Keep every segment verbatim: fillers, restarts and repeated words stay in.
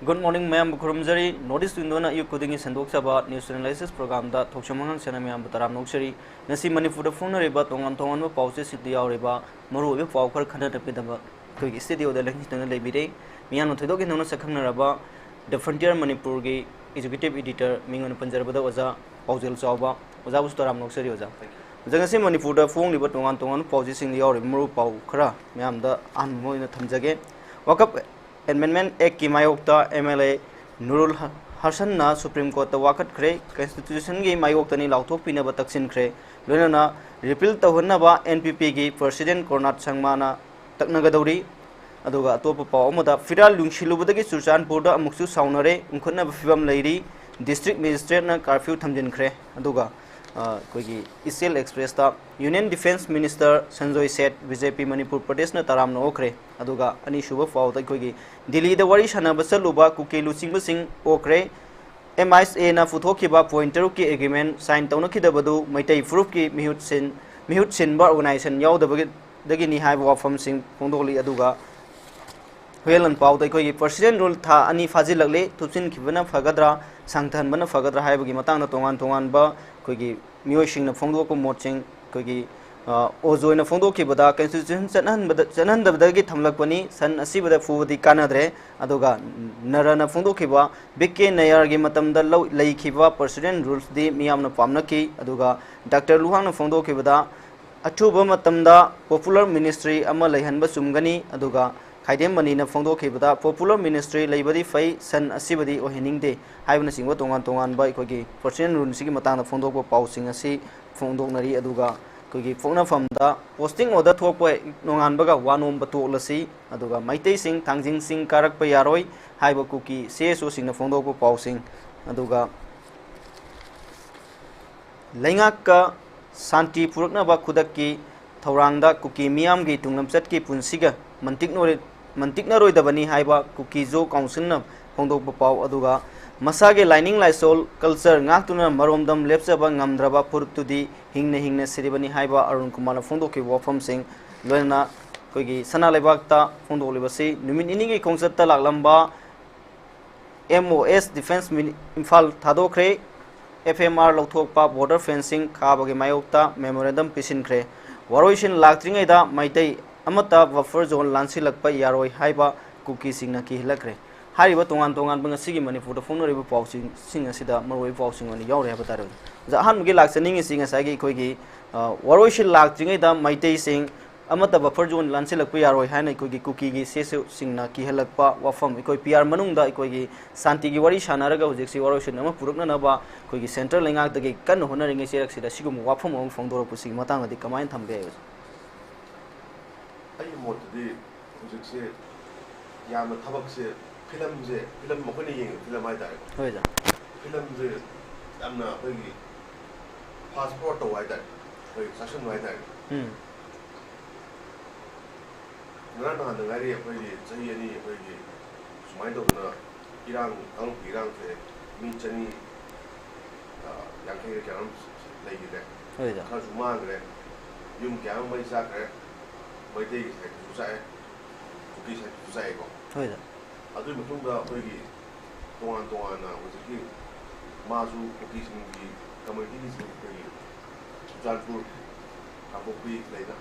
Good morning, ꯃꯌꯥꯝꯕꯨ ꯈꯨꯔꯨꯝꯖꯔꯤ꯫ North East Window-ꯅ ꯑꯌꯨꯛ ꯈꯨꯗꯤꯡꯒꯤ ꯁꯟꯗꯣꯛꯆꯕ news analysis program-ꯗ ꯊꯣꯛꯆꯣꯝ ꯑꯉꯥꯡꯁꯦꯟꯅ ꯃꯌꯥꯝꯕꯨ ꯇꯔꯥꯝꯅ ꯑꯣꯛꯆꯔꯤ꯫ ꯉꯁꯤ ꯃꯅꯤꯄꯨꯔꯗ ꯐꯣꯡꯅꯔꯤꯕ ꯇꯣꯉꯥꯟ ꯇꯣꯉꯥꯟꯕ ꯄꯥꯎꯆꯦꯁꯤꯡꯗ ꯌꯥꯎꯔꯤꯕ ꯃꯔꯨꯑꯣꯏꯕ ꯄꯥꯎ ꯈꯔ ꯈꯟꯅꯅꯕꯒꯤꯗꯃꯛ ꯑꯩꯈꯣꯏꯒꯤ studio-ꯗ ꯂꯦꯡꯁꯤꯟꯗꯨꯅ ꯂꯩꯕꯤꯔꯦ꯫ ꯃꯤꯌꯥꯝꯅ ꯊꯣꯏꯗꯣꯛ ꯍꯦꯟꯗꯣꯛꯅ ꯁꯛꯈꯪꯅꯔꯕ The Frontier ꯃꯅꯤꯄꯨꯔꯒꯤ executive editor ꯃꯤꯡ ꯑꯣꯏꯅ ꯄꯟꯖꯔꯕꯗ ꯑꯣꯖꯥ ꯄꯥꯎꯖꯦꯜ ꯆꯥꯎꯕ꯫ ꯑꯣꯖꯥꯕꯨꯁꯨ ꯇꯔꯥꯝꯅ ꯑꯣꯛꯆꯔꯤ ꯑꯣꯖꯥ꯫ ꯑꯣꯖꯥ, ꯉꯁꯤ ꯃꯅꯤꯄꯨꯔꯗ ꯐꯣꯡꯂꯤꯕ ꯇꯣꯉꯥꯟ ꯇꯣꯉꯥꯟꯕ ꯄꯥꯎꯆꯦꯁꯤꯡꯗ ꯌꯥꯎꯔꯤꯕ ꯃꯔꯨ ꯄꯥꯎ ꯈꯔ ꯃꯌꯥꯝꯗ ꯑꯍꯥꯟꯕ ꯑꯣꯏꯅ ꯊꯝꯖꯒꯦ꯫ Waqf Amendment Act-ꯀꯤ ꯃꯥꯌꯣꯛꯇ M L A ꯅꯨꯔꯨꯜ ꯍ-, ꯍꯁꯟꯅ Supreme Court-ꯇ ꯋꯥꯀꯠꯈ꯭ꯔꯦ꯫ Constitution-ꯒꯤ ꯃꯥꯌꯣꯛꯇꯅꯤ ꯂꯥꯎꯊꯣꯛꯄꯤꯅꯕ ꯇꯛꯁꯤꯟꯈ꯭ꯔꯦ꯫ ꯂꯣꯏꯅꯅ repeal ꯇꯧꯍꯟꯅꯕ N P P-ꯒꯤ President ꯀꯣꯔꯅꯥꯠ ꯁꯪꯃꯥꯅ ꯇꯛꯅꯒꯗꯧꯔꯤ꯫ ꯑꯗꯨꯒ ꯑꯇꯣꯞꯄ ꯄꯥꯎ ꯑꯃꯗ, ꯐꯤꯔꯥꯜ ꯌꯨꯡꯁꯤꯜꯂꯨꯕꯗꯒꯤ ꯆꯨꯔꯆꯥꯟꯄꯨꯔꯗ ꯑꯃꯨꯛꯁꯨ ꯁꯥꯎꯅꯔꯦ, ꯎꯪꯈꯠꯅꯕ ꯐꯤꯕꯝ ꯂꯩꯔꯤ, District Magistrate-ꯅ curfew ꯊꯝꯖꯤꯟꯈ꯭ꯔꯦ꯫ ꯑꯗꯨꯒ, ꯑ, ꯑꯩꯈꯣꯏꯒꯤ ꯏꯆꯦꯜ Express-ꯇ Union Defence Minister Sanjoy Seth B J P Manipur ꯄ꯭ꯔꯗꯦꯁꯅ ꯇꯔꯥꯝꯅ ꯑꯣꯛꯈ꯭ꯔꯦ꯫ ꯑꯗꯨꯒ ꯑꯅꯤꯁꯨꯕ ꯄꯥꯎꯗ ꯑꯩꯈꯣꯏꯒꯤ ꯗꯤꯜꯂꯤꯗ ꯋꯥꯔꯤ ꯁꯥꯟꯅꯕ ꯆꯠꯂꯨꯕ ꯀꯨꯀꯤ ꯂꯨꯆꯤꯡꯕꯁꯤꯡ ꯑꯣꯛꯈ꯭ꯔꯦ꯫ M I S A-ꯅ ꯄꯨꯊꯣꯛꯈꯤꯕ point ꯇꯔꯨꯛꯀꯤ agreement sign ꯇꯧꯅꯈꯤꯗꯕꯗꯨ ꯃꯩꯇꯩ ꯐꯨꯔꯨꯞꯀꯤ ꯃꯤꯍꯨꯠ ꯁꯤꯟ-, ꯃꯤꯍꯨꯠ ꯁꯤꯟꯕ organization ꯌꯥꯎꯗꯕꯗꯒꯤꯅꯤ ꯍꯥꯏꯕ ꯋꯥꯐꯝꯁꯤꯡ ꯐꯣꯡꯗꯣꯛꯂꯤ꯫ ꯑꯗꯨꯒ ꯍꯨꯌꯦꯜꯂꯟ ꯄꯥꯎꯗ ꯑꯩꯈꯣꯏꯒꯤ President Rule ꯊꯥ ꯑꯅꯤ ꯐꯥꯖꯤꯜꯂꯛꯂꯦ, ꯊꯨꯞꯆꯤꯟꯈꯤꯕꯅ ꯐꯒꯗ꯭ꯔꯥ, ꯁꯥꯡꯊꯍꯟꯕꯅ ꯐꯒꯗ꯭ꯔꯥ ꯍꯥꯏꯕꯒꯤ ꯃꯇꯥꯡꯗ ꯇꯣꯉꯥꯟ ꯇꯣꯉꯥꯟꯕ ꯑꯩꯈꯣꯏꯒꯤ ꯃꯤꯑꯣꯏꯁꯤꯡꯅ ꯐꯣꯡꯗꯣꯛꯄ ꯃꯣꯠꯁꯤꯡ ꯑꯩꯈꯣꯏꯒꯤ, ꯑ, ꯑꯣꯖꯣꯏꯅ ꯐꯣꯡꯗꯣꯛꯈꯤꯕꯗ, Constitution ꯆꯠꯅꯍꯟꯕꯗ, ꯆꯠꯅꯍꯟꯗꯕꯗꯒꯤ ꯊꯝꯂꯛꯄꯅꯤ, ꯁꯟ ꯑꯁꯤꯕꯗ ꯐꯨꯕꯗꯤ ꯀꯥꯟꯅꯗ꯭ꯔꯦ꯫ ꯑꯗꯨꯒ ꯅꯔꯥꯅ ꯐꯣꯡꯗꯣꯛꯈꯤꯕ, B K ꯅꯌꯥꯔꯒꯤ ꯃꯇꯝꯗ ꯂꯧ-, ꯂꯩꯈꯤꯕ President Rules-ꯗꯤ ꯃꯤꯌꯥꯝꯅ ꯄꯥꯝꯅꯈꯤ꯫ ꯑꯗꯨꯒ Doctor ꯂꯨꯍꯥꯡꯅ ꯐꯣꯡꯗꯣꯛꯈꯤꯕꯗ, ꯑꯊꯨꯕ ꯃꯇꯝꯗ Popular Ministry ꯑꯃ ꯂꯩꯍꯟꯕ ꯆꯨꯝꯒꯅꯤ꯫ ꯑꯗꯨꯒ ꯈꯥꯏꯗꯦꯝ ꯃꯅꯤꯅ ꯐꯣꯡꯗꯣꯛꯈꯤꯕꯗ, Popular Ministry ꯂꯩꯕꯗꯤ ꯐꯩ, ꯁꯟ ꯑꯁꯤꯕꯗꯤ ꯑꯣꯏꯍꯟꯅꯤꯡꯗꯦ ꯍꯥꯏꯕꯅꯆꯤꯡꯕ ꯇꯣꯉꯥꯟ ꯇꯣꯉꯥꯟꯕ ꯑꯩꯈꯣꯏꯒꯤ President Rule-ꯁꯤꯒꯤ ꯃꯇꯥꯡꯗ ꯐꯣꯡꯗꯣꯛꯄ ꯄꯥꯎꯁꯤꯡ ꯑꯁꯤ ꯐꯣꯡꯗꯣꯛꯅꯔꯤ꯫ ꯑꯗꯨꯒ ꯑꯩꯈꯣꯏꯒꯤ ꯄꯣꯛꯅꯐꯝꯗ posting order ꯊꯣꯛꯄ ꯍꯦꯛ ꯅꯣꯡꯉꯥꯟꯕꯒ ꯋꯥ ꯅꯣꯝꯕ ꯇꯣꯛꯂꯁꯤ, ꯑꯗꯨꯒ ꯃꯩꯇꯩꯁꯤꯡ ꯊꯥꯡꯖꯤꯡ ꯆꯤꯡ ꯀꯥꯔꯛꯄ ꯌꯥꯔꯣꯏ ꯍꯥꯏꯕ ꯀꯨꯀꯤ C S O-ꯁꯤꯡꯅ ꯐꯣꯡꯗꯣꯛꯄ ꯄꯥꯎꯁꯤꯡ, ꯑꯗꯨꯒ ꯂꯩꯉꯥꯛꯀ ꯁꯥꯟꯇꯤ ꯄꯨꯔꯛꯅꯕ ꯈꯨꯗꯛꯀꯤ ꯊꯧꯔꯥꯡꯗ ꯀꯨꯀꯤ ꯃꯤꯌꯥꯝꯒꯤ ꯇꯨꯡꯂꯝꯆꯠꯀꯤ ꯄꯨꯟꯁꯤꯒ ꯃꯟꯇꯤꯛꯅꯔꯣꯏ-, ꯃꯟꯇꯤꯛꯅꯔꯣꯏꯗꯕꯅꯤ ꯍꯥꯏꯕ ꯀꯨꯀꯤ-ꯖꯣ council-ꯅ ꯐꯣꯡꯗꯣꯛꯄ ꯄꯥꯎ, ꯑꯗꯨꯒ ꯃꯁꯥꯒꯤ ꯂꯥꯏꯅꯤꯡ ꯂꯥꯏꯁꯣꯜ culture ꯉꯥꯛꯇꯨꯅ ꯃꯔꯣꯝꯗꯣꯝ ꯂꯦꯞꯆꯕ ꯉꯝꯗ꯭ꯔꯕ ꯐꯨꯔꯨꯞꯇꯨꯗꯤ ꯍꯤꯡꯅ ꯍꯤꯡꯅ ꯁꯤꯔꯤꯕꯅꯤ ꯍꯥꯏꯕ ꯑꯔꯨꯟ ꯀꯨꯃꯥꯔꯅ ꯐꯣꯡꯗꯣꯛꯈꯤꯕ ꯋꯥꯐꯝꯁꯤꯡ, ꯂꯣꯏꯅꯅ ꯑꯩꯈꯣꯏꯒꯤ ꯁꯅꯥ ꯂꯩꯕꯥꯛꯇ ꯐꯣꯡꯗꯣꯛꯂꯤꯕꯁꯤ ꯅꯨꯃꯤꯠ ꯅꯤꯅꯤꯒꯤ ꯈꯣꯡꯆꯠꯇ ꯂꯥꯛꯂꯝꯕ ꯑꯦꯝ ꯑꯣ ꯑꯦꯁ ꯗꯤꯐꯦꯟꯁ ꯃꯤꯅꯤ-, ꯏꯝꯐꯥꯜ ꯊꯥꯗꯣꯛꯈ꯭ꯔꯦ꯫ ꯑꯦꯐ ꯑꯦꯝ ꯑꯥꯔ ꯂꯧꯊꯣꯛꯄ, ꯕꯣꯔꯗꯔ ꯐꯦꯟꯁꯤꯡ ꯈꯥꯕꯒꯤ ꯃꯥꯌꯣꯛꯇ ꯃꯦꯃꯣꯔꯦꯟꯗꯝ ꯄꯤꯁꯤꯟꯈ꯭ꯔꯦ꯫ ꯋꯥꯔꯣꯏꯁꯤꯟ ꯂꯥꯛꯇ꯭ꯔꯤꯉꯩꯗ ꯃꯩꯇꯩ ꯑꯃꯠꯇ ꯕꯐꯔ ꯖꯣꯟ ꯂꯥꯟꯁꯤꯜꯂꯛꯄ ꯌꯥꯔꯣꯏ ꯍꯥꯏꯕ ꯀꯨꯀꯤꯁꯤꯡꯅ ꯀꯤꯍꯜꯂꯛꯈ꯭ꯔꯦ꯫ ꯍꯥꯏꯔꯤꯕ ꯇꯣꯉꯥꯟ ꯇꯣꯉꯥꯟꯕ ꯉꯁꯤꯒꯤ ꯃꯅꯤꯄꯨꯔꯗ ꯐꯣꯡꯅꯔꯤꯕ ꯄꯥꯎꯁꯤꯡ ꯑꯁꯤꯗ ꯃꯔꯨꯑꯣꯏꯕ ꯄꯥꯎꯁꯤꯡ ꯑꯣꯏꯅ ꯌꯥꯎꯔꯤ ꯍꯥꯏꯕ ꯇꯥꯔꯦ꯫ ꯑꯣꯖꯥ, ꯑꯍꯥꯟꯕꯒꯤ ꯂꯥꯛꯆꯅꯤꯡꯉꯤꯁꯤ ꯉꯁꯥꯏꯒꯤ ꯑꯩꯈꯣꯏꯒꯤ, ꯑ, ꯋꯥꯔꯣꯏꯁꯤꯟ ꯂꯥꯛꯇ꯭ꯔꯤꯉꯩꯗ ꯃꯩꯇꯩꯁꯤꯡ ꯑꯃꯠꯇ ꯕꯐꯔ ꯖꯣꯟ ꯂꯥꯟꯁꯤꯜꯂꯛꯄ ꯌꯥꯔꯣꯏ ꯍꯥꯏꯅ ꯑꯩꯈꯣꯏꯒꯤ ꯀꯨꯀꯤꯒꯤ ꯁꯤ ꯑꯦꯁ ꯑꯣꯁꯤꯡꯅ ꯀꯤꯍꯜꯂꯛꯄ ꯋꯥꯐꯝ, ꯑꯩꯈꯣꯏ ꯄꯤ ꯑꯥꯔ ꯃꯅꯨꯡꯗ ꯑꯩꯈꯣꯏꯒꯤ ꯁꯥꯟꯇꯤꯒꯤ ꯋꯥꯔꯤ ꯁꯥꯟꯅꯔꯒ ꯍꯧꯖꯤꯛꯁꯤ ꯋꯥꯔꯣꯏꯁꯤꯟ ꯑꯃ ꯄꯨꯔꯛꯅꯅꯕ ꯑꯩꯈꯣꯏꯒꯤ ꯁꯦꯟꯇ꯭ꯔꯦꯜ ꯂꯩꯉꯥꯛꯇꯒꯤ ꯀꯟꯅ ꯍꯣꯠꯅꯔꯤꯉꯩ ꯆꯦꯔꯛꯁꯤꯗ ꯁꯤꯒꯨꯝꯕ ꯋꯥꯐꯝ ꯑꯃ ꯐꯣꯡꯗꯣꯔꯛꯄꯁꯤꯒꯤ ꯃꯇꯥꯡꯗꯗꯤ ꯀꯃꯥꯏꯅ ꯊꯝꯒꯦ ꯍꯥꯏꯕꯁꯦ? ꯑꯩꯒꯤ ꯃꯣꯠꯇꯗꯤ ꯍꯧꯖꯤꯛꯁꯦ ꯌꯥꯝꯅ ꯊꯕꯛꯁꯦ, ꯐꯤꯂꯝꯁꯦ, ꯐꯤꯂꯝ ꯑꯩꯈꯣꯏꯅ ꯌꯦꯡꯉꯤꯕ ꯐꯤꯂꯝ ꯍꯥꯏꯇꯥꯔꯦꯀꯣ꯫ ꯍꯣꯏ, ꯑꯣꯖꯥ꯫ ꯐꯤꯂꯝꯁꯦ ꯌꯥꯝꯅ ꯑꯩꯈꯣꯏꯒꯤ ꯐꯥꯁ ꯐꯣꯔꯋꯥꯔꯗ ꯇꯧꯕ ꯍꯥꯏꯇꯥꯔꯦ, ꯑꯩꯈꯣꯏ ꯆꯥꯁꯤꯟꯕ ꯍꯥꯏꯇꯥꯔꯦ꯫ ꯎꯝ꯫ ꯉꯔꯥꯡ ꯅꯍꯥꯟꯗ ꯉꯥꯏꯔꯤ ꯑꯩꯈꯣꯏꯒꯤ ꯆꯍꯤ ꯑꯅꯤ ꯑꯩꯈꯣꯏꯒꯤ ꯁꯨꯃꯥꯏꯅ ꯇꯧꯗꯅ ꯏꯔꯥꯡ, ꯀꯥꯡꯂꯨꯞꯀꯤ ꯏꯔꯥꯡꯁꯦ ꯃꯤ ꯆꯅꯤ, ꯑ, ꯌꯥꯡꯈꯩꯒ ꯀꯌꯥꯅꯣꯝ ꯂꯩꯈꯤꯗ꯭ꯔꯦ꯫ ꯍꯣꯏꯗ꯫ ꯈꯔꯁꯨ ꯃꯥꯡꯈ꯭ꯔꯦ꯫ ꯌꯨꯝ ꯀꯌꯥ ꯑꯃ ꯃꯩ ꯆꯥꯛꯈ꯭ꯔꯦ꯫ ꯃꯩꯇꯩꯒꯤ ꯁꯥꯏꯠꯇꯁꯨ ꯆꯥꯛꯑꯦ, ꯀꯨꯀꯤ ꯁꯥꯏꯠꯇꯁꯨ ꯆꯥꯛꯑꯦꯀꯣ꯫ ꯍꯣꯏꯗ꯫ ꯑꯗꯨꯒꯤ ꯃꯇꯨꯡꯗ ꯑꯩꯈꯣꯏꯒꯤ ꯇꯣꯉꯥꯟ ꯇꯣꯉꯥꯟꯅ ꯍꯧꯖꯤꯛꯀꯤ ꯃꯥꯁꯨ ꯀꯨꯀꯤꯁꯤꯡꯒꯤ ꯀꯝꯃ꯭ꯌꯨꯅꯤꯇꯤꯒꯤꯁꯨ ꯑꯩꯈꯣꯏꯒꯤ ꯆꯨꯔꯆꯥꯟꯄꯨꯔ, ꯀꯥꯡꯄꯣꯛꯄꯤ ꯂꯩꯅ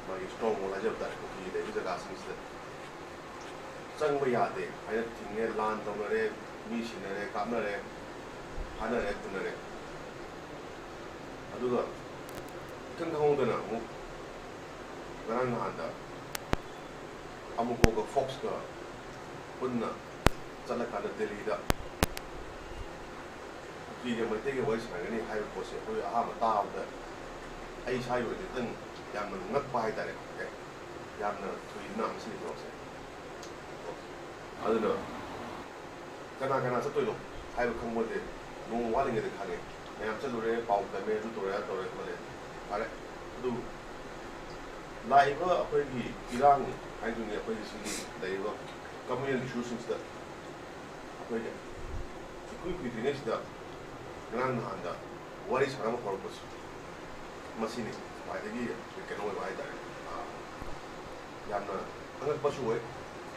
ꯃꯥꯒꯤ ꯁ꯭ꯇꯔꯣꯡ ꯍꯣꯜ ꯍꯥꯏꯖꯕ ꯇꯥꯔꯦ, ꯀꯨꯀꯤ ꯂꯩꯕ ꯖꯒꯥꯁꯤꯡꯁꯤꯗ ꯆꯪꯕ ꯌꯥꯗꯦ ꯍꯥꯏꯅ ꯊꯤꯡꯉꯦ, ꯂꯥꯟ ꯇꯧꯅꯔꯦ, ꯃꯤ ꯁꯤꯅꯔꯦ, ꯀꯥꯞꯅꯔꯦ, ꯐꯥꯅꯔꯦ, ꯐꯨꯅꯔꯦ꯫ ꯑꯗꯨꯒ ꯏꯈꯪ ꯈꯪꯍꯧꯗꯅ ꯑꯃꯨꯛ ꯉꯔꯥꯡ ꯅꯍꯥꯟꯗ ꯑꯃꯨꯀꯣꯒ ꯐꯣꯛꯁꯀ ꯄꯨꯟꯅ ꯆꯠꯂꯀꯥꯟꯗ ꯗꯦꯜꯂꯤꯗ ꯀꯨꯀꯤꯒ ꯃꯩꯇꯩꯒ ꯋꯥꯔꯤ ꯁꯥꯟꯅꯒꯅꯤ ꯍꯥꯏꯕ ꯄꯣꯠꯁꯦ ꯑꯩꯈꯣꯏ ꯑꯍꯥꯟꯕ ꯇꯥꯕꯗ ꯑꯩ ꯏꯁꯥꯒꯤ ꯑꯣꯏꯅ ꯈꯤꯇꯪ ꯌꯥꯝꯅ ꯉꯛꯄ ꯍꯥꯏꯇꯥꯔꯦ꯫ ꯑꯦ, ꯌꯥꯝꯅ ꯊꯨꯏꯅ ꯃꯁꯤꯒꯤ ꯊꯕꯛꯁꯦ꯫ ꯑꯗꯨꯅ ꯀꯅꯥ ꯀꯅꯥ ꯆꯠꯇꯣꯏꯅꯣ ꯍꯥꯏꯕ ꯈꯪꯕ ꯅꯠꯇꯦ꯫ ꯅꯣꯡꯃ ꯋꯥꯠꯂꯤꯉꯩꯗ ꯈꯪꯉꯦ꯫ ꯃꯌꯥꯝ ꯆꯠꯂꯨꯔꯦ, ꯄꯥꯎ ꯇꯝꯃꯦ, ꯑꯗꯨ ꯇꯧꯔꯦ, ꯑꯗꯥ ꯇꯧꯔꯦ ꯈꯣꯠꯂꯦ꯫ ꯐꯔꯦ꯫ ꯑꯗꯨ ꯂꯥꯛꯏꯕ ꯑꯩꯈꯣꯏꯒꯤ ꯏꯔꯥꯡ ꯍꯥꯏꯗꯨꯅꯤ, ꯑꯩꯈꯣꯏꯒꯤ ꯁꯤꯒꯤ ꯂꯩꯔꯤꯕ communal issueꯁꯤꯡꯁꯤꯗ ꯑꯩꯈꯣꯏꯒꯤ ꯏꯀꯨꯏ ꯀꯨꯏꯗ꯭ꯔꯤꯉꯩꯁꯤꯗ ꯉꯔꯥꯡ ꯅꯍꯥꯟꯗ ꯋꯥꯔꯤ ꯁꯥꯟꯅꯕ ꯍꯧꯔꯛꯄꯁꯤ, ꯃꯁꯤꯅꯤ ꯈ꯭ꯋꯥꯏꯗꯒꯤ ꯀꯩꯅꯣ ꯑꯣꯏꯕ ꯍꯥꯏꯇꯥꯔꯦ꯫ ꯑꯥ, ꯌꯥꯝꯅ ꯑꯉꯛꯄꯁꯨ ꯑꯣꯏ꯫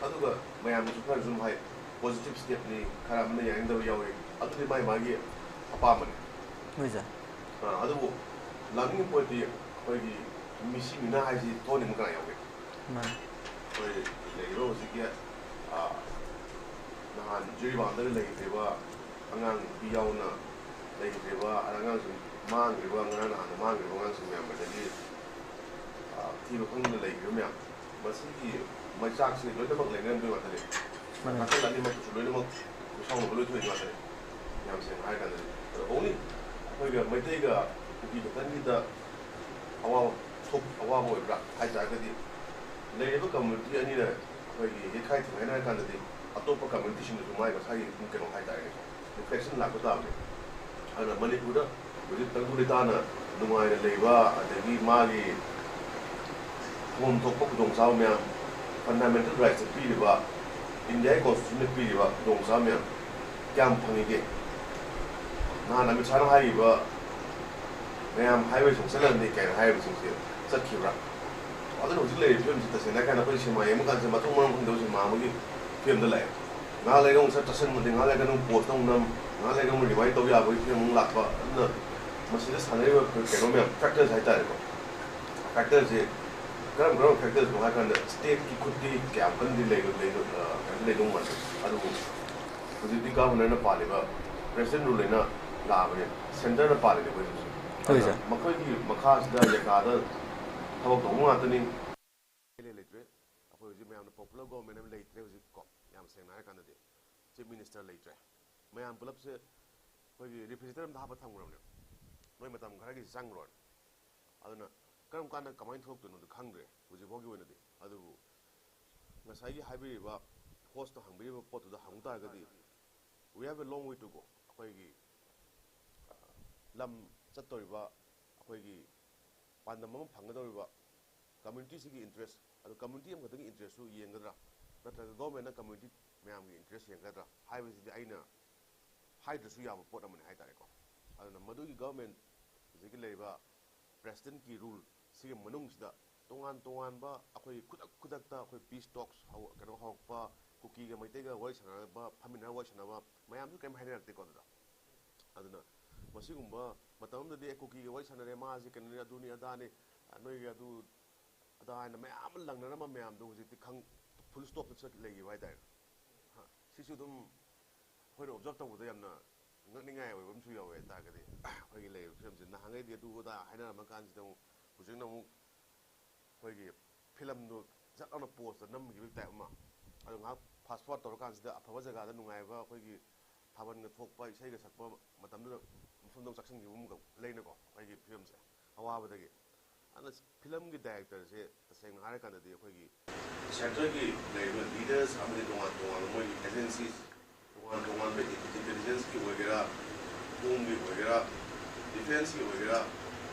ꯑꯗꯨꯒ ꯃꯌꯥꯝꯅꯁꯨ ꯈꯔꯁꯨ ꯑꯗꯨꯝ ꯍꯥꯏ, ꯄꯣꯖꯤꯇꯤꯚ ꯁ꯭ꯇꯦꯞꯅꯤ, ꯈꯔ ꯑꯃꯅ ꯌꯥꯅꯤꯡꯗꯕ ꯌꯥꯎꯏ꯫ ꯑꯗꯨꯗꯤ ꯃꯥꯏ ꯃꯥꯒꯤ ꯑꯄꯥꯝꯕꯅꯤ꯫ ꯍꯣꯏ ꯁꯥꯔ꯫ ꯑ, ꯑꯗꯨꯕꯨ ꯂꯥꯛꯅꯤꯡꯉꯤꯕ ꯄꯣꯠꯇꯤ ꯑꯩꯈꯣꯏꯒꯤ ꯃꯤꯁꯤ ꯃꯤꯅꯥ ꯍꯥꯏꯁꯤ ꯊꯣꯛꯍꯟꯅꯤꯡꯕ ꯀꯅꯥ ꯌꯥꯎꯒꯦ? ꯃꯥꯅꯤ꯫ ꯑꯩꯈꯣꯏ ꯂꯩꯔꯤꯕ ꯍꯧꯖꯤꯛꯀꯤ, ꯑ, ꯅꯍꯥꯟ ꯖꯤꯔꯤꯕꯥꯝꯗꯒ ꯂꯩꯈꯤꯗ꯭ꯔꯤꯕ ꯑꯉꯥꯡ ꯅꯨꯄꯤ ꯌꯥꯎꯅ ꯂꯩꯈꯤꯗ꯭ꯔꯤꯕ ꯑꯉꯥꯡꯁꯤꯡ, ꯃꯥꯡꯈ꯭ꯔꯤꯕ, ꯉꯔꯥꯡ ꯅꯍꯥꯟꯗ ꯃꯥꯡꯈ꯭ꯔꯤꯕ ꯑꯉꯥꯡꯁꯤꯡ ꯃꯌꯥꯝ, ꯑꯗꯒꯤ, ꯑ, ꯊꯤꯕ ꯈꯪꯗꯅ ꯂꯩꯈ꯭ꯔꯤꯕ ꯃꯌꯥꯝ, ꯃꯁꯤꯒꯤ ꯃꯩꯆꯥꯛꯁꯤ ꯂꯣꯏꯅꯃꯛ ꯂꯩꯅꯔꯝꯗꯣꯏ ꯉꯥꯛꯇꯅꯤ꯫ ꯃꯥꯅꯤ꯫ ꯅꯥꯀꯜ ꯑꯅꯤꯃꯛꯇꯁꯨ ꯂꯣꯏꯅꯃꯛ ꯈꯨꯠꯁꯥꯎꯅꯕ ꯂꯣꯏ ꯊꯣꯛꯏ ꯉꯥꯛꯇꯅꯤ꯫ ꯌꯥꯝ ꯁꯦꯡꯅ ꯍꯥꯏꯔ ꯀꯥꯟꯗꯗꯤ, ꯑꯗꯣ only ꯑꯩꯈꯣꯏꯒ ꯃꯩꯇꯩꯒ ꯀꯨꯀꯤ ꯈꯛꯇꯪꯒꯤꯗ ꯑꯋꯥꯕ ꯊꯣꯛ-, ꯑꯋꯥꯕ ꯑꯣꯏꯕ꯭ꯔꯥ ꯍꯥꯏ ꯇꯥꯔꯒꯗꯤ, ꯂꯩꯔꯤꯕ ꯀꯝꯃ꯭ꯌꯨꯅꯤꯇꯤ ꯑꯅꯤꯅ ꯑꯩꯈꯣꯏꯒꯤ ꯌꯩꯈꯥꯏ ꯊꯤꯡꯒꯥꯏꯅꯔ ꯀꯥꯟꯗꯗꯤ ꯑꯇꯣꯞꯄ ꯀꯝꯃ꯭ꯌꯨꯅꯤꯇꯤꯁꯤꯡꯗꯁꯨ ꯃꯥꯒꯤ ꯃꯁꯥꯒꯤ ꯑꯗꯨꯝ ꯀꯩꯅꯣ ꯍꯥꯏ ꯇꯥꯔꯦꯅꯦꯀꯣ, ꯔꯤꯐ꯭ꯂꯦꯛꯁꯟ ꯂꯥꯛꯄ ꯇꯥꯕꯅꯤ꯫ ꯑꯗꯨꯅ ꯃꯅꯤꯄꯨꯔꯗ ꯍꯧꯖꯤꯛ ꯇꯪꯗꯨ ꯂꯩꯇꯥꯅ ꯅꯨꯡꯉꯥꯏꯅ ꯂꯩꯕ, ꯑꯗꯒꯤ ꯃꯥꯒꯤ ꯐꯪꯐꯝ ꯊꯣꯛꯄ ꯈꯨꯗꯣꯡꯆꯥꯕ ꯃꯌꯥꯝ, ꯐꯟꯗꯥꯃꯦꯟꯇꯦꯜ ꯔꯥꯏꯠꯁꯇ ꯄꯤꯔꯤꯕ, ꯏꯟꯗꯤꯌꯥꯒꯤ ꯀꯣꯟꯁꯇꯤꯇ꯭ꯌꯨꯁꯟꯅ ꯄꯤꯔꯤꯕ ꯈꯨꯗꯣꯡꯆꯥꯕ ꯃꯌꯥꯝ ꯀꯌꯥꯝ ꯐꯪꯉꯤꯒꯦ? ꯅꯍꯥꯟ ꯑꯃꯤꯠ ꯁꯥꯍꯅ ꯍꯥꯏꯔꯤꯕ ꯃꯌꯥꯝ ꯍꯥꯏꯋꯦꯁꯤꯡ ꯆꯠꯂꯅꯤ ꯀꯥꯏꯅ ꯍꯥꯏꯔꯤꯕꯁꯤꯡꯁꯦ ꯆꯠꯈꯤꯕ꯭ꯔꯥ? ꯑꯗꯨꯅ ꯍꯧꯖꯤꯛ ꯂꯩꯔꯤꯕ ꯐꯤꯕꯝꯁꯤ ꯇꯁꯦꯡꯅ ꯍꯥꯏꯔ ꯀꯥꯟꯗ ꯑꯩꯈꯣꯏ ꯁꯤꯅꯦꯃꯥ ꯌꯦꯡꯕ ꯀꯥꯟꯗ ꯃꯊꯣꯡ ꯃꯔꯝ ꯈꯪꯗꯕ ꯁꯤꯅꯦꯃꯥ ꯑꯃꯒꯤ ꯐꯤꯕꯝꯗ ꯂꯥꯛꯑꯦ꯫ ꯉꯥꯏꯍꯥꯛ ꯂꯩꯔꯒ ꯑꯃꯨꯛ ꯁꯠ ꯇꯠꯁꯟꯕꯗꯤ, ꯉꯥꯏꯍꯥꯛ ꯂꯩꯔꯒ ꯑꯃꯨꯛ ꯄꯣꯁ ꯑꯃꯨꯛ ꯅꯝ, ꯉꯥꯏꯍꯥꯛ ꯂꯩꯔꯒ ꯑꯃꯨꯛ ꯔꯤꯋꯥꯏꯟ ꯇꯧ ꯌꯥꯕꯒꯤ ꯐꯤꯕꯝ ꯑꯃꯨꯛ ꯂꯥꯛꯄ꯫ ꯑꯗꯨꯅ ꯃꯁꯤꯗ ꯁꯥꯟꯅꯔꯤꯕ ꯑꯩꯈꯣꯏ ꯀꯩꯅꯣ ꯃꯌꯥꯝ, ꯐꯦꯛꯇꯔꯁ ꯍꯥꯏꯇꯥꯔꯦꯀꯣ, ꯐꯦꯛꯇꯔꯁꯦ ꯀꯔꯝ ꯀꯔꯝꯕ ꯐꯦꯛꯇꯔꯁꯅꯣ ꯍꯥꯏ ꯀꯥꯟꯗ ꯁ꯭ꯇꯦꯠꯀꯤ ꯈꯨꯠꯇꯤ ꯀꯌꯥꯝ ꯀꯟꯅꯗꯤ ꯂꯩ-, ꯂꯩ-, ꯑ, ꯀꯩꯅꯣ ꯂꯩꯗꯧ ꯃꯥꯟꯗꯦ꯫ ꯑꯗꯨꯕꯨ ꯍꯧꯖꯤꯛꯇꯤ ꯒꯚꯔꯅꯔꯅ ꯄꯥꯜꯂꯤꯕ, ꯄ꯭ꯔꯦꯁꯤꯗꯦꯟ ꯔꯨꯜ ꯍꯥꯏꯅ ꯂꯥꯛꯑꯕꯅꯦ, ꯁꯦꯟꯇꯔꯅ ꯄꯥꯜꯂꯤꯅꯦ ꯑꯩꯈꯣꯏ ꯍꯧꯖꯤꯛ꯫ ꯍꯣꯏ, ꯑꯗꯨꯅ ꯁꯥꯔ꯫ ꯃꯈꯣꯏꯒꯤ ꯃꯈꯥꯁꯤꯗ ꯖꯒꯥꯗ ꯊꯕꯛ ꯇꯧꯕ ꯉꯥꯛꯇꯅꯤ꯫ ꯑꯦꯝ ꯑꯦꯜ ꯑꯦ ꯂꯩꯇ꯭ꯔꯦ꯫ ꯑꯩꯈꯣꯏ ꯍꯧꯖꯤꯛ ꯃꯌꯥꯝꯅ ꯄꯣꯄꯨꯂꯔ ꯒꯣꯚꯔꯟꯃꯦꯟ ꯑꯃ ꯂꯩꯇ꯭ꯔꯦ ꯍꯧꯖꯤꯛ ꯀꯣ꯫ ꯌꯥꯝ ꯁꯦꯡꯅ ꯍꯥꯏꯔꯀꯥꯟꯗꯗꯤ ꯆꯤꯐ ꯃꯤꯅꯤꯁꯇꯔ ꯂꯩꯇ꯭ꯔꯦ꯫ ꯃꯌꯥꯝ ꯄꯨꯂꯞꯁꯦ ꯑꯩꯈꯣꯏꯒꯤ ꯔꯤꯐ꯭ꯔꯤꯖꯔꯦꯇꯔ ꯑꯝꯗ ꯍꯥꯞꯄ ꯊꯝꯈ꯭ꯔꯕꯅꯦ꯫ ꯅꯣꯏ ꯃꯇꯝ ꯈꯔꯒꯤ ꯆꯪꯈ꯭ꯔꯣꯅꯦ꯫ ꯑꯗꯨꯅ ꯀꯔꯝ ꯀꯥꯟꯗ ꯀꯃꯥꯏꯅ ꯊꯣꯛꯂꯛꯇꯣꯏꯅꯣꯗꯤ ꯈꯪꯗ꯭ꯔꯦ ꯍꯧꯖꯤꯛ ꯐꯥꯎꯒꯤ ꯑꯣꯏꯅꯗꯤ꯫ ꯑꯗꯨꯕꯨ ꯉꯁꯥꯏꯒꯤ ꯍꯥꯏꯕꯤꯔꯤꯕ ꯍꯣꯁꯇ ꯍꯪꯕꯤꯔꯤꯕ ꯄꯣꯠꯇꯨꯗ ꯍꯪ ꯇꯥꯔꯒꯗꯤ, we have a long way to go꯫ ꯑꯩꯈꯣꯏꯒꯤ, ꯑ, ꯂꯝ ꯆꯠꯇꯧꯔꯤꯕ, ꯑꯩꯈꯣꯏꯒꯤ ꯄꯥꯟꯗꯝ ꯑꯃ ꯐꯪꯒꯗꯧꯔꯤꯕ ꯀꯝꯃ꯭ꯌꯨꯅꯤꯇꯤꯁꯤꯒꯤ ꯏꯟꯇꯔꯦꯁ, ꯑꯗꯨ ꯀꯝꯃ꯭ꯌꯨꯅꯤꯇꯤ ꯑꯃꯈꯛꯇꯒꯤ ꯏꯟꯇꯔꯦꯁꯁꯨ ꯌꯦꯡꯒꯗ꯭ꯔꯥ, ꯅꯠꯇ꯭ꯔꯒ ꯒꯣꯔꯃꯦꯟꯅ ꯀꯝꯃ꯭ꯌꯨꯅꯤꯇꯤ ꯃꯌꯥꯝꯒꯤ ꯏꯟꯇꯔꯦꯁ ꯌꯦꯡꯒꯗ꯭ꯔꯥ ꯍꯥꯏꯕꯁꯤꯗꯤ ꯑꯩꯅ ꯍꯥꯏꯗ꯭ꯔꯁꯨ ꯌꯥꯕ ꯄꯣꯠ ꯑꯃꯅꯤ ꯍꯥꯏꯇꯥꯔꯦꯀꯣ꯫ ꯑꯗꯨꯅ ꯃꯗꯨꯒꯤ ꯒꯣꯔꯃꯦꯟ ꯍꯧꯖꯤꯛꯀꯤ ꯂꯩꯔꯤꯕ ꯄ꯭ꯔꯦꯁꯤꯗꯦꯟꯠꯀꯤ ꯔꯨꯜ ꯁꯤꯒꯤ ꯃꯅꯨꯡꯁꯤꯗ ꯇꯣꯉꯥꯟ ꯇꯣꯉꯥꯟꯕ ꯑꯩꯈꯣꯏꯒꯤ ꯈꯨꯗꯛ ꯈꯨꯗꯛꯇ ꯑꯩꯈꯣꯏ ꯄꯤꯁ ꯇꯣꯛꯁ ꯍꯧ-, ꯀꯩꯅꯣ ꯍꯧꯔꯛꯄ, ꯀꯨꯀꯤꯒ ꯃꯩꯇꯩꯒ ꯋꯥꯔꯤ ꯁꯥꯟꯅꯕ, ꯐꯝꯃꯤꯟꯅꯔ ꯋꯥꯔꯤ ꯁꯥꯟꯅꯕ ꯃꯌꯥꯝꯁꯨ ꯀꯔꯤꯝ ꯍꯥꯏꯅꯔꯛꯇꯦꯀꯣ꯫ ꯑꯗꯨꯗ ꯑꯗꯨꯅ ꯃꯁꯤꯒꯨꯝꯕ ꯃꯇꯝ ꯑꯃꯗꯗꯤ, "ꯑꯦ, ꯀꯨꯀꯤꯒ ꯋꯥꯔꯤ ꯁꯥꯟꯅꯔꯦ, ꯃꯥꯁꯤ ꯀꯩꯅꯣꯅꯤ, ꯑꯗꯨꯅꯤ, ꯑꯗꯥꯅꯤ, ꯅꯣꯏꯒꯤ ꯑꯗꯨ ꯑꯗꯥ" ꯍꯥꯏꯅ ꯃꯌꯥꯝ ꯑꯃ ꯂꯪꯅꯔꯝꯕ ꯃꯌꯥꯝꯗꯣ ꯍꯧꯖꯤꯛꯇꯤ ꯈꯪ ꯐꯨꯜ ꯁ꯭ꯇꯣꯞꯇ ꯆꯠ ꯂꯩꯈꯤꯕ ꯍꯥꯏꯇꯥꯔꯦ꯫ ꯍꯥ, ꯁꯤꯁꯨ ꯑꯗꯨꯝ ꯑꯩꯈꯣꯏꯅ ꯑꯣꯕꯖꯥꯔꯕ ꯇꯧꯕꯗ ꯌꯥꯝꯅ ꯉꯛꯅꯤꯡꯉꯥꯏ ꯑꯣꯏꯕ ꯑꯃꯁꯨ ꯌꯥꯎꯋꯦ ꯍꯥꯏꯇꯥꯔꯒꯗꯤ, ꯑꯩꯈꯣꯏꯒꯤ ꯂꯩꯔꯤꯕ ꯐꯤꯕꯝꯁꯦ ꯅꯍꯥꯟꯈꯩꯗꯤ ꯑꯗꯨ ꯑꯗꯥ ꯍꯥꯏꯅꯔꯝꯃ ꯀꯥꯟꯁꯤꯗ ꯑꯃꯨꯛ ꯍꯧꯖꯤꯛꯅ ꯑꯃꯨꯛ ꯑꯩꯈꯣꯏꯒꯤ ꯐꯤꯂꯝꯗꯣ ꯖꯠ ꯂꯥꯎꯅ ꯄꯣꯁꯇ ꯅꯝꯈꯤꯕꯒꯤ ꯇꯥꯏꯞ ꯑꯃ, ꯑꯗꯣ ꯉꯥꯏꯍꯥꯛ ꯐꯥꯁ ꯐꯣꯔꯋꯥꯔꯗ ꯇꯧꯔꯀꯥꯟꯁꯤꯗ ꯑꯐꯕ ꯖꯒꯥꯗ ꯅꯨꯡꯉꯥꯏꯕ ꯑꯩꯈꯣꯏꯒꯤ ꯊꯥꯕꯜꯒ ꯊꯣꯛꯄ, ꯏꯁꯩꯒ ꯁꯛꯄ ꯃꯇꯝꯗꯨꯗ ꯃꯐꯝꯗ ꯑꯃꯨꯛ ꯆꯥꯛꯁꯤꯟꯈꯤꯕ ꯑꯃꯒ ꯂꯩꯅꯀꯣ, ꯑꯩꯈꯣꯏꯒꯤ ꯐꯤꯕꯝꯁꯦ ꯑꯋꯥꯕꯗꯒꯤ꯫ ꯑꯗꯨꯅ ꯐꯤꯂꯝꯒꯤ ꯗꯥꯏꯔꯦꯛꯇꯔꯁꯦ ꯇꯁꯦꯡꯅ ꯍꯥꯏꯔꯀꯥꯟꯗꯗꯤ ꯑꯩꯈꯣꯏꯒꯤ ꯁꯦꯟꯇꯔꯒꯤ ꯂꯩꯔꯤꯕ ꯂꯤꯗꯔꯁ ꯑꯃꯗꯤ ꯇꯣꯉꯥꯟ ꯇꯣꯉꯥꯟꯕ ꯃꯣꯏꯒꯤ ꯑꯦꯖꯦꯟꯁꯤꯁ, ꯇꯣꯉꯥꯟ ꯇꯣꯉꯥꯟꯕ ꯏꯟꯇꯦꯂꯤꯖꯦꯟꯁꯀꯤ ꯑꯣꯏꯒꯦꯔꯥ, ꯍꯣꯝꯒꯤ ꯑꯣꯏꯒꯦꯔꯥ, ꯗꯤꯐꯦꯟꯁꯀꯤ ꯑꯣꯏꯒꯦꯔꯥ,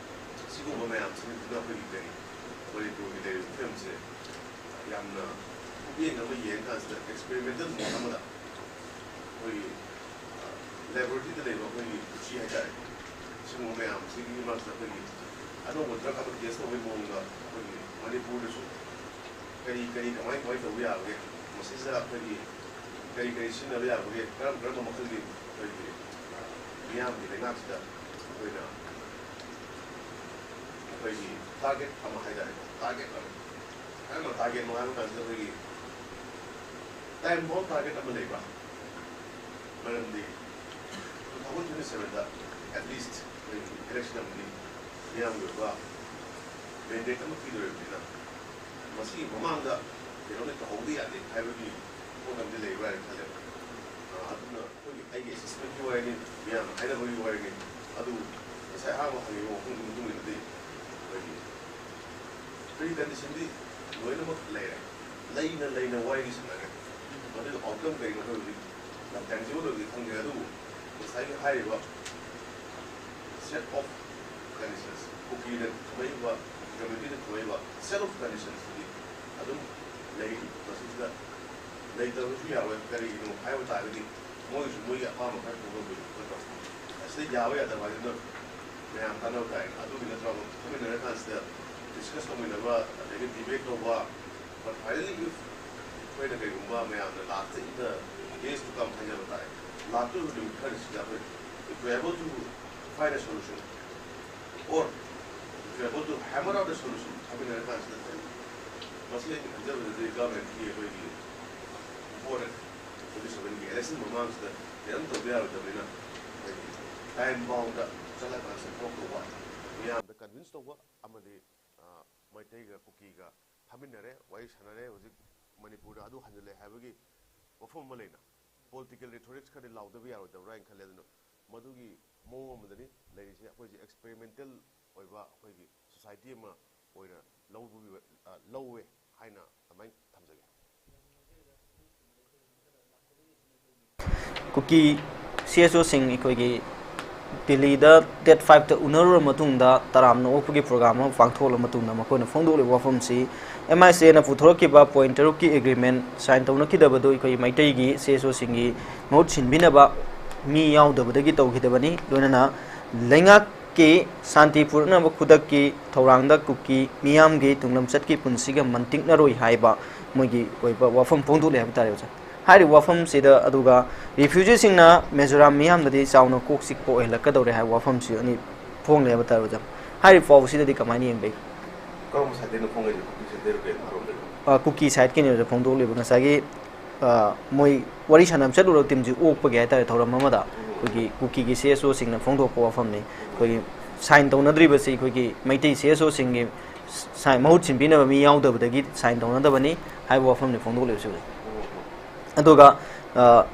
ꯁꯤꯒꯨꯝꯕ ꯃꯌꯥꯝꯁꯤꯅ ꯑꯩꯈꯣꯏꯒꯤ ꯀꯔꯤ ꯃꯅꯤꯄꯨꯔꯒꯤ ꯂꯩꯔꯤꯕ ꯐꯤꯕꯝꯁꯦ ꯌꯥꯝꯅ ꯃꯤꯠꯌꯦꯡ ꯑꯃ ꯌꯦꯡꯉꯀꯥꯟꯁꯤꯗ ꯑꯦꯛꯁꯄꯦꯔꯤꯃꯦꯟꯇꯦꯜ ꯃꯣꯠ ꯑꯃꯗ ꯑꯩꯈꯣꯏꯒꯤ ꯂꯦꯕꯣꯔꯦꯇꯔꯤꯗ ꯂꯩꯕ ꯑꯩꯈꯣꯏꯒꯤ ꯎꯆꯤ ꯍꯥꯏꯇꯥꯔꯦ, ꯁꯤꯒꯨꯝꯕ ꯃꯌꯥꯝꯁꯤꯒꯤ ꯃꯔꯛꯇ ꯑꯩꯈꯣꯏꯒꯤ ꯑꯅꯧꯕ ꯗ꯭ꯔꯒ ꯑꯃ ꯇꯦꯁ ꯇꯧꯕꯒꯤ ꯃꯑꯣꯡꯗ ꯑꯩꯈꯣꯏꯒꯤ ꯃꯅꯤꯄꯨꯔꯗꯁꯨ ꯀꯔꯤ ꯀꯔꯤ ꯀꯃꯥꯏ ꯀꯃꯥꯏ ꯇꯧꯕ ꯌꯥꯕꯒꯦ, ꯃꯁꯤꯗ ꯑꯩꯈꯣꯏꯒꯤ ꯀꯔꯤ ꯀꯔꯤ ꯁꯤꯖꯤꯟꯅꯕ ꯌꯥꯕꯒꯦ, ꯀꯔꯝ ꯀꯔꯝꯕ ꯃꯈꯜꯒꯤ ꯑꯩꯈꯣꯏꯒꯤ ꯃꯤꯌꯥꯝꯒꯤ ꯂꯩꯉꯥꯛꯁꯤꯗ ꯑꯩꯈꯣꯏꯅ ꯑꯩꯈꯣꯏꯒꯤ ꯇꯥꯔꯒꯦꯠ ꯑꯃ ꯍꯥꯏꯇꯥꯔꯦꯀꯣ, ꯇꯥꯔꯒꯦꯠ ꯑꯃ, ꯀꯔꯝꯕ ꯇꯥꯔꯒꯦꯠꯅꯣ ꯍꯥꯏꯕ ꯀꯥꯟꯁꯤꯗ ꯑꯩꯈꯣꯏꯒꯤ ꯇꯥꯏꯝ ꯕꯥꯎꯟ ꯇꯥꯔꯒꯦꯠ ꯑꯃ ꯂꯩꯕ, ꯃꯔꯝꯗꯤ ꯇꯨ ꯊꯥꯎꯖꯟ ꯇ꯭ꯋꯦꯟꯇꯤ ꯁꯚꯦꯟꯗ ꯑꯦꯠꯂꯤꯁ ꯑꯩꯈꯣꯏꯒꯤ ꯏꯂꯦꯛꯁꯟ ꯑꯃꯗꯤ ꯃꯤꯌꯥꯝꯒꯤ ꯑꯣꯏꯕ ꯃꯦꯟꯗꯦꯠ ꯑꯃ ꯄꯤꯗꯣꯔꯤꯕꯅꯤꯅ, ꯃꯁꯤꯒꯤ ꯃꯃꯥꯡꯗ ꯀꯩꯅꯣꯝꯗꯤ ꯇꯧꯍꯧꯗ ꯌꯥꯗꯦ ꯍꯥꯏꯕꯒꯤ ꯄꯣꯠ ꯑꯃꯗꯤ ꯂꯩꯕ꯭ꯔꯥ ꯍꯥꯏꯅ ꯈꯜꯂꯦ꯫ ꯑ, ꯑꯗꯨꯅ ꯑꯩꯈꯣꯏꯒꯤ, ꯑꯩꯒꯤ ꯑꯦꯁꯦꯁꯃꯦꯟꯒꯤ ꯋꯥꯔꯤꯅꯤ, ꯃꯤꯌꯥꯝꯅ ꯍꯥꯏꯅꯕꯒꯤ ꯋꯥꯔꯤꯅꯤ꯫ ꯑꯗꯨꯕꯨ ꯉꯁꯥꯏ ꯑꯍꯥꯟꯕ ꯍꯪꯉꯤꯕ ꯋꯥꯐꯝꯗꯨꯒꯤ ꯃꯇꯨꯡ ꯏꯟꯅꯗꯤ ꯑꯩꯈꯣꯏꯒꯤ ꯄ꯭ꯔꯤ ꯀꯟꯗꯤꯁꯟꯗꯤ ꯂꯣꯏꯅꯃꯛ ꯂꯩꯔꯦ, ꯂꯩꯅ ꯂꯩꯅ ꯋꯥꯔꯤꯗꯤ ꯁꯥꯟꯅꯔꯦ꯫ ꯃꯗꯨꯒꯤ ꯑꯥꯎꯠꯀꯝ ꯀꯔꯤꯅꯣ ꯑꯩꯈꯣꯏ ꯍꯧꯖꯤꯛ ꯌꯥꯝ ꯇꯦꯟꯖꯤꯕꯜ ꯑꯣꯏꯕꯗꯤ ꯈꯪꯗ꯭ꯔꯦ, ꯑꯗꯨꯕꯨ ꯉꯁꯥꯏꯒꯤ ꯍꯥꯏꯔꯤꯕ ꯁꯦꯠ ꯑꯣꯐ ꯀꯟꯗꯤꯁꯟꯁ, ꯀꯨꯀꯤꯅ ꯊꯝꯃꯛꯏꯕ, ꯀꯃꯤꯇꯤꯅ ꯊꯝꯃꯛꯏꯕ ꯁꯦꯠ ꯑꯣꯐ ꯀꯟꯗꯤꯁꯟꯁꯇꯨꯗꯤ ꯑꯗꯨꯝ ꯂꯩꯔꯤ꯫ ꯃꯁꯤꯁꯤꯗ ꯂꯩꯇꯕꯁꯨ ꯌꯥꯔꯣꯏ꯫ ꯀꯔꯤꯒꯤꯅꯣ ꯍꯥꯏꯕ ꯇꯥꯔꯒꯗꯤ ꯃꯣꯏꯒꯤꯁꯨ ꯃꯣꯏꯒꯤ ꯑꯄꯥꯝꯕ ꯈꯔ ꯐꯣꯡꯗꯣꯛꯄꯤꯌꯨ ꯅꯠꯇ꯭ꯔꯣ? ꯑꯁꯤꯗ ꯌꯥꯕ ꯌꯥꯗꯕ ꯍꯥꯏꯗꯨꯅ ꯃꯌꯥꯝ ꯇꯥꯟꯅꯕ ꯇꯥꯏ꯫ ꯑꯗꯨꯒꯤ ꯅꯠꯇ꯭ꯔꯣ ꯐꯝꯃꯤꯟꯅꯔ ꯀꯥꯟꯁꯤꯗ ꯗꯤꯁꯀꯁ ꯇꯧꯃꯤꯟꯅꯕ, ꯑꯗꯒꯤ ꯗꯤꯕꯦꯠ ꯇꯧꯕ, but finally if ꯑꯩꯈꯣꯏꯅ ꯀꯩꯒꯨꯝꯕ ꯃꯌꯥꯝꯅ ꯂꯥꯁꯇ ꯏꯟꯗ ꯗꯦꯁ ꯇꯨ ꯀꯝ ꯍꯥꯏꯖꯕ ꯇꯥꯔꯦ, ꯂꯥꯛꯇꯣꯔꯤꯕ ꯅꯨꯃꯤꯠ ꯈꯔꯁꯤꯗ ꯑꯩꯈꯣꯏ, if we able to find a solution, or if we able to hammer out a solution ꯍꯥꯏꯃꯤꯟꯅꯔ ꯀꯥꯟꯁꯤꯗ ꯐꯩ꯫ ꯃꯁꯤ ꯑꯩꯅ ꯈꯟꯖꯕꯗꯗꯤ ꯒꯚꯔꯟꯃꯦꯟꯠꯀꯤ ꯑꯩꯈꯣꯏꯒꯤ ꯏꯝꯄꯣꯔꯇꯦꯟ ꯇ꯭ꯋꯦꯟꯇꯤ ꯁꯚꯦꯟꯒꯤ ꯏꯂꯦꯛꯁꯟ ꯃꯃꯥꯡꯁꯤꯗ ꯈꯤꯇꯪ ꯇꯧꯕ ꯌꯥꯔꯣꯏꯗꯕꯅꯤꯅ ꯑꯩꯈꯣꯏꯒꯤ ꯇꯥꯏꯝ ꯕꯥꯎꯟꯗ ꯆꯠꯂꯀꯥꯟꯁꯤꯗ ꯊꯣꯛꯇꯧꯕ, ꯃꯤꯌꯥꯝꯗ ꯀꯟꯚꯤꯟꯁ ꯇꯧꯕ ꯑꯃꯗꯤ, ꯑ, ꯃꯩꯇꯩꯒ ꯀꯨꯀꯤꯒ ꯐꯝꯃꯤꯟꯅꯔꯦ, ꯋꯥꯔꯤ ꯁꯥꯟꯅꯔꯦ꯫ ꯍꯧꯖꯤꯛ ꯃꯅꯤꯄꯨꯔꯗ ꯑꯗꯨ ꯍꯟꯖꯤꯜꯂꯦ ꯍꯥꯏꯕꯒꯤ ꯋꯥꯐꯝ ꯑꯃ ꯂꯩꯅ, ꯄꯣꯂꯤꯇꯤꯀꯦꯜ ꯔꯤꯊꯣꯔꯤꯛꯁ ꯈꯔꯗꯤ ꯂꯥꯎꯗꯕ ꯌꯥꯔꯣꯏꯗꯕ꯭ꯔꯥ ꯍꯥꯏꯅ ꯈꯜꯂꯦ꯫ ꯑꯗꯨꯅ ꯃꯗꯨꯒꯤ ꯃꯑꯣꯡ ꯑꯃꯗꯅꯤ ꯂꯩꯔꯤꯁꯦ꯫ ꯑꯩꯈꯣꯏꯁꯦ ꯑꯦꯛꯁꯄꯦꯔꯤꯃꯦꯟꯇꯦꯜ ꯑꯣꯏꯕ ꯑꯩꯈꯣꯏꯒꯤ ꯁꯣꯁꯥꯏꯇꯤ ꯑꯃ ꯑꯣꯏꯅ ꯂꯧꯕꯒꯤ, ꯑ, ꯂꯧꯋꯦ ꯍꯥꯏꯅ ꯑꯗꯨꯃꯥꯏꯅ ꯊꯝꯖꯒꯦ꯫ ꯀꯨꯀꯤ ꯁꯤ ꯑꯦꯁ ꯑꯣꯁꯤꯡ ꯑꯩꯈꯣꯏꯒꯤ ꯗꯤꯜꯂꯤꯗ ꯗꯦꯠ ꯐꯥꯏꯚꯇ ꯎꯅꯔꯨꯔ ꯃꯇꯨꯡꯗ ꯇꯔꯥꯝꯅ ꯑꯣꯛꯄꯒꯤ ꯄ꯭ꯔꯣꯒ꯭ꯔꯥꯝ ꯑꯃ ꯄꯥꯡꯊꯣꯛꯂꯕ ꯃꯇꯨꯡꯗ ꯃꯈꯣꯏꯅ ꯐꯣꯡꯗꯣꯛꯂꯤꯕ ꯋꯥꯐꯝꯁꯤ, ꯑꯦꯝ ꯑꯥꯏ ꯁꯤ ꯑꯦꯅ ꯄꯨꯊꯣꯔꯛꯈꯤꯕ ꯄꯣꯏꯟꯠ ꯇꯔꯨꯛꯀꯤ ꯑꯦꯒ꯭ꯔꯤꯃꯦꯟꯠ ꯁꯥꯏꯟ ꯇꯧꯅꯈꯤꯗꯕꯗꯨ ꯑꯩꯈꯣꯏ ꯃꯩꯇꯩꯒꯤ ꯁꯤ ꯑꯦꯁ ꯑꯣꯁꯤꯡꯒꯤ ꯃꯍꯨꯠ ꯁꯤꯟꯕꯤꯅꯕ ꯃꯤ ꯌꯥꯎꯗꯕꯗꯒꯤ ꯇꯧꯈꯤꯗꯕꯅꯤ꯫ ꯂꯣꯏꯅꯅ ꯂꯩꯉꯥꯛꯀꯤ ꯁꯥꯟꯇꯤ ꯄꯨꯔꯛꯅꯕ ꯈꯨꯗꯛꯀꯤ ꯊꯧꯔꯥꯡꯗ ꯀꯨꯀꯤ ꯃꯤꯌꯥꯝꯒꯤ ꯇꯨꯡꯂꯝꯆꯠꯀꯤ ꯄꯨꯟꯁꯤꯒ ꯃꯟꯇꯤꯛꯅꯔꯣꯏ ꯍꯥꯏꯕ ꯃꯣꯏꯒꯤ ꯑꯣꯏꯕ ꯋꯥꯐꯝ ꯐꯣꯡꯗꯣꯛꯂꯦ ꯍꯥꯏꯕ ꯇꯥꯔꯦ ꯑꯣꯖꯥ꯫ ꯍꯥꯏꯔꯤꯕ ꯋꯥꯐꯝꯁꯤꯗ ꯑꯗꯨꯒ ꯔꯤꯐ꯭ꯌꯨꯖꯤꯁꯤꯡꯅ ꯃꯤꯖꯣꯔꯥꯝ ꯃꯤꯌꯥꯝꯗꯗꯤ ꯆꯥꯎꯅ ꯀꯣꯛ ꯆꯤꯛꯄ ꯑꯣꯏꯍꯜꯂꯛꯀꯗꯧꯔꯦ ꯍꯥꯏꯕ ꯋꯥꯐꯝꯁꯤ ꯑꯅꯤ ꯐꯣꯡꯂꯦ ꯍꯥꯏꯕ ꯇꯥꯔꯦ ꯑꯣꯖꯥ꯫ ꯍꯥꯏꯔꯤꯕ ꯄꯥꯎꯁꯤꯗꯗꯤ ꯀꯃꯥꯏꯅ ꯌꯦꯡꯕꯤꯒꯦ? ꯀꯔꯝꯕ ꯁꯥꯏꯠꯇꯩꯅꯣ ꯐꯣꯡꯉꯛꯏꯁꯦ? ꯀꯨꯀꯤ ꯁꯥꯏꯠꯇꯩꯔꯣ ꯀꯩꯅꯣ? ꯀꯔꯣꯝꯗꯩꯅꯣ? ꯑ, ꯀꯨꯀꯤ ꯁꯥꯏꯠꯀꯤꯅꯦ ꯑꯣꯖꯥ ꯐꯣꯡꯗꯣꯛꯂꯤꯕ꯫ ꯉꯁꯥꯏꯒꯤ, ꯑ, ꯃꯣꯏ ꯋꯥꯔꯤ ꯁꯥꯟꯅꯕ ꯆꯠꯂꯨꯔꯕ ꯇꯤꯝꯁꯤ ꯑꯣꯛꯄꯒꯤ ꯍꯥꯏꯇꯥꯔꯦ, ꯊꯧꯔꯝ ꯑꯃꯗ ꯑꯩꯈꯣꯏꯒꯤ ꯀꯨꯀꯤꯒꯤ ꯁꯤ ꯑꯦꯁ ꯑꯣꯁꯤꯡꯅ ꯐꯣꯡꯗꯣꯛꯄ ꯋꯥꯐꯝꯅꯤ꯫ ꯑꯩꯈꯣꯏꯒꯤ ꯁꯥꯏꯟ ꯇꯧꯅꯗ꯭ꯔꯤꯕꯁꯤ ꯑꯩꯈꯣꯏꯒꯤ ꯃꯩꯇꯩ ꯁꯤ ꯑꯦꯁ ꯑꯣꯁꯤꯡꯒꯤ ꯁꯥꯏꯟ, ꯃꯍꯨꯠ ꯁꯤꯟꯕꯤꯅꯕ ꯃꯤ ꯌꯥꯎꯗꯕꯗꯒꯤ ꯁꯥꯏꯟ ꯇꯧꯅꯗꯕꯅꯤ ꯍꯥꯏꯕ ꯋꯥꯐꯝꯅꯤ ꯐꯣꯡꯗꯣꯛꯂꯤꯕꯁꯤ ꯑꯣꯖꯥ꯫ ꯑꯗꯨꯒ, ꯑ,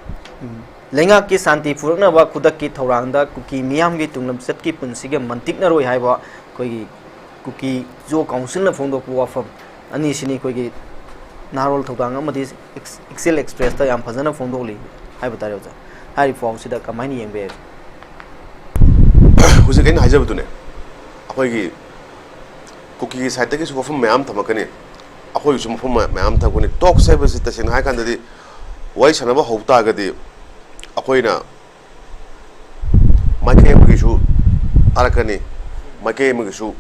ꯂꯩꯉꯥꯛꯀꯤ ꯁꯥꯟꯇꯤ ꯄꯨꯔꯛꯅꯕ ꯈꯨꯗꯛꯀꯤ ꯊꯧꯔꯥꯡꯗ ꯀꯨꯀꯤ ꯃꯤꯌꯥꯝꯒꯤ ꯇꯨꯡꯂꯝꯆꯠꯀꯤ ꯄꯨꯟꯁꯤꯒ ꯃꯟꯇꯤꯛꯅꯔꯣꯏ ꯍꯥꯏꯕ ꯑꯩꯈꯣꯏꯒꯤ ꯀꯨꯀꯤ ꯖꯣ ꯀꯥꯎꯟꯁꯤꯜꯅ ꯐꯣꯡꯗꯣꯛꯄ ꯋꯥꯐꯝ ꯑꯅꯤꯁꯤꯅꯤ ꯑꯩꯈꯣꯏꯒꯤ ꯅꯍꯥꯔꯣꯜ ꯊꯧꯗꯥꯡ ꯑꯃꯗꯤ ꯑꯦꯛꯁ-, ꯑꯦꯛꯁꯦꯜ ꯑꯦꯛꯁꯄ꯭ꯔꯦꯁꯇ ꯌꯥꯝ ꯐꯖꯅ ꯐꯣꯡꯗꯣꯛꯂꯤ ꯍꯥꯏꯕ ꯇꯥꯔꯦ ꯑꯣꯖꯥ꯫ ꯍꯥꯏꯔꯤꯕ ꯄꯥꯎꯁꯤꯗ ꯀꯃꯥꯏꯅ ꯌꯦꯡꯕ ꯌꯥꯏ? ꯍꯧꯖꯤꯛ ꯑꯩꯅ ꯍꯥꯏꯖꯕꯗꯨꯅꯦ, ꯑꯩꯈꯣꯏꯒꯤ ꯀꯨꯀꯤꯒꯤ ꯁꯥꯏꯠꯇꯒꯤꯁꯨ ꯋꯥꯐꯝ ꯃꯌꯥꯝ ꯊꯝꯃꯛꯀꯅꯤ, ꯑꯩꯈꯣꯏꯒꯤꯁꯨ ꯃꯐꯝ ꯃꯌꯥꯝ ꯊꯝꯃꯛꯀꯅꯤ꯫ ꯇꯣꯛꯁ ꯍꯥꯏꯕꯁꯤ ꯇꯁꯦꯡꯅ ꯍꯥꯏꯔꯀꯥꯟꯗꯗꯤ ꯋꯥꯔꯤ ꯁꯥꯟꯅꯕ ꯍꯧ ꯇꯥꯔꯒꯗꯤ ꯑꯩꯈꯣꯏꯅ ꯃꯥꯏꯀꯩ ꯑꯃꯒꯤꯁꯨ ꯇꯥꯔꯛꯀꯅꯤ, ꯃꯥꯏꯀꯩ ꯑꯃꯒꯤꯁꯨ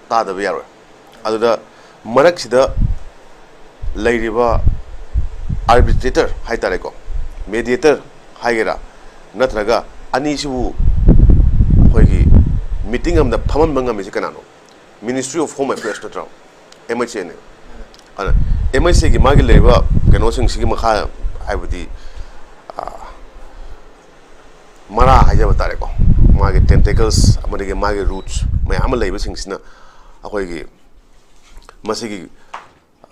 ꯇꯥꯗꯕ ꯌꯥꯔꯣꯏ꯫ ꯑꯗꯨꯗ ꯃꯔꯛꯁꯤꯗ ꯂꯩꯔꯤꯕ ꯑꯥꯔꯕꯤꯇ꯭ꯔꯦꯇꯔ ꯍꯥꯏꯇꯥꯔꯦꯀꯣ, ꯃꯦꯗꯤꯌꯦꯇꯔ ꯍꯥꯏꯒꯦꯔꯥ, ꯅꯠꯇ꯭ꯔꯒ ꯑꯅꯤꯁꯤꯕꯨ ꯑꯩꯈꯣꯏꯒꯤ ꯃꯤꯇꯤꯡ ꯑꯃꯗ ꯐꯝꯍꯟꯕ ꯉꯝꯃꯤꯁꯦ ꯀꯅꯥꯅꯣ? Ministry of Home Affairs ꯅꯠꯇ꯭ꯔꯣ? ꯑꯦꯝ ꯑꯩꯆ ꯑꯦꯅꯦ꯫ ꯑꯗ ꯑꯦꯝ ꯑꯩꯆ ꯑꯦꯒꯤ ꯃꯥꯒꯤ ꯂꯩꯔꯤꯕ ꯀꯩꯅꯣꯁꯤꯡꯁꯤꯒꯤ ꯃꯈꯥ, ꯍꯥꯏꯕꯗꯤ, ꯑꯥ, ꯃꯔꯥ ꯍꯥꯏꯖꯕ ꯇꯥꯔꯦꯀꯣ, ꯃꯥꯒꯤ ꯇꯦꯟꯇꯦꯀꯜꯁ ꯑꯃꯗꯒꯤ ꯃꯥꯒꯤ ꯔꯨꯠꯁ ꯃꯌꯥꯝ ꯑꯃ ꯂꯩꯕꯁꯤꯡꯁꯤꯅ ꯑꯩꯈꯣꯏꯒꯤ ꯃꯁꯤꯒꯤ,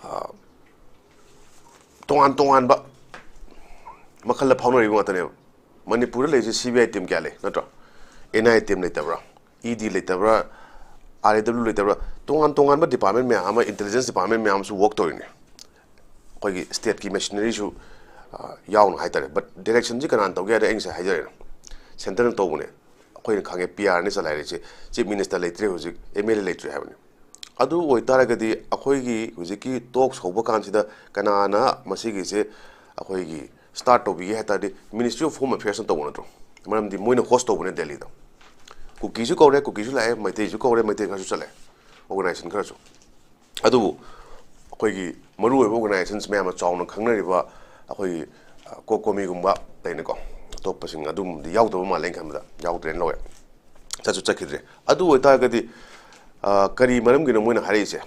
ꯑꯥ, ꯇꯣꯉꯥꯟ ꯇꯣꯉꯥꯟꯕ ꯃꯈꯜꯗ ꯐꯥꯎꯅꯔꯤꯕ ꯉꯥꯛꯇꯅꯦꯕ꯫ ꯃꯅꯤꯄꯨꯔꯗ ꯂꯩꯔꯤꯁꯦ ꯁꯤ ꯕꯤ ꯑꯥꯏ ꯇꯤꯝ ꯀꯌꯥ ꯂꯩ, ꯅꯠꯇ꯭ꯔꯣ? ꯑꯦꯟ ꯑꯥꯏ ꯑꯦ ꯇꯤꯝ ꯂꯩꯇꯕ꯭ꯔꯥ? ꯏ ꯗꯤ ꯂꯩꯇꯕ꯭ꯔꯥ? ꯑꯥꯔ ꯑꯦ ꯗꯕ꯭ꯂꯤꯎ ꯂꯩꯇꯕ꯭ꯔꯥ? ꯇꯣꯉꯥꯟ ꯇꯣꯉꯥꯟꯕ ꯗꯤꯄꯥꯔꯠꯃꯦꯟ ꯃꯌꯥꯝ ꯑꯃ, ꯏꯟꯇꯦꯂꯤꯖꯦꯟꯁ ꯗꯤꯄꯥꯔꯠꯃꯦꯟ ꯃꯌꯥꯝ ꯑꯃꯁꯨ ꯋꯥꯛ ꯇꯧꯔꯤꯅꯦ, ꯑꯩꯈꯣꯏꯒꯤ ꯁ꯭ꯇꯦꯠꯀꯤ ꯃꯦꯁꯤꯅꯔꯤꯁꯨ, ꯑ, ꯌꯥꯎꯅ ꯍꯥꯏꯇꯥꯔꯦ꯫ ꯕꯠ ꯗꯤꯔꯦꯛꯁꯟꯁꯤ ꯀꯅꯥꯅ ꯇꯧꯒꯦ ꯍꯥꯏꯗꯤ, ꯑꯩ ꯉꯁꯥꯏ ꯍꯥꯏꯖꯔꯦ, ꯁꯦꯟꯇꯔꯅ ꯇꯧꯕꯅꯦ꯫ ꯑꯩꯈꯣꯏꯅ ꯈꯪꯉꯦ, ꯄꯤ ꯑꯥꯔꯅꯤ ꯆꯂꯥꯏꯔꯤꯁꯦ, ꯆꯤꯐ ꯃꯤꯅꯤꯁꯇꯔ ꯂꯩꯇ꯭ꯔꯦ ꯍꯧꯖꯤꯛ, ꯑꯦꯝ ꯑꯦꯜ ꯑꯦ ꯂꯩꯇ꯭ꯔꯦ ꯍꯥꯏꯕꯅꯤ꯫ ꯑꯗꯨ ꯑꯣꯏꯇꯥꯔꯒꯗꯤ ꯑꯩꯈꯣꯏꯒꯤ ꯍꯧꯖꯤꯛꯀꯤ ꯇꯣꯛꯁ ꯍꯧꯕ ꯀꯥꯟꯁꯤꯗ ꯀꯅꯥꯅ ꯃꯁꯤꯒꯤꯁꯦ ꯑꯩꯈꯣꯏꯒꯤ ꯁ꯭ꯇꯥꯔꯠ ꯇꯧꯕꯤꯒꯦ ꯍꯥꯏ ꯇꯥꯔꯗꯤ, ꯃꯤꯅꯤꯁꯇ꯭ꯔꯤ ꯑꯣꯐ ꯍꯣꯝ ꯑꯦꯐꯤꯌꯔꯁꯅ ꯇꯧꯕ ꯅꯠꯇ꯭ꯔꯣ? ꯃꯔꯝꯗꯤ ꯃꯣꯏꯅ ꯍꯣꯁ ꯇꯧꯕꯅꯦ ꯗꯦꯜꯂꯤꯗ꯫ ꯀꯨꯀꯤꯁꯨ ꯀꯧꯔꯦ, ꯀꯨꯀꯤꯁꯨ ꯂꯥꯛꯑꯦ, ꯃꯩꯇꯩꯁꯨ ꯀꯧꯔꯦ, ꯃꯩꯇꯩ ꯈꯔꯁꯨ ꯆꯠꯂꯦ, ꯑꯣꯔꯒꯅꯥꯏꯖꯦꯁꯟ ꯈꯔꯁꯨ꯫ ꯑꯗꯨꯕꯨ ꯑꯩꯈꯣꯏꯒꯤ ꯃꯔꯨꯑꯣꯏꯕ ꯑꯣꯔꯒꯅꯥꯏꯖꯦꯁꯟꯁ ꯃꯌꯥꯝꯅ ꯆꯥꯎꯅ ꯈꯪꯅꯔꯤꯕ ꯑꯩꯈꯣꯏꯒꯤ, ꯑ, ꯀꯣꯀꯣꯃꯤꯒꯨꯝꯕ ꯂꯩꯅꯀꯣ, ꯑꯇꯣꯞꯄꯁꯤꯡ ꯑꯗꯨꯒꯨꯝꯕꯗꯤ ꯌꯥꯎꯗꯕ ꯃꯥꯜꯂꯦ ꯑꯩꯅ ꯈꯟꯕꯗ, ꯌꯥꯎꯗ꯭ꯔꯦꯅ ꯂꯧꯋꯦ, ꯆꯠꯁꯨ ꯆꯠꯈꯤꯗ꯭ꯔꯦ꯫ ꯑꯗꯨ ꯑꯣꯏꯇꯥꯔꯒꯗꯤ, ꯑ, ꯀꯔꯤ ꯃꯔꯝꯒꯤꯅꯣ ꯃꯣꯏꯅ ꯍꯥꯏꯔꯛꯏꯁꯦ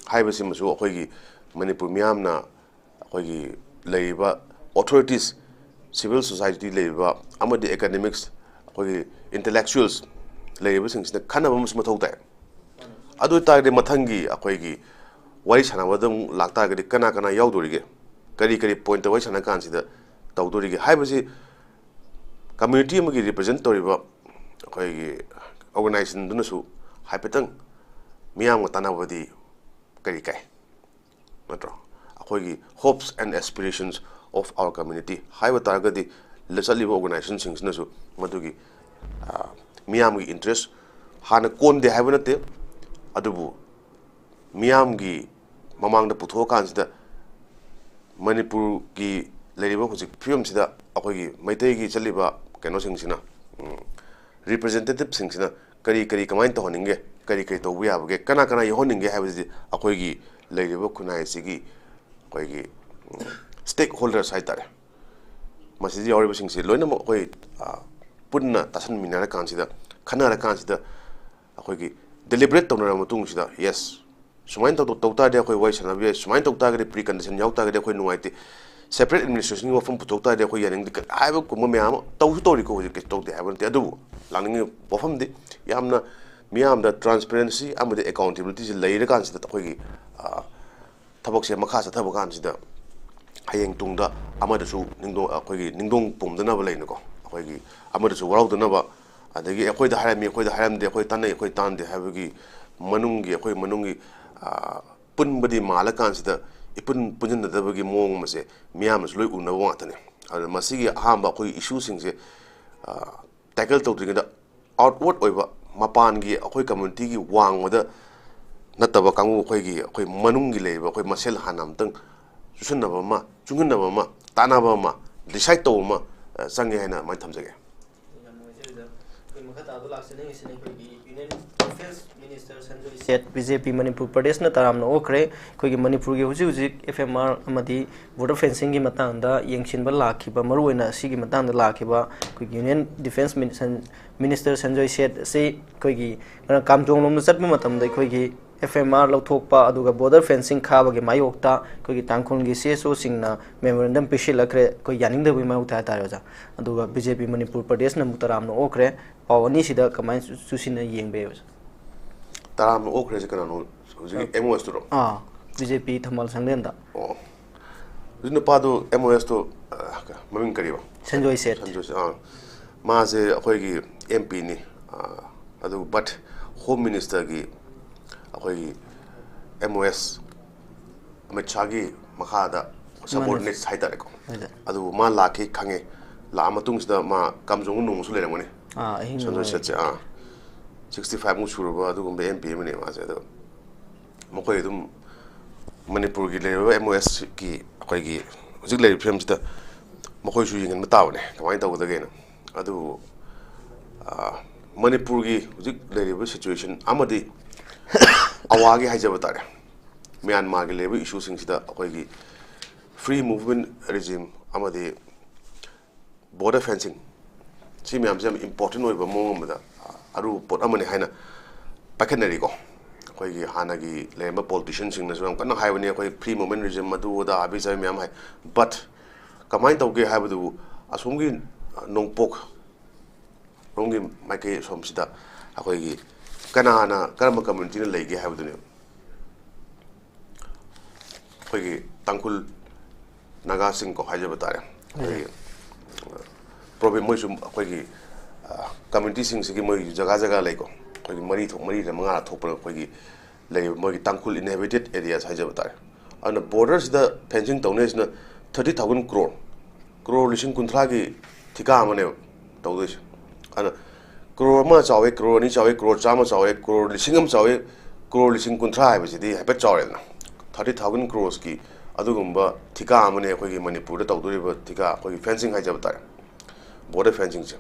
ꯍꯥꯏꯕꯁꯤꯃꯁꯨ ꯑꯩꯈꯣꯏꯒꯤ ꯃꯅꯤꯄꯨꯔ ꯃꯤꯌꯥꯝꯅ ꯑꯩꯈꯣꯏꯒꯤ ꯂꯩꯔꯤꯕ ꯑꯣꯊꯣꯔꯤꯇꯤꯁ, ꯁꯤꯚꯤꯜ ꯁꯣꯁꯥꯏꯇꯤ ꯂꯩꯔꯤꯕ ꯑꯃꯗꯤ ꯑꯦꯀꯥꯗꯦꯃꯤꯛꯁ, ꯑꯩꯈꯣꯏꯒꯤ ꯏꯟꯇꯦꯂꯦꯛꯆꯨꯋꯦꯜꯁ ꯂꯩꯔꯤꯕꯁꯤꯡꯁꯤꯅ ꯈꯟꯅꯕ ꯑꯃꯁꯨ ꯃꯊꯧ ꯇꯥꯏ꯫ ꯑꯗꯨ ꯑꯣꯏꯇꯥꯔꯒꯗꯤ ꯃꯊꯪꯒꯤ ꯑꯩꯈꯣꯏꯒꯤ ꯋꯥꯔꯤ ꯁꯥꯟꯅꯕꯗ ꯑꯃꯨꯛ ꯂꯥꯛꯇꯥꯔꯒꯗꯤ ꯀꯅꯥ ꯀꯅꯥ ꯌꯥꯎꯗꯣꯔꯤꯒꯦ, ꯀꯔꯤ ꯀꯔꯤ ꯄꯣꯏꯟꯠꯇ ꯋꯥꯔꯤ ꯁꯥꯟꯅ ꯀꯥꯟꯁꯤꯗ ꯇꯧꯗꯣꯔꯤꯒꯦ ꯍꯥꯏꯕꯁꯤ ꯀꯝꯃ꯭ꯌꯨꯅꯤꯇꯤ ꯑꯃꯒꯤ ꯔꯤꯄ꯭ꯔꯖꯦꯟ ꯇꯧꯔꯤꯕ ꯑꯩꯈꯣꯏꯒꯤ ꯑꯣꯔꯒꯅꯥꯏꯖꯦꯁꯟꯗꯨꯅꯁꯨ ꯍꯥꯏꯐꯦꯠꯇꯪ ꯃꯤꯌꯥꯝꯒ ꯇꯥꯟꯅꯕꯗꯤ ꯀꯔꯤ ꯀꯥꯏ, ꯅꯠꯇ꯭ꯔꯣ? ꯑꯩꯈꯣꯏꯒꯤ hopes and aspirations of our community ꯍꯥꯏꯕ ꯇꯥꯔꯒꯗꯤ, ꯆꯠꯂꯤꯕ ꯑꯣꯔꯒꯅꯥꯏꯖꯦꯁꯟꯁꯤꯡꯁꯤꯅꯁꯨ ꯃꯗꯨꯒꯤ, ꯑ, ꯃꯤꯌꯥꯝꯒꯤ ꯏꯟꯇꯔꯦꯁ ꯍꯥꯟꯅ ꯀꯣꯟꯗꯦ ꯍꯥꯏꯕ ꯅꯠꯇꯦ, ꯑꯗꯨꯕꯨ ꯃꯤꯌꯥꯝꯒꯤ ꯃꯃꯥꯡꯗ ꯄꯨꯊꯣꯛꯑꯀꯥꯟꯁꯤꯗ ꯃꯅꯤꯄꯨꯔꯒꯤ ꯂꯩꯔꯤꯕ ꯍꯧꯖꯤꯛ ꯐꯤꯕꯝꯁꯤꯗ ꯑꯩꯈꯣꯏꯒꯤ ꯃꯩꯇꯩꯒꯤ ꯆꯠꯂꯤꯕ ꯀꯩꯅꯣꯁꯤꯡꯁꯤꯅ, ꯎꯝ, ꯔꯤꯄ꯭ꯔꯖꯦꯟꯇꯦꯇꯤꯞꯁꯤꯡꯁꯤꯅ ꯀꯔꯤ ꯀꯔꯤ ꯀꯃꯥꯏꯅ ꯇꯧꯍꯟꯅꯤꯡꯒꯦ, ꯀꯔꯤ ꯀꯔꯤ ꯇꯧꯕ ꯌꯥꯕꯒꯦ, ꯀꯅꯥ ꯀꯅꯥ ꯌꯥꯎꯍꯟꯅꯤꯡꯒꯦ ꯍꯥꯏꯕꯁꯤꯗꯤ ꯑꯩꯈꯣꯏꯒꯤ ꯂꯩꯔꯤꯕ ꯈꯨꯟꯅꯥꯏ ꯑꯁꯤꯒꯤ ꯑꯩꯈꯣꯏꯒꯤ, ꯎꯝ, ꯁ꯭ꯇꯦꯛ ꯍꯣꯜꯗꯔꯁ ꯍꯥꯏꯇꯥꯔꯦ, ꯃꯁꯤꯗ ꯌꯥꯎꯔꯤꯕꯁꯤꯡꯁꯤ ꯂꯣꯏꯅꯃꯛ ꯑꯩꯈꯣꯏ, ꯑ, ꯄꯨꯟꯅ ꯇꯥꯁꯟꯃꯤꯟꯅꯔꯀꯥꯟꯁꯤꯗ, ꯈꯟꯅꯔꯀꯥꯟꯁꯤꯗ, ꯑꯩꯈꯣꯏꯒꯤ ꯗꯦꯂꯤꯕꯔꯦꯠ ꯇꯧꯅꯔꯕ ꯃꯇꯨꯡꯁꯤꯗ, ꯌꯦꯁ, ꯁꯨꯃꯥꯏꯅ ꯇꯧ, ꯇꯧ ꯇꯥꯔꯗꯤ ꯑꯩꯈꯣꯏ ꯋꯥꯔꯤ ꯁꯥꯟꯅꯕ ꯌꯥꯏ, ꯁꯨꯃꯥꯏꯅ ꯇꯧ ꯇꯥꯔꯒꯗꯤ, ꯄ꯭ꯔꯤ ꯀꯟꯗꯤꯁꯟ ꯌꯥꯎ ꯇꯥꯔꯒꯗꯤ ꯑꯩꯈꯣꯏ ꯅꯨꯡꯉꯥꯏꯇꯦ, ꯁꯦꯄꯔꯦꯠ ꯑꯦꯗꯃꯤꯅꯤꯁꯇ꯭ꯔꯦꯁꯟꯒꯤ ꯋꯥꯐꯝ ꯄꯨꯊꯣꯛ ꯇꯥꯔꯗꯤ ꯑꯩꯈꯣꯏ ꯌꯥꯅꯤꯡꯗꯦ ꯀ-, ꯍꯥꯏꯕꯒꯨꯝꯕ ꯃꯌꯥꯝ ꯑꯃ ꯇꯧꯁꯨ ꯇꯧꯔꯤꯀꯣ꯫ ꯍꯧꯖꯤꯛ ꯀꯩꯁꯨ ꯇꯧꯗꯦ ꯍꯥꯏꯕ ꯅꯠꯇꯦ, ꯑꯗꯨꯕꯨ ꯂꯥꯛꯅꯤꯡꯉꯤꯕ ꯋꯥꯐꯝꯗꯤ ꯌꯥꯝꯅ ꯃꯤꯌꯥꯝꯗ ꯇ꯭ꯔꯥꯟꯁꯄꯦꯔꯦꯟꯁꯤ ꯑꯃꯗꯤ ꯑꯦꯀꯥꯎꯟꯇꯦꯕꯤꯂꯤꯇꯤꯁꯤ ꯂꯩꯔꯀꯥꯟꯁꯤꯗ ꯑꯩꯈꯣꯏꯒꯤ, ꯑ, ꯊꯕꯛꯁꯦ ꯃꯈꯥ ꯆꯠꯊꯕ ꯀꯥꯟꯁꯤꯗ ꯍꯌꯦꯡ ꯇꯨꯡꯗ ꯑꯃꯗꯁꯨ ꯅꯤꯡꯗꯣꯡ, ꯑꯩꯈꯣꯏꯒꯤ ꯅꯤꯡꯗꯣꯡ ꯄꯨꯝꯗꯅꯕ ꯂꯩꯅꯀꯣ, ꯑꯩꯈꯣꯏꯒꯤ ꯑꯃꯗꯁꯨ ꯋꯥꯔꯧꯗꯅꯕ, ꯑꯗꯒꯤ ꯑꯩꯈꯣꯏꯗ ꯍꯥꯏꯔꯝꯃꯤ, ꯑꯩꯈꯣꯏꯗ ꯍꯥꯏꯔꯝꯗꯦ, ꯑꯩꯈꯣꯏ ꯇꯥꯟꯅꯩ, ꯑꯩꯈꯣꯏ ꯇꯥꯟꯗꯦ ꯍꯥꯏꯕꯒꯤ ꯃꯅꯨꯡꯒꯤ, ꯑꯩꯈꯣꯏ ꯃꯅꯨꯡꯒꯤ, ꯑ, ꯄꯨꯟꯕꯗꯤ ꯃꯥꯜꯂꯀꯥꯟꯁꯤꯗ ꯏꯄꯨꯟ ꯄꯨꯟꯁꯤꯟꯅꯗꯕꯒꯤ ꯃꯑꯣꯡ ꯑꯃꯁꯦ ꯃꯤꯌꯥꯝꯅꯁꯨ ꯂꯣꯏ ꯎꯅꯕ ꯉꯥꯛꯇꯅꯤ꯫ ꯑꯗꯨꯅ ꯃꯁꯤꯒꯤ ꯑꯍꯥꯟꯕ ꯑꯩꯈꯣꯏꯒꯤ ꯏꯁꯨꯁꯤꯡꯁꯦ, ꯑ, ꯇꯦꯀꯜ ꯇꯧꯗ꯭ꯔꯤꯉꯩꯗ ꯑꯥꯎꯠꯋꯥꯔꯗ ꯑꯣꯏꯕ, ꯃꯄꯥꯟꯒꯤ ꯑꯩꯈꯣꯏ ꯀꯝꯃ꯭ꯌꯨꯅꯤꯇꯤꯒꯤ ꯋꯥꯡꯃꯗ ꯅꯠꯇꯕ ꯀꯥꯡꯕꯨ, ꯑꯩꯈꯣꯏꯒꯤ, ꯑꯩꯈꯣꯏ ꯃꯅꯨꯡꯒꯤ ꯂꯩꯔꯤꯕ ꯑꯩꯈꯣꯏ ꯃꯁꯦꯜ ꯍꯥꯟꯅ ꯑꯃꯨꯛꯇꯪ ꯆꯨꯁꯟꯅꯕ ꯑꯃ, ꯆꯨꯡꯁꯤꯟꯅꯕ ꯑꯃ, ꯇꯥꯟꯅꯕ ꯑꯃ, ꯗꯤꯁꯥꯏꯠ ꯇꯧꯕ ꯑꯃ, ꯑ, ꯆꯪꯉꯦ ꯍꯥꯏꯅ ꯑꯗꯨꯃꯥꯏꯅ ꯊꯝꯖꯒꯦ꯫ ꯌꯥꯝ ꯅꯨꯡꯉꯥꯏꯖꯔꯦ, ꯑꯣꯖꯥ꯫ ꯑꯩꯈꯣꯏ ꯃꯈꯥ ꯇꯥꯕꯗ ꯂꯥꯛꯆꯅꯤꯡꯉꯤꯁꯤꯅ ꯑꯩꯈꯣꯏꯒꯤ union defence minister Sanjoy Seth, B J P Manipur ꯄ꯭ꯔꯗꯦꯁꯅ ꯇꯔꯥꯝꯅ ꯑꯣꯛꯈ꯭ꯔꯦ꯫ ꯑꯩꯈꯣꯏꯒꯤ ꯃꯅꯤꯄꯨꯔꯒꯤ ꯍꯧꯖꯤꯛ ꯍꯧꯖꯤꯛ ꯑꯦꯐ ꯑꯦꯝ ꯑꯥꯔ ꯑꯃꯗꯤ ꯕꯣꯔꯗꯔ ꯐꯦꯟꯁꯤꯡꯒꯤ ꯃꯇꯥꯡꯗ ꯌꯦꯡꯁꯤꯟꯕ ꯂꯥꯛꯈꯤꯕ, ꯃꯔꯨꯑꯣꯏꯅ ꯑꯁꯤꯒꯤ ꯃꯇꯥꯡꯗ ꯂꯥꯛꯈꯤꯕ ꯑꯩꯈꯣꯏꯒꯤ ꯌꯨꯅꯤꯌꯟ ꯗꯤꯐꯦꯟꯁ ꯃꯤꯅꯤ-, ꯁꯟ-, ꯃꯤꯅꯤꯁꯇꯔ ꯁꯟꯖꯣꯏ ꯁꯦꯠ ꯑꯁꯤ ꯑꯩꯈꯣꯏꯒꯤ ꯉꯔꯥꯡ ꯀꯥꯝꯖꯣꯡ ꯂꯣꯝꯗ ꯆꯠꯄ ꯃꯇꯝꯗ ꯑꯩꯈꯣꯏꯒꯤ ꯑꯦꯐ ꯑꯦꯝ ꯑꯥꯔ ꯂꯧꯊꯣꯛꯄ, ꯑꯗꯨꯒ ꯕꯣꯔꯗꯔ ꯐꯦꯟꯁꯤꯡ ꯈꯥꯕꯒꯤ ꯃꯥꯌꯣꯛꯇ ꯑꯩꯈꯣꯏꯒꯤ ꯇꯥꯡꯈꯨꯜꯒꯤ ꯁꯤ ꯑꯦꯁ ꯑꯣꯁꯤꯡꯅ ꯃꯦꯃꯣꯔꯦꯟꯗꯝ ꯄꯤꯁꯤꯜꯂꯛꯈ꯭ꯔꯦ, ꯑꯩꯈꯣꯏ ꯌꯥꯅꯤꯡꯗꯕꯒꯤ ꯃꯥꯌꯣꯛꯇ ꯍꯥꯏꯇꯥꯔꯦ, ꯑꯣꯖꯥ꯫ ꯑꯗꯨꯒ ꯕꯤ ꯖꯦ ꯄꯤ ꯃꯅꯤꯄꯨꯔ ꯄ꯭ꯔꯗꯦꯁꯅ ꯑꯃꯨꯛ ꯇꯔꯥꯝꯅ ꯑꯣꯛꯈ꯭ꯔꯦ꯫ ꯄꯥꯎ ꯑꯅꯤꯁꯤꯗ ꯀꯃꯥꯏꯅ ꯆꯨ-, ꯆꯨꯁꯤꯟꯅ ꯌꯦꯡꯕ ꯌꯥꯏ, ꯑꯣꯖꯥ? ꯇꯔꯥꯝꯅ ꯑꯣꯛꯈ꯭ꯔꯦꯁꯦ ꯀꯅꯥꯅꯣ? ꯍꯧꯖꯤꯛꯀꯤ ꯑꯥ꯫ M O ꯑꯦꯁꯇꯨꯔꯣ? ꯑꯥ, ꯕꯤ ꯖꯦ ꯄꯤ ꯊꯝꯕꯥꯜ ꯁꯪꯂꯦꯟꯗ꯫ ꯑꯣ꯫ ꯍꯧꯖꯤꯛ ꯅꯨꯄꯥꯗꯨ ꯑꯦꯝ ꯑꯣ ꯑꯦꯁꯇꯨ, ꯑ, ꯃꯃꯤꯡ ꯀꯔꯤꯕ? ꯁꯟꯖꯣꯏ ꯁꯦꯠ꯫ ꯁꯟꯖꯣꯏ ꯁꯦꯠ, ꯑꯥ꯫ ꯃꯥꯁꯦ ꯑꯩꯈꯣꯏꯒꯤ ꯑꯦꯝ ꯄꯤꯅꯤ, ꯑ, ꯑꯗꯨ but ꯍꯣꯝ ꯃꯤꯅꯤꯁꯇꯔꯒꯤ ꯑꯩꯈꯣꯏꯒꯤ ꯑꯦꯝ ꯑꯣ ꯑꯦꯁ ꯑꯃꯤꯠ ꯁꯥꯍꯒꯤ ꯃꯈꯥꯗ ꯁꯕꯣꯔꯗꯤꯅꯦꯠꯁ ꯍꯥꯏꯇꯥꯔꯦꯀꯣ꯫ ꯍꯥꯏꯇꯥꯔꯦ꯫ ꯑꯗꯨꯕꯨ ꯃꯥ ꯂꯥꯛꯈꯤ ꯈꯪꯉꯦ, ꯂꯥꯛꯑ ꯃꯇꯨꯡꯁꯤꯗ ꯃꯥ ꯀꯥꯝꯖꯣꯡ ꯅꯣꯡꯃꯁꯨ ꯂꯩꯔꯝꯒꯅꯤ꯫ ꯑꯥ, ꯑꯍꯤꯡ ꯁꯟꯖꯣꯏ ꯅꯣꯡꯃ꯫ ꯁꯦꯠꯁꯦ, ꯑꯥ, ꯁꯤꯛꯁꯇꯤ ꯐꯥꯏꯚꯃꯨꯛ ꯁꯨꯔꯕ ꯑꯗꯨꯒꯨꯝꯕ ꯑꯦꯝ ꯄꯤ ꯑꯃꯅꯦ ꯃꯥꯁꯦ꯫ ꯑꯗꯣ ꯃꯈꯣꯏ ꯑꯗꯨꯝ ꯃꯅꯤꯄꯨꯔꯒꯤ ꯂꯩꯔꯤꯕ ꯑꯦꯝ ꯑꯣ ꯑꯦꯁꯀꯤ ꯑꯩꯈꯣꯏꯒꯤ ꯍꯧꯖꯤꯛ ꯂꯩꯔꯤꯕ ꯐꯤꯕꯝꯁꯤꯗ ꯃꯈꯣꯏꯁꯨ ꯌꯦꯡꯍꯟꯕ ꯇꯥꯕꯅꯦ, ꯀꯃꯥꯏꯅ ꯇꯧꯒꯗꯒꯦꯅ꯫ ꯑꯗꯨꯕꯨ, ꯑꯥ, ꯃꯅꯤꯄꯨꯔꯒꯤ ꯍꯧꯖꯤꯛ ꯂꯩꯔꯤꯕ ꯁꯤꯆꯨꯋꯦꯁꯟ ꯑꯃꯗꯤ ꯑꯋꯥꯒꯤ ꯍꯥꯏꯖꯕ ꯇꯥꯔꯦ, ꯃ꯭ꯌꯥꯟꯃꯥꯔꯒꯤ ꯂꯩꯔꯤꯕ ꯏꯁꯨꯁꯤꯡꯁꯤꯗ ꯑꯩꯈꯣꯏꯒꯤ Free movement regime ꯑꯃꯗꯤ border fencing, ꯁꯤ ꯃꯌꯥꯝꯁꯦ ꯌꯥꯝ important ꯑꯣꯏꯕ ꯃꯑꯣꯡ ꯑꯃꯗ, ꯑ, ꯑꯔꯨꯕ ꯄꯣꯠ ꯑꯃꯅꯤ ꯍꯥꯏꯅ ꯄꯥꯏꯈꯠꯅꯔꯤꯀꯣ꯫ ꯑꯩꯈꯣꯏꯒꯤ ꯍꯥꯟꯅꯒꯤ ꯂꯩꯔꯝꯕ politicianꯁꯤꯡꯅꯁꯨ ꯌꯥꯝ ꯀꯟꯅ ꯍꯥꯏꯕꯅꯤ, ꯑꯩꯈꯣꯏ free movement regime, ꯑꯗꯨ ꯑꯗꯥ ꯍꯥꯕꯤ ꯆꯥꯕꯤ ꯃꯌꯥꯝ ꯍꯥꯏ꯫ But ꯀꯃꯥꯏꯅ ꯇꯧꯒꯦ ꯍꯥꯏꯕꯗꯨꯕꯨ, ꯑꯁꯣꯝꯒꯤ, ꯑ, ꯅꯣꯡꯄꯣꯛ ꯔꯣꯝꯒꯤ ꯃꯥꯏꯀꯩ ꯑꯁꯣꯝꯁꯤꯗ ꯑꯩꯈꯣꯏꯒꯤ ꯀꯅꯥꯅ, ꯀꯔꯝꯕ communityꯅ ꯂꯩꯒꯦ ꯍꯥꯏꯕꯗꯨꯅꯦꯕ꯫ ꯑꯩꯈꯣꯏꯒꯤ ꯇꯥꯡꯈꯨꯜ ꯅꯥꯒꯥꯁꯤꯡꯀꯣ ꯍꯥꯏꯖꯕ ꯇꯥꯔꯦ꯫ ꯑꯩꯈꯣꯏꯒꯤ, ꯑ, ꯄ꯭ꯔꯣꯕ꯭ꯂꯦꯝ ꯃꯣꯏꯁꯨ ꯑꯩꯈꯣꯏꯒꯤ, ꯑ, communityꯁꯤꯡꯁꯤꯒꯤ ꯃꯣꯏꯒꯤ ꯖꯒꯥ ꯖꯒꯥ ꯂꯩꯀꯣ꯫ ꯑꯩꯈꯣꯏꯒꯤ ꯃꯔꯤ ꯊꯣꯛ-, ꯃꯔꯤꯔ ꯃꯉꯥꯔ ꯊꯣꯛꯄ ꯑꯩꯈꯣꯏꯒꯤ ꯂꯩꯔꯤꯕ ꯃꯣꯏꯒꯤ ꯇꯥꯡꯈꯨꯜ inhabited areas ꯍꯥꯏꯖꯕ ꯇꯥꯔꯦ꯫ ꯑꯗꯨꯅ borderꯁꯤꯗ fencing ꯇꯧꯅꯔꯤꯁꯤꯅ thirty thousand crore, crore ꯂꯤꯁꯤꯡ ꯀꯨꯟꯊ꯭ꯔꯥꯒꯤ ꯊꯤꯀꯥ ꯑꯃꯅꯦꯕ ꯇꯧꯗꯣꯏꯁꯦ꯫ ꯑꯗꯨꯅ ꯀ꯭ꯔꯣꯔ ꯑꯃ ꯆꯥꯎꯋꯦ, ꯀ꯭ꯔꯣꯔ ꯑꯅꯤ ꯆꯥꯎꯋꯦ, ꯀ꯭ꯔꯣꯔ ꯆꯥꯝꯃ ꯆꯥꯎꯋꯦ, ꯀ꯭ꯔꯣꯔ ꯂꯤꯁꯤꯡ ꯑꯃ ꯆꯥꯎꯋꯦ, ꯀ꯭ꯔꯣꯔ ꯂꯤꯁꯤꯡ ꯀꯨꯟꯊ꯭ꯔꯥ ꯍꯥꯏꯕꯁꯤꯗꯤ ꯍꯥꯏꯐꯦꯠ ꯆꯥꯎꯔꯦꯗꯅ꯫ Thirty thousand crores ꯑꯗꯨꯒꯨꯝꯕ ꯊꯤꯀꯥ ꯑꯃꯅꯦ ꯑꯩꯈꯣꯏꯒꯤ ꯃꯅꯤꯄꯨꯔꯗ ꯇꯧꯗꯣꯔꯤꯕ ꯊꯤꯀꯥ, ꯑꯩꯈꯣꯏꯒꯤ fencing ꯍꯥꯏꯖꯕ ꯇꯥꯔꯦ꯫ Border fencingꯁꯦ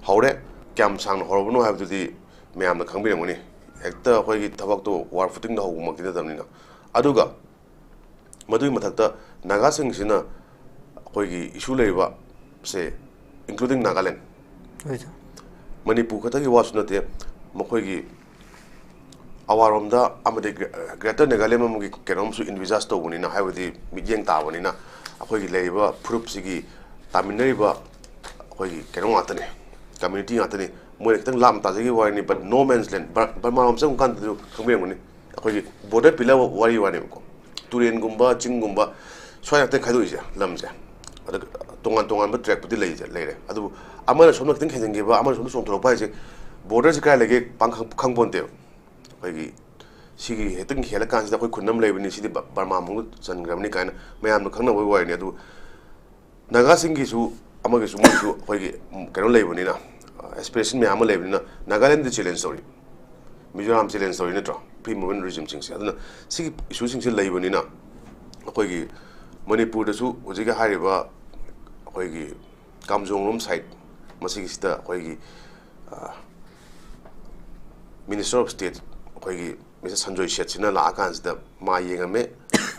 ꯍꯧꯔꯦ꯫ ꯀꯌꯥꯝ ꯁꯥꯡꯅ ꯍꯧꯔꯕꯅꯣ ꯍꯥꯏꯕꯗꯨꯗꯤ ꯃꯌꯥꯝꯅ ꯈꯪꯕꯤꯔꯝꯒꯅꯤ꯫ ꯍꯦꯛꯇ ꯑꯩꯈꯣꯏꯒꯤ ꯊꯕꯛꯇꯣ war footingꯗ ꯍꯧꯕꯃꯛꯇꯤ ꯅꯠꯇꯕꯅꯤꯅ꯫ ꯑꯗꯨꯒ ꯃꯗꯨꯒꯤ ꯃꯊꯛꯇ ꯅꯥꯒꯥꯁꯤꯡꯁꯤꯅ ꯑꯩꯈꯣꯏꯒꯤ issue ꯂꯩꯔꯤꯕꯁꯦ, including Nagaland, ꯍꯣꯏ ꯁꯥꯔ꯫ ꯃꯅꯤꯄꯨꯔ ꯈꯛꯇꯒꯤ ꯋꯥꯁꯨ ꯅꯠꯇꯦ, ꯃꯈꯣꯏꯒꯤ ꯑꯋꯥꯔꯣꯝꯗ ꯑꯃꯗꯤ Gre-, Greater Nagaland ꯑꯃꯒꯤ ꯀꯩꯅꯣꯝꯁꯨ envisage ꯇꯧꯕꯅꯤꯅ, ꯍꯥꯏꯕꯗꯤ ꯃꯤꯠꯌꯦꯡ ꯇꯥꯕꯅꯤꯅ, ꯑꯩꯈꯣꯏꯒꯤ ꯂꯩꯔꯤꯕ ꯐꯨꯔꯨꯞꯁꯤꯒꯤ ꯇꯥꯃꯤꯟꯅꯔꯤꯕ ꯑꯩꯈꯣꯏꯒꯤ ꯀꯩꯅꯣ ꯉꯥꯛꯇꯅꯤ, community ꯉꯥꯛꯇꯅꯤ꯫ ꯃꯣꯏꯅ ꯈꯤꯇꯪ ꯂꯥꯞꯅ ꯇꯥꯖꯈꯤꯕ ꯋꯥꯔꯤꯅꯤ, but no man's land, ꯕꯔ-, ꯕꯔꯃꯥꯔꯣꯝ ꯆꯪꯉꯀꯥꯟꯗꯁꯨ ꯈꯪꯕꯤꯔꯝꯒꯅꯤ, ꯑꯩꯈꯣꯏꯒꯤ border pillar ꯋꯥꯔꯤ ꯋꯥꯅꯦꯕꯀꯣ꯫ ꯇꯨꯔꯦꯟꯒꯨꯝꯕ, ꯆꯤꯡꯒꯨꯝꯕ, ꯁ꯭ꯋꯥꯏ ꯉꯥꯛꯇ ꯈꯥꯏꯗꯣꯛꯏꯁꯦ ꯂꯝꯁꯦ꯫ ꯑꯗ ꯇꯣꯉꯥꯟ ꯇꯣꯉꯥꯟꯕ trackꯄꯨꯗꯤ ꯂꯩꯖ-, ꯂꯩꯔꯦ, ꯑꯗꯨꯕꯨ ꯑꯃꯅ ꯁꯣꯝꯗ ꯈꯤꯇꯪ ꯍꯦꯟꯖꯤꯟꯈꯤꯕ, ꯑꯃꯅ ꯁꯣꯝꯗ ꯆꯣꯡꯊꯣꯔꯛꯄ ꯍꯥꯏꯁꯦ, borderꯁꯦ ꯀꯥꯏ ꯂꯩꯒꯦ ꯄꯥꯡ ꯈꯪ-, ꯈꯪꯄꯣꯟꯇꯦꯕ꯫ ꯑꯩꯈꯣꯏꯒꯤ ꯁꯤꯒꯤ ꯍꯦꯛꯇꯪ ꯍꯦꯜꯂꯀꯥꯟꯁꯤꯗ ꯑꯩꯈꯣꯏ ꯈꯨꯟ ꯑꯃ ꯂꯩꯕꯅꯤ, ꯁꯤꯗꯤ ꯕ-, ꯕꯔꯃꯥ ꯃꯅꯨꯡꯗ ꯆꯟꯈ꯭ꯔꯕꯅꯤ ꯀꯥꯏꯅ ꯃꯌꯥꯝꯅ ꯈꯪꯅꯕꯒꯤ ꯋꯥꯔꯤꯅꯤ꯫ ꯑꯗꯨ ꯅꯥꯒꯥꯁꯤꯡꯒꯤꯁꯨ, ꯑꯃꯒꯤꯁꯨ, ꯃꯣꯏꯁꯨ ꯑꯩꯈꯣꯏꯒꯤ, ꯎꯝ, ꯀꯩꯅꯣ ꯂꯩꯕꯅꯤꯅ, ꯑ, aspiration ꯃꯌꯥꯝ ꯑꯃ ꯂꯩꯕꯅꯤꯅ, ꯅꯥꯒꯥꯂꯦꯟꯗ challenge ꯇꯧꯔꯤ, ꯃꯤꯖꯣꯔꯥꯝ challenge ꯇꯧꯔꯤ ꯅꯠꯇ꯭ꯔꯣ, free movement regimeꯁꯤꯡꯁꯦ꯫ ꯑꯗꯨꯅ ꯁꯤꯒꯤ issueꯁꯤꯡꯁꯦ ꯂꯩꯕꯅꯤꯅ, ꯑꯩꯈꯣꯏꯒꯤ ꯃꯅꯤꯄꯨꯔꯗꯁꯨ ꯍꯧꯖꯤꯛꯀꯤ ꯍꯥꯏꯔꯤꯕ ꯑꯩꯈꯣꯏꯒꯤ ꯀꯥꯝꯖꯣꯡꯂꯣꯝ side, ꯃꯁꯤꯒꯤꯁꯤꯗ ꯑꯩꯈꯣꯏꯒꯤ, ꯑ, Minister of State, ꯑꯩꯈꯣꯏꯒꯤ Mister ꯁꯟꯖꯣꯏ ꯁꯦꯠꯁꯤꯅ ꯂꯥꯛꯑꯀꯥꯟꯁꯤꯗ ꯃꯥ ꯌꯦꯡꯉꯝꯃꯦ,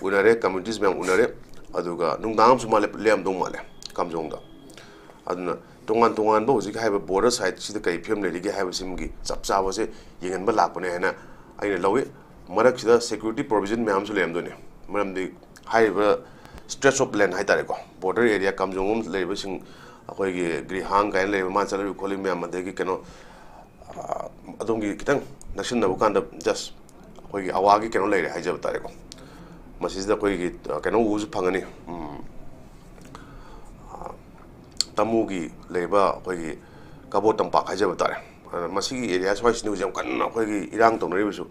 ꯎꯅꯔꯦ, communities ꯃꯌꯥꯝ ꯎꯅꯔꯦ꯫ ꯑꯗꯨꯒ ꯅꯨꯡꯗꯥꯡ ꯑꯃꯁꯨ ꯃꯥ ꯂꯦꯞ-, ꯂꯦꯞꯂꯝꯗꯧ ꯃꯥꯜꯂꯦ ꯀꯥꯝꯖꯣꯡꯗ꯫ ꯑꯗꯨꯅ ꯇꯣꯉꯥꯟ ꯇꯣꯉꯥꯟꯕ ꯍꯧꯖꯤꯛ ꯍꯥꯏꯔꯤꯕ border side ꯁꯤꯗ ꯀꯔꯤ ꯐꯤꯕꯝ ꯂꯩꯔꯤꯒꯦ ꯍꯥꯏꯕꯁꯤꯃꯒꯤ ꯆꯞ ꯆꯥꯕꯁꯦ ꯌꯦꯡꯍꯟꯕ ꯂꯥꯛꯄꯅꯦ ꯍꯥꯏꯅ ꯑꯩꯅ ꯂꯧꯏ꯫ ꯃꯔꯛꯁꯤꯗ security provision ꯃꯌꯥꯝ ꯑꯃꯁꯨ ꯂꯩꯔꯝꯗꯣꯏꯅꯦ꯫ ꯃꯔꯝꯗꯤ ꯍꯥꯏꯔꯤꯕ stretch of land ꯍꯥꯏ ꯇꯥꯔꯦꯀꯣ, border area ꯀꯥꯝꯖꯣꯡ ꯑꯃ ꯂꯩꯔꯤꯕꯁꯤꯡ, ꯑꯩꯈꯣꯏꯒꯤ ꯒ꯭ꯔꯤꯍꯥꯡ ꯀꯥꯏꯅ ꯂꯩꯔꯤꯕ ꯃꯥ ꯆꯠꯂꯤꯕ ꯈꯣꯠꯂꯤꯕ ꯃꯌꯥꯝ, ꯑꯗꯒꯤ ꯀꯩꯅꯣ, ꯑ, ꯑꯗꯣꯝꯒꯤ ꯈꯤꯇꯪ ꯅꯛꯁꯤꯟꯅꯕ ꯀꯥꯟꯗ just ꯑꯩꯈꯣꯏꯒꯤ ꯑꯋꯥꯒꯤ ꯀꯩꯅꯣ ꯂꯩꯔꯦ ꯍꯥꯏꯖꯕ ꯇꯥꯔꯦꯀꯣ꯫ ꯃꯁꯤꯁꯤꯗ ꯑꯩꯈꯣꯏꯒꯤ, ꯑ, ꯀꯩꯅꯣ ꯎꯕꯁꯨ ꯐꯪꯒꯅꯤ, ꯎꯝ, ꯑ, ꯇꯃꯨꯒꯤ ꯂꯩꯔꯤꯕ ꯑꯩꯈꯣꯏꯒꯤ ꯀꯕꯣ ꯇꯝꯄꯥꯛ ꯍꯥꯏꯖꯕ ꯇꯥꯔꯦ꯫ ꯑꯗꯨꯅ ꯃꯁꯤꯒꯤ area ꯁ꯭ꯋꯥꯏꯁꯤꯅꯤ ꯍꯧꯖꯤꯛ ꯌꯥꯝ ꯀꯟꯅ ꯑꯩꯈꯣꯏꯒꯤ ꯏꯔꯥꯡ ꯇꯧꯅꯔꯤꯕꯁꯨ꯫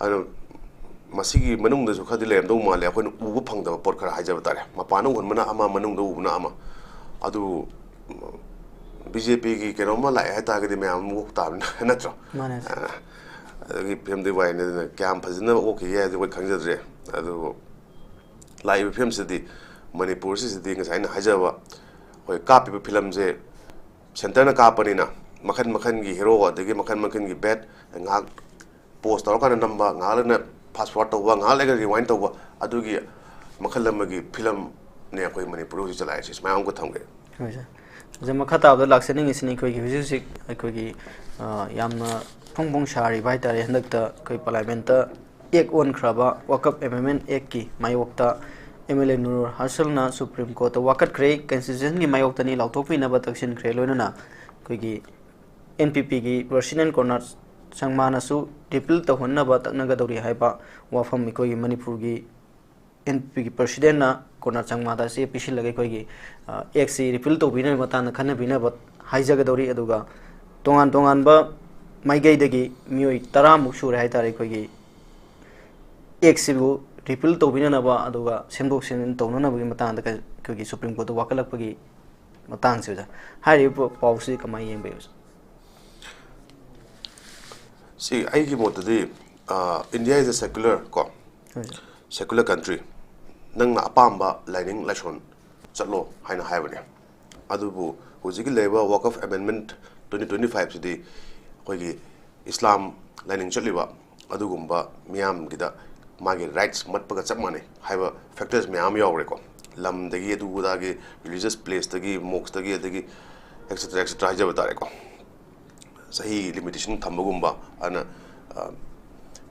ꯑꯗꯨꯅ ꯃꯁꯤꯒꯤ ꯃꯅꯨꯡꯗꯁꯨ ꯈꯔꯗꯤ ꯂꯩꯔꯝꯗꯧ ꯃꯥꯜꯂꯦ, ꯑꯩꯈꯣꯏꯅ ꯎꯕ ꯐꯪꯗꯕ ꯄꯣꯠ ꯈꯔ ꯍꯥꯏꯖꯕ ꯇꯥꯔꯦ꯫ ꯃꯄꯥꯟꯗ ꯎꯍꯟꯕꯅ ꯑꯃ, ꯃꯅꯨꯡꯗ ꯎꯕꯅ ꯑꯃ꯫ ꯑꯗꯨ ꯕꯤ ꯖꯦ ꯄꯤꯒꯤ ꯀꯩꯅꯣꯝꯃ ꯂꯥꯛꯑꯦ ꯍꯥꯏꯇꯥꯔꯒꯗꯤ ꯃꯌꯥꯝ ꯑꯃꯨꯛ ꯇꯥꯕꯅꯤꯅ, ꯅꯠꯇ꯭ꯔꯣ? ꯃꯥꯅꯦ, ꯁꯥꯔ꯫ ꯑ, ꯑꯗꯨꯒꯤ ꯐꯤꯕꯝꯗꯨꯒꯤ ꯋꯥꯔꯤꯅꯤ꯫ ꯑꯗꯨꯅ ꯀꯌꯥꯝ ꯐꯖꯅ ꯑꯣꯛꯈꯤꯒꯦ ꯍꯥꯏꯕꯗꯤ ꯑꯩꯈꯣꯏ ꯈꯪꯖꯗ꯭ꯔꯦ꯫ ꯑꯗꯨꯕꯨ ꯂꯥꯛꯏꯕ ꯐꯤꯕꯝꯁꯤꯗꯤ ꯃꯅꯤꯄꯨꯔꯁꯤꯗꯗꯤ ꯉꯁꯥꯏ ꯑꯩꯅ ꯍꯥꯏꯖꯕ, ꯑꯩꯈꯣꯏ ꯀꯥꯞꯄꯤꯕ ꯐꯤꯂꯝꯁꯦ centreꯅ ꯀꯥꯞꯄꯅꯤꯅ ꯃꯈꯜ ꯃꯈꯜꯒꯤ hero ꯑꯗꯒꯤ ꯃꯈꯜ ꯃꯈꯜꯒꯤ bad, ꯉꯥꯏꯍꯥꯛ pause ꯇꯧꯔꯀꯥꯟꯗ ꯅꯝꯕ, ꯉꯥꯏꯍꯥꯛ ꯂꯩꯅ fast forward ꯇꯧꯕ, ꯉꯥꯏꯍꯥꯛ ꯂꯩꯔꯒ rewind ꯇꯧꯕ, ꯑꯗꯨꯒꯤ ꯃꯈꯜ ꯑꯃꯒꯤ ꯐꯤꯂꯝꯅꯦ ꯑꯩꯈꯣꯏ ꯃꯅꯤꯄꯨꯔꯗ ꯍꯧꯖꯤꯛ ꯆꯂꯥꯏꯔꯤꯁꯦ꯫ ꯁꯨꯃꯥꯏꯅ ꯑꯃꯨꯛꯀ ꯊꯝꯒꯦ꯫ ꯍꯣꯏ, ꯁꯥꯔ꯫ ꯁꯥꯔ, ꯃꯈꯥ ꯇꯥꯕꯗ ꯂꯥꯛꯆꯅꯤꯡꯉꯤꯁꯤꯅ ꯑꯩꯈꯣꯏꯒꯤ ꯍꯧꯖꯤꯛ ꯍꯧꯖꯤꯛ ꯑꯩꯈꯣꯏꯒꯤ, ꯑ, ꯌꯥꯝꯅ ꯐꯣꯡ ꯐꯣꯡ ꯁꯥꯔꯤꯕ ꯍꯥꯏ ꯇꯥꯔꯦ, ꯍꯟꯗꯛꯇ ꯑꯩꯈꯣꯏ Parliamentꯇ act ꯑꯣꯟꯈ꯭ꯔꯕ Waqf Amendment Actꯀꯤ ꯃꯥꯌꯣꯛꯇ M L A Nur ꯍꯔꯁꯜꯅ Supreme Courtꯇ ꯋꯥꯀꯠꯈ꯭ꯔꯦ, Constitutionꯒꯤ ꯃꯥꯌꯣꯛꯇꯅꯤ ꯂꯥꯎꯊꯣꯛꯄꯤꯅꯕ ꯇꯛꯁꯤꯟꯈ꯭ꯔꯦ꯫ ꯂꯣꯏꯅꯅ ꯑꯩꯈꯣꯏꯒꯤ N P Pꯒꯤ President ꯀꯣꯅꯔ ꯁꯪꯃꯥꯅꯁꯨ repeal ꯇꯧꯍꯟꯅꯕ ꯇꯛꯅꯒꯗꯧꯔꯤ ꯍꯥꯏꯕ ꯋꯥꯐꯝ ꯑꯩꯈꯣꯏꯒꯤ ꯃꯅꯤꯄꯨꯔꯒꯤ N P Pꯒꯤ Presidentꯅ ꯀꯣꯅꯔ ꯁꯪꯃꯥꯗ ꯆꯦ ꯄꯤꯁꯤꯜꯂꯒ ꯑꯩꯈꯣꯏꯒꯤ, ꯑ, actꯁꯤ repeal ꯇꯧꯕꯤꯅꯕꯒꯤ ꯃꯇꯥꯡꯗ ꯈꯟꯅꯕꯤꯅꯕ ꯍꯥꯏꯖꯒꯗꯧꯔꯤ꯫ ꯑꯗꯨꯒ ꯇꯣꯉꯥꯟ ꯇꯣꯉꯥꯟꯕ ꯃꯥꯏꯀꯩꯗꯒꯤ ꯃꯤꯑꯣꯏ ꯇꯔꯥꯃꯨꯛ ꯁꯨꯔꯦ ꯍꯥꯏ ꯇꯥꯔꯦ ꯑꯩꯈꯣꯏꯒꯤ actꯁꯤꯕꯨ repeal ꯇꯧꯕꯤꯅꯅꯕ ꯑꯗꯨꯒ ꯁꯦꯝꯗꯣꯛ ꯁꯦꯝꯖꯤꯟ ꯇꯧꯅꯅꯕꯒꯤ ꯃꯇꯥꯡꯗ ꯀ-, ꯑꯩꯈꯣꯏꯒꯤ Supreme Courtꯇ ꯋꯥꯀꯠꯂꯛꯄꯒꯤ ꯃꯇꯥꯡꯁꯤꯗ ꯍꯥꯏꯔꯤꯕ ꯄꯥꯎꯁꯤ ꯀꯃꯥꯏꯅ ꯌꯦꯡꯕꯤꯕ? ꯁꯤ ꯑꯩꯒꯤ ꯃꯣꯠꯇꯗꯤ, ꯑ, India is a secular ꯀꯣ, ꯍꯣꯏ, ꯁꯥꯔ꯫ Secular country꯫ ꯅꯪꯅ ꯑꯄꯥꯝꯕ ꯂꯥꯏꯅꯤꯡ ꯂꯥꯏꯁꯣꯟ ꯆꯠꯂꯣ ꯍꯥꯏꯅ ꯍꯥꯏꯕꯅꯦ꯫ ꯑꯗꯨꯕꯨ ꯍꯧꯖꯤꯛꯀꯤ ꯂꯩꯔꯤꯕ Waqf Amendment twenty twenty five ꯁꯤꯗꯤ ꯑꯩꯈꯣꯏꯒꯤ ꯏꯁꯂꯥꯝ ꯂꯥꯏꯅꯤꯡ ꯆꯠꯂꯤꯕ ꯑꯗꯨꯒꯨꯝꯕ ꯃꯤꯌꯥꯝꯒꯤꯗ ꯃꯥꯒꯤ rights ꯃꯠꯄꯒ ꯆꯞ ꯃꯥꯟꯅꯩ ꯍꯥꯏꯕ factors ꯃꯌꯥꯝ ꯑꯃ ꯌꯥꯎꯔꯦꯀꯣ꯫ ꯂꯝꯗꯒꯤ, ꯑꯗꯨ ꯑꯗꯥꯒꯤ, religious placeꯇꯒꯤ, mosqueꯇꯒꯤ, ꯑꯗꯒꯤ etcetera etcetera ꯍꯥꯏꯖꯕ ꯇꯥꯔꯦꯀꯣ꯫ ꯆꯍꯤ limitation ꯊꯝꯕꯒꯨꯝꯕ, ꯑꯗꯨꯅ, ꯑ,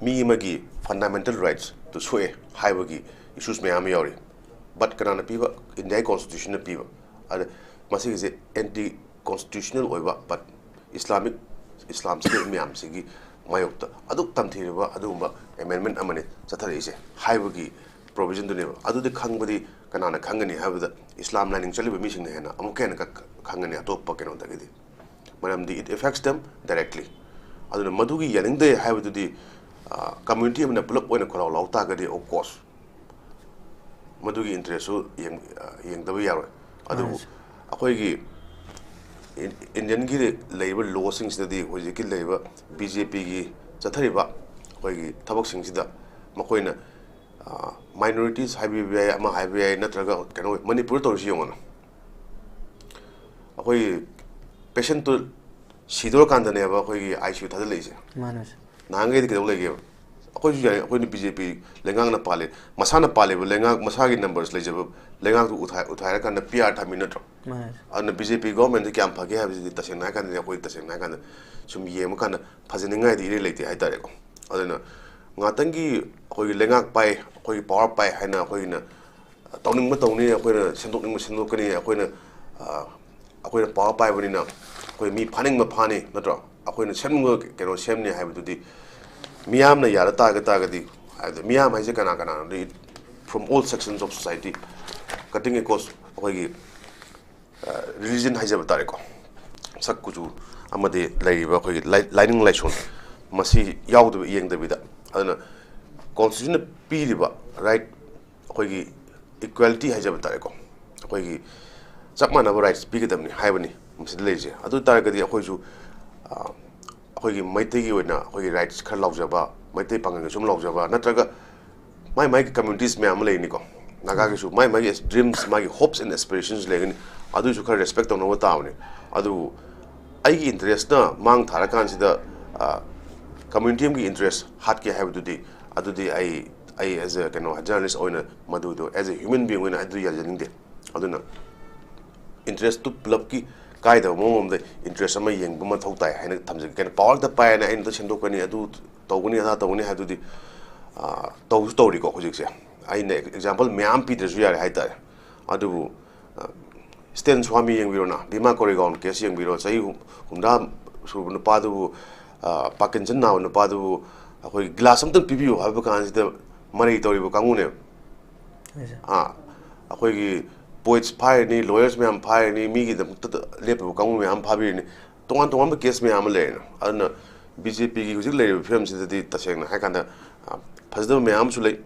ꯃꯤ ꯑꯃꯒꯤ fundamental rightsꯇꯨ ꯁꯣꯛꯑꯦ ꯍꯥꯏꯕꯒꯤ issues ꯃꯌꯥꯝ ꯑꯃ ꯌꯥꯎꯔꯤ꯫ But ꯀꯅꯥꯅ ꯄꯤꯕ? ꯏꯟꯗꯤꯌꯥꯒꯤ constitutionꯅ ꯄꯤꯕ꯫ ꯑꯗ ꯃꯁꯤꯒꯤꯁꯦ anti constitutional ꯑꯣꯏꯕ, but Islamic, ꯏꯁꯂꯥꯝ state ꯃꯌꯥꯝꯁꯤꯒꯤ ꯃꯥꯌꯣꯛꯇ ꯑꯗꯨꯛ ꯇꯝꯊꯤꯔꯕ ꯑꯗꯨꯒꯨꯝꯕ amendment ꯑꯃꯅꯤ ꯆꯠꯊꯔꯛꯏꯁꯦ ꯍꯥꯏꯕꯒꯤ provisionꯗꯨꯅꯦꯕ꯫ ꯑꯗꯨꯗꯤ ꯈꯪꯕꯗꯤ ꯀꯅꯥꯅ ꯈꯪꯒꯅꯤ ꯍꯥꯏꯕꯗ, ꯏꯁꯂꯥꯝ ꯂꯥꯏꯅꯤꯡ ꯆꯠꯂꯤꯕ ꯃꯤꯁꯤꯡꯅ ꯍꯦꯟꯅ ꯑꯃꯨꯛꯀ ꯍꯦꯟꯅ ꯈ-, ꯈꯪꯒꯅꯤ ꯑꯇꯣꯞꯄ ꯀꯩꯅꯣꯗꯒꯤꯗꯤ꯫ ꯃꯔꯝꯗꯤ it affects them directly꯫ ꯑꯗꯨꯅ ꯃꯗꯨꯒꯤ ꯌꯥꯅꯤꯡꯗꯦ ꯍꯥꯏꯕꯗꯨꯗꯤ, ꯑ, community ꯑꯃꯅ ꯄꯨꯂꯞ ꯑꯣꯏꯅ ꯈꯣꯜꯂꯥꯎ ꯂꯥꯎ ꯇꯥꯔꯒꯗꯤ, of course, ꯃꯗꯨꯒꯤ interestꯁꯨ ꯌꯦꯡ-, ꯑ, ꯌꯦꯡꯗꯕ ꯌꯥꯔꯣꯏ꯫ ꯑꯗꯨꯕꯨ ꯃꯥꯅꯤ꯫ ꯑꯩꯈꯣꯏꯒꯤ ꯏꯟ-, ꯏꯟꯗꯤꯌꯟꯒꯤ ꯂꯩꯔꯤꯕ lawꯁꯤꯡꯁꯤꯗꯗꯤ ꯍꯧꯖꯤꯛꯀꯤ ꯂꯩꯔꯤꯕ BJPꯒꯤ ꯆꯠꯊꯔꯤꯕ ꯑꯩꯈꯣꯏꯒꯤ ꯊꯕꯛꯁꯤꯡꯁꯤꯗ ꯃꯈꯣꯏꯅ, ꯑ, minorities ꯍꯥꯏꯕꯤꯕ ꯌꯥꯏ, ꯑꯃ ꯍꯥꯏꯕ ꯌꯥꯏ, ꯅꯠꯇ꯭ꯔꯒ ꯀꯩꯅꯣ, ꯃꯅꯤꯄꯨꯔꯗ ꯇꯧꯔꯤꯁꯤ ꯌꯦꯡꯉꯣꯅ꯫ ꯑꯩꯈꯣꯏ patientꯇꯨ ꯁꯤꯗꯣꯔꯀꯥꯟꯗꯅꯦꯕ ꯑꯩꯈꯣꯏꯒꯤ ICU ꯊꯥꯖꯤꯜꯂꯛꯏꯁꯦ꯫ ꯃꯥꯅꯦ꯫ ꯅꯍꯥꯟꯈꯩꯗꯤ ꯀꯩꯗꯧ ꯂꯩꯒꯦꯕ? ꯑꯩꯈꯣꯏꯁꯨ ꯌꯥꯏ, ꯑꯩꯈꯣꯏꯅ BJP ꯂꯩꯉꯥꯛꯅ ꯄꯥꯜꯂꯤ, ꯃꯁꯥꯅ ꯄꯥꯜꯂꯤꯕ ꯂꯩꯉꯥꯛ, ꯃꯁꯥꯒꯤ numbers ꯂꯩꯖꯕ ꯂꯩꯉꯥꯛꯇꯨ ꯎꯊꯥꯏ-, ꯎꯊꯥꯏꯔꯀꯥꯟꯗ PR ꯊꯝꯃꯤ ꯅꯠꯇ꯭ꯔꯣ? ꯃꯥꯅꯦ꯫ ꯑꯗꯨꯅ BJP governmentꯁꯦ ꯀꯌꯥꯝ ꯐꯒꯦ ꯍꯥꯏꯕꯁꯤꯗꯤ ꯇꯁꯦꯡꯅ ꯍꯥꯏꯔꯀꯥꯟꯗꯗꯤ ꯑꯩꯈꯣꯏ ꯇꯁꯦꯡꯅ ꯍꯥꯏꯔꯀꯥꯟꯗ ꯁꯨꯝ ꯌꯦꯡꯕ ꯀꯥꯟꯗ ꯐꯖꯅꯤꯡꯉꯥꯏꯗꯤ ꯏꯔꯩ ꯂꯩꯇꯦ ꯍꯥꯏꯇꯥꯔꯦꯀꯣ꯫ ꯑꯗꯨꯅ ꯉꯥꯛꯇꯪꯒꯤ ꯑꯩꯈꯣꯏꯒꯤ ꯂꯩꯉꯥꯛ ꯄꯥꯏ, ꯑꯩꯈꯣꯏꯒꯤ power ꯄꯥꯏ ꯍꯥꯏꯅ ꯑꯩꯈꯣꯏꯅ ꯇꯧꯅꯤꯡꯕ ꯇꯧꯅꯤ, ꯑꯩꯈꯣꯏꯅ ꯁꯦꯝꯗꯣꯛꯅꯤꯡꯕ ꯁꯦꯝꯗꯣꯛꯀꯅꯤ, ꯑꯩꯈꯣꯏꯅ, ꯑ, ꯑꯩꯈꯣꯏꯅ power ꯄꯥꯏꯕꯅꯤꯅ ꯑꯩꯈꯣꯏ ꯃꯤ ꯐꯥꯅꯤꯡꯕ ꯐꯥꯅꯤ, ꯅꯠꯇ꯭ꯔꯣ? ꯑꯩꯈꯣꯏꯅ ꯁꯦꯝꯅꯤꯡꯕ ꯀꯩꯅꯣ ꯁꯦꯝꯅꯤ ꯍꯥꯏꯕꯗꯨꯗꯤ ꯃꯤꯌꯥꯝꯅ ꯌꯥꯔ ꯇꯥꯔꯒ ꯇꯥꯔꯒꯗꯤ, ꯍꯥꯏꯕꯗꯤ ꯃꯤꯌꯥꯝ ꯍꯥꯏꯁꯦ ꯀꯅꯥ ꯀꯅꯥꯅꯣꯗꯤ, from all sections of society, cutting across ꯑꯩꯈꯣꯏꯒꯤ, ꯑ, religion ꯍꯥꯏꯖꯕ ꯇꯥꯔꯦꯀꯣ, ꯁꯛ ꯀꯨꯆꯨ ꯑꯃꯗꯤ ꯂꯩꯔꯤꯕ ꯑꯩꯈꯣꯏꯒꯤ ꯂꯥꯏ-, ꯂꯥꯏꯅꯤꯡ ꯂꯥꯏꯁꯣꯟ, ꯃꯁꯤ ꯌꯥꯎꯗꯕ ꯌꯦꯡꯗꯕꯤꯗ꯫ ꯑꯗꯨꯅ constitutionꯅ ꯄꯤꯔꯤꯕ right, ꯑꯩꯈꯣꯏꯒꯤ equality ꯍꯥꯏꯖꯕ ꯇꯥꯔꯦꯀꯣ, ꯑꯩꯈꯣꯏꯒꯤ ꯆꯞ ꯃꯥꯟꯅꯕ rights ꯄꯤꯒꯗꯕꯅꯤ ꯍꯥꯏꯕꯅꯤ ꯃꯁꯤꯗ ꯂꯩꯔꯤꯁꯦ꯫ ꯑꯗꯨ ꯑꯣꯏ ꯇꯥꯔꯒꯗꯤ ꯑꯩꯈꯣꯏꯁꯨ, ꯑ, ꯑꯩꯈꯣꯏꯒꯤ ꯃꯩꯇꯩꯒꯤ ꯑꯣꯏꯅ ꯑꯩꯈꯣꯏꯒꯤ rights ꯈꯔ ꯂꯥꯎꯖꯕ, ꯃꯩꯇꯩ ꯄꯥꯉꯜꯒꯤ ꯁꯨꯝ ꯂꯥꯎꯖꯕ, ꯅꯠꯇ꯭ꯔꯒ ꯃꯥꯏ ꯃꯥꯏꯒꯤ communities ꯃꯌꯥꯝ ꯑꯃ ꯂꯩꯅꯤꯀꯣ, ꯅꯥꯒꯥꯒꯤꯁꯨ ꯃꯥꯏ ꯃꯥꯏꯒꯤ dreams, ꯃꯥꯒꯤ hopes and aspirations ꯂꯩꯒꯅꯤ, ꯑꯗꯨꯏꯁꯨ ꯈꯔ respect ꯇꯧꯅꯕ ꯇꯥꯕꯅꯤ꯫ ꯑꯗꯨꯕꯨ ꯑꯩꯒꯤ interestꯅ ꯃꯥꯡ ꯊꯥꯔꯀꯥꯟꯁꯤꯗ, ꯑ, community ꯑꯃꯒꯤ interest ꯍꯥꯠꯀꯦ ꯍꯥꯏꯕꯗꯨꯗꯤ, ꯑꯗꯨꯗꯤ ꯑꯩ ꯑꯩ as a ꯀꯩꯅꯣ journalist ꯑꯣꯏꯅ ꯃꯗꯨꯗꯣ as a human being ꯑꯣꯏꯅ ꯑꯗꯨ ꯌꯥꯖꯅꯤꯡꯗꯦ꯫ ꯑꯗꯨꯅ interest ꯇꯨ ꯄꯨꯂꯞꯀꯤ ꯀꯥꯏꯗꯕ ꯃꯑꯣꯡ ꯑꯃꯗ interest ꯑꯃ ꯌꯦꯡꯕ ꯃꯊꯧ ꯇꯥꯏ ꯍꯥꯏꯅ ꯊꯝꯖꯒꯦ꯫ ꯀꯩꯅꯣ power ꯗ ꯄꯥꯏꯅ ꯑꯩꯅ ꯑꯗꯨ ꯁꯦꯝꯗꯣꯛꯀꯅꯤ, ꯑꯗꯨ ꯇꯧꯒꯅꯤ, ꯑꯗꯥ ꯇꯧꯒꯅꯤ ꯍꯥꯏꯗꯨꯗꯤ, ꯑ, ꯇꯧꯁꯨ ꯇꯧꯔꯤꯀꯣ ꯍꯧꯖꯤꯛꯁꯦ꯫ ꯑꯩꯅ example ꯃꯌꯥꯝ ꯄꯤꯗ꯭ꯔꯁꯨ ꯌꯥꯔꯦ ꯍꯥꯏꯇꯥꯔꯦ꯫ ꯑꯗꯨꯕꯨ, ꯑ, ꯁ꯭ꯇꯦꯟ ꯁ꯭ꯋꯥꯃꯤ ꯌꯦꯡꯕꯤꯔꯣꯅ, ꯚꯤꯃꯥ ꯀꯣꯔꯦꯒꯥꯎꯟ case ꯌꯦꯡꯕꯤꯔꯣ, ꯆꯍꯤ ꯍꯨꯝ-, ꯍꯨꯝꯗ꯭ꯔꯥ ꯁꯨꯔꯕ ꯅꯨꯄꯥꯗꯨꯕꯨ, ꯑ, Parkinson ꯅꯥꯕ ꯅꯨꯄꯥꯗꯨꯕꯨ ꯑꯩꯈꯣꯏꯒꯤ glass ꯑꯝꯇꯪ ꯄꯤꯕꯤꯌꯨ ꯍꯥꯏꯕ ꯀꯥꯟꯁꯤꯗ ꯃꯔꯩ ꯇꯧꯔꯤꯕ ꯀꯥꯡꯕꯨꯅꯦꯕ꯫ ꯑꯥ, ꯑꯩꯈꯣꯏꯒꯤ poets ꯐꯥꯏꯔꯅꯤ, lawyers ꯃꯌꯥꯝ ꯐꯥꯏꯔꯅꯤ, ꯃꯤꯒꯤꯗꯃꯛꯇ ꯂꯦꯞꯄꯤꯕ ꯀꯥꯡꯕꯨ ꯃꯌꯥꯝ ꯐꯥꯕꯤꯔꯅꯤ, ꯇꯣꯉꯥꯟ ꯇꯣꯉꯥꯟꯕ case ꯃꯌꯥꯝ ꯑꯃ ꯂꯩꯔꯦꯅ꯫ ꯑꯗꯨꯅ ꯕꯤ ꯖꯦ ꯄꯤꯒꯤ ꯍꯧꯖꯤꯛ ꯂꯩꯔꯤꯕ ꯐꯤꯕꯝꯁꯤꯗꯗꯤ ꯇꯁꯦꯡꯅ ꯍꯥꯏꯀꯥꯟꯗ, ꯑ, ꯐꯖꯗꯕ ꯃꯌꯥꯝ ꯑꯃꯁꯨ ꯂꯩ,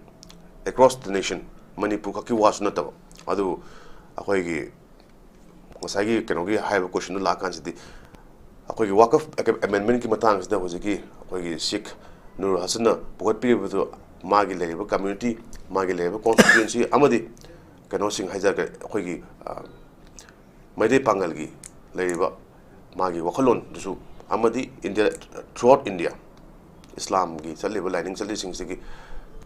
across the nation, ꯃꯅꯤꯄꯨꯔ ꯈꯛꯀꯤ ꯋꯥꯁꯨ ꯅꯠꯇꯕ꯫ ꯑꯗꯨꯕꯨ ꯑꯩꯈꯣꯏꯒꯤ ꯉꯁꯥꯏꯒꯤ ꯀꯩꯅꯣꯒꯤ ꯍꯥꯏꯕ question ꯗꯨ ꯂꯥꯛꯑꯀꯥꯟꯁꯤꯗꯤ, ꯑꯩꯈꯣꯏꯒꯤ ꯋꯥꯀꯐ amendment ꯀꯤ ꯃꯇꯥꯡꯁꯤꯗ ꯍꯧꯖꯤꯛꯀꯤ ꯑꯩꯈꯣꯏꯒꯤ ꯁꯤꯈ ꯅꯨꯔ ꯍꯁꯟꯅ ꯄꯨꯈꯠꯄꯤꯔꯤꯕꯗꯨ, ꯃꯥꯒꯤ ꯂꯩꯔꯤꯕ community, ꯃꯥꯒꯤ ꯂꯩꯔꯤꯕ constituency ꯑꯃꯗꯤ ꯀꯩꯅꯣꯁꯤꯡ ꯍꯥꯏꯖꯔꯒ, ꯑꯩꯈꯣꯏꯒꯤ, ꯑ, ꯃꯩꯇꯩ ꯄꯥꯉꯜꯒꯤ ꯂꯩꯔꯤꯕ ꯃꯥꯒꯤ ꯋꯥꯈꯜꯂꯣꯟꯗꯨꯁꯨ, ꯑꯃꯗꯤ India, throughout India, ꯏꯁꯂꯥꯝꯒꯤ ꯆꯠꯂꯤꯕ ꯂꯥꯏꯅꯤꯡ ꯆꯠꯂꯤꯁꯤꯡꯁꯤꯒꯤ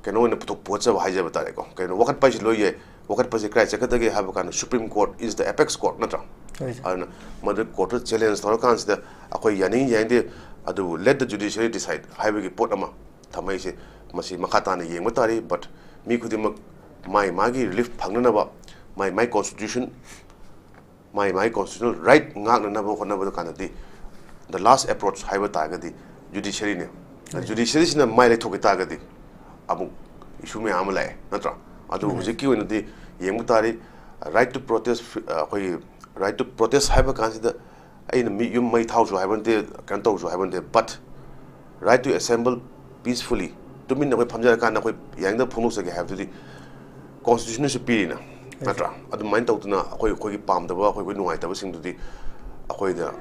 ꯀꯩꯅꯣ ꯑꯣꯏꯅ ꯄꯨꯊꯣꯛ ꯄꯨꯈꯠꯆꯕ ꯍꯥꯏꯖꯕ ꯇꯥꯔꯦꯀꯣ꯫ ꯀꯩꯅꯣ, ꯋꯥꯀꯠꯄ ꯍꯥꯏꯁꯤ ꯂꯣꯏ ꯌꯥꯏ꯫ ꯋꯥꯀꯠꯄꯁꯦ ꯀꯗꯥꯏ ꯆꯠꯀꯗꯒꯦ ꯍꯥꯏꯕ ꯀꯥꯟꯗ, Supreme Court is the apex court, ꯅꯠꯇ꯭ꯔꯥ? ꯍꯣꯏ, ꯁꯥꯔ꯫ ꯑꯗꯨꯅ ꯃꯗꯨ court ꯇ challenge ꯇꯧꯔꯀꯥꯟꯁꯤꯗ ꯑꯩꯈꯣꯏ ꯌꯥꯅꯤꯡ ꯌꯥꯅꯤꯡꯗꯦ, ꯑꯗꯨꯕꯨ let the judiciary decide ꯍꯥꯏꯕꯒꯤ ꯄꯣꯠ ꯑꯃ ꯊꯝꯃꯛꯏꯁꯦ, ꯃꯁꯤ ꯃꯈꯥ ꯇꯥꯅ ꯌꯦꯡꯕ ꯇꯥꯔꯤ꯫ But ꯃꯤ ꯈꯨꯗꯤꯡꯃꯛ ꯃꯥꯏ ꯃꯥꯒꯤ relief ꯐꯪꯅꯅꯕ, ꯃꯥꯏ ꯃꯥꯏ constitution, ꯃꯥꯏ ꯃꯥꯏ constitutional right ꯉꯥꯛꯅꯅꯕ ꯍꯣꯠꯅꯕꯗ ꯀꯥꯟꯗꯗꯤ, the last approach ꯍꯥꯏꯕ ꯇꯥꯔꯒꯗꯤ judiciary ꯅꯦ꯫ ꯎꯝ꯫ Judiciary ꯁꯤꯅ ꯃꯥꯏ ꯂꯩꯊꯣꯛꯈꯤ ꯇꯥꯔꯒꯗꯤ ꯑꯃꯨꯛ issue ꯃꯌꯥꯝ ꯑꯃ ꯂꯥꯛꯑꯦ, ꯅꯠꯇ꯭ꯔꯥ? ꯑꯗꯨ ꯎꯝ꯫ ꯍꯧꯖꯤꯛꯀꯤ ꯑꯣꯏꯅꯗꯤ ꯌꯦꯡꯕ ꯇꯥꯔꯤ, right to protest, ꯑ, ꯑꯩꯈꯣꯏꯒꯤ right to protest ꯍꯥꯏꯕ ꯀꯥꯟꯁꯤꯗ ꯑꯩꯅ ꯃꯤ ꯌꯨꯝ ꯃꯩ ꯊꯥꯎꯁꯨ ꯍꯥꯏꯕ ꯅꯠꯇꯦ, ꯀꯩꯅꯣ ꯇꯧꯁꯨ ꯍꯥꯏꯕ ꯅꯠꯇꯦ, but right to assemble peacefully, ꯇꯨꯃꯤꯟꯅ ꯑꯩꯈꯣꯏ ꯐꯝꯖꯔꯀꯥꯟꯗ ꯑꯩꯈꯣꯏ ꯌꯥꯅꯤꯡꯗꯕ ꯐꯣꯡꯗꯣꯛꯆꯒꯦ ꯍꯥꯏꯕꯗꯨꯗꯤ constitution ꯅꯁꯨ ꯄꯤꯔꯤꯅ, ꯅꯠꯇ꯭ꯔꯥ? ꯑꯗꯨꯃꯥꯏꯅ ꯇꯧꯗꯅ ꯑꯩꯈꯣꯏ, ꯑꯩꯈꯣꯏꯒꯤ ꯄꯥꯝꯗꯕ, ꯑꯩꯈꯣꯏ, ꯑꯩꯈꯣꯏ ꯅꯨꯡꯉꯥꯏꯇꯕꯁꯤꯡꯗꯨꯗꯤ ꯑꯩꯈꯣꯏꯗ,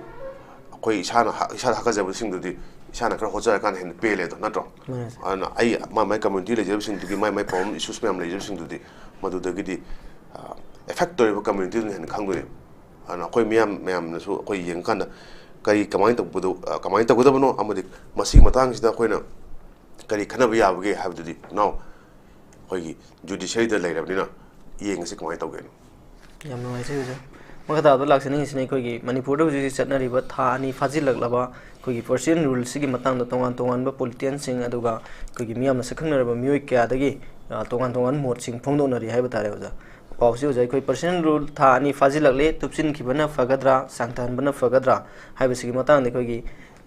ꯑꯩꯈꯣꯏ ꯏꯁꯥꯅ ꯍ-, ꯏꯁꯥꯗ ꯍꯥꯀꯠꯆꯕꯁꯤꯡꯗꯨꯗꯤ ꯏꯁꯥꯅ ꯈꯔ ꯍꯣꯠꯆꯔꯀꯥꯟꯗ ꯍꯦꯟꯅ ꯄꯦꯜꯂꯦ ꯑꯗꯣ, ꯅꯠꯇ꯭ꯔꯣ? ꯃꯥꯅꯦ, ꯁꯥꯔ꯫ ꯑꯗꯨꯅ ꯑꯩ ꯃꯥꯏ ꯃꯥꯏ community ꯂꯩꯖꯕꯁꯤꯡꯗꯨꯒꯤ ꯃꯥꯏ ꯃꯥꯏ problem issues ꯃꯌꯥꯝ ꯂꯩꯖꯕꯁꯤꯡꯗꯨꯗꯤ ꯃꯗꯨꯗꯒꯤꯗꯤ, ꯑ, affect ꯇꯧꯔꯤꯕ community ꯗꯨꯅ ꯍꯦꯟꯅ ꯈꯪꯗꯣꯏꯅꯦꯕ꯫ ꯑꯗꯨꯅ ꯑꯩꯈꯣꯏ ꯃꯤꯌꯥꯝ ꯃꯌꯥꯝꯅꯁꯨ ꯑꯩꯈꯣꯏ ꯌꯦꯡꯀꯥꯟꯗ ꯀꯔꯤ ꯀꯃꯥꯏꯅ ꯇꯧꯕꯗꯣ, ꯑ, ꯀꯃꯥꯏꯅ ꯇꯧꯒꯗꯕꯅꯣ ꯑꯃꯗꯤ ꯃꯁꯤꯒꯤ ꯃꯇꯥꯡꯁꯤꯗ ꯑꯩꯈꯣꯏꯅ ꯀꯔꯤ ꯈꯟꯅꯕ ꯌꯥꯕꯒꯦ ꯍꯥꯏꯕꯗꯨꯗꯤ, now, ꯑꯩꯈꯣꯏꯒꯤ ꯖꯨꯗꯤꯁꯔꯤꯗ ꯂꯩꯔꯕꯅꯤꯅ ꯌꯦꯡꯉꯁꯤ ꯀꯃꯥꯏꯅ ꯇꯧꯒꯦꯅ꯫ ꯌꯥꯝ ꯅꯨꯡꯉꯥꯏꯖꯩ ꯑꯣꯖꯥ꯫ ꯃꯈꯥ ꯇꯥꯕꯗ ꯂꯥꯛꯆꯅꯤꯡꯉꯤꯁꯤꯅ ꯑꯩꯈꯣꯏꯒꯤ ꯃꯅꯤꯄꯨꯔꯗ ꯍꯧꯖꯤꯛ ꯍꯧꯖꯤꯛ ꯆꯠꯅꯔꯤꯕ ꯊꯥ ꯑꯅꯤ ꯐꯥꯖꯤꯜꯂꯛꯂꯕ ꯑꯩꯈꯣꯏꯒꯤ ꯄꯔꯁꯤꯌꯟ ꯔꯨꯜꯁꯤꯒꯤ ꯃꯇꯥꯡꯗ ꯇꯣꯉꯥꯟ ꯇꯣꯉꯥꯟꯕ ꯄꯣꯂꯤꯇꯤꯌꯥꯟꯁꯤꯡ ꯑꯗꯨꯒ ꯑꯩꯈꯣꯏꯒꯤ ꯃꯤꯌꯥꯝꯅ ꯁꯛꯈꯪꯅꯔꯕ ꯃꯤꯑꯣꯏ ꯀꯌꯥꯗꯒꯤ ꯑ, ꯇꯣꯉꯥꯟ ꯇꯣꯉꯥꯟꯕ ꯃꯣꯠꯁꯤꯡ ꯐꯣꯡꯗꯣꯛꯅꯔꯤ ꯍꯥꯏꯕ ꯇꯥꯔꯦ ꯑꯣꯖꯥ꯫ ꯄꯥꯎꯁꯤ ꯑꯣꯖꯥ, ꯑꯩꯈꯣꯏ ꯄꯔꯁꯤꯌꯟ ꯔꯨꯜ ꯊꯥ ꯑꯅꯤ ꯐꯥꯖꯤꯜꯂꯛꯂꯦ, ꯇꯨꯞꯁꯤꯟꯈꯤꯕꯅ ꯐꯒꯗ꯭ꯔꯥ, ꯁꯥꯡꯊꯍꯟꯕꯅ ꯐꯒꯗ꯭ꯔꯥ ꯍꯥꯏꯕꯁꯤꯒꯤ ꯃꯇꯥꯡꯗ ꯑꯩꯈꯣꯏꯒꯤ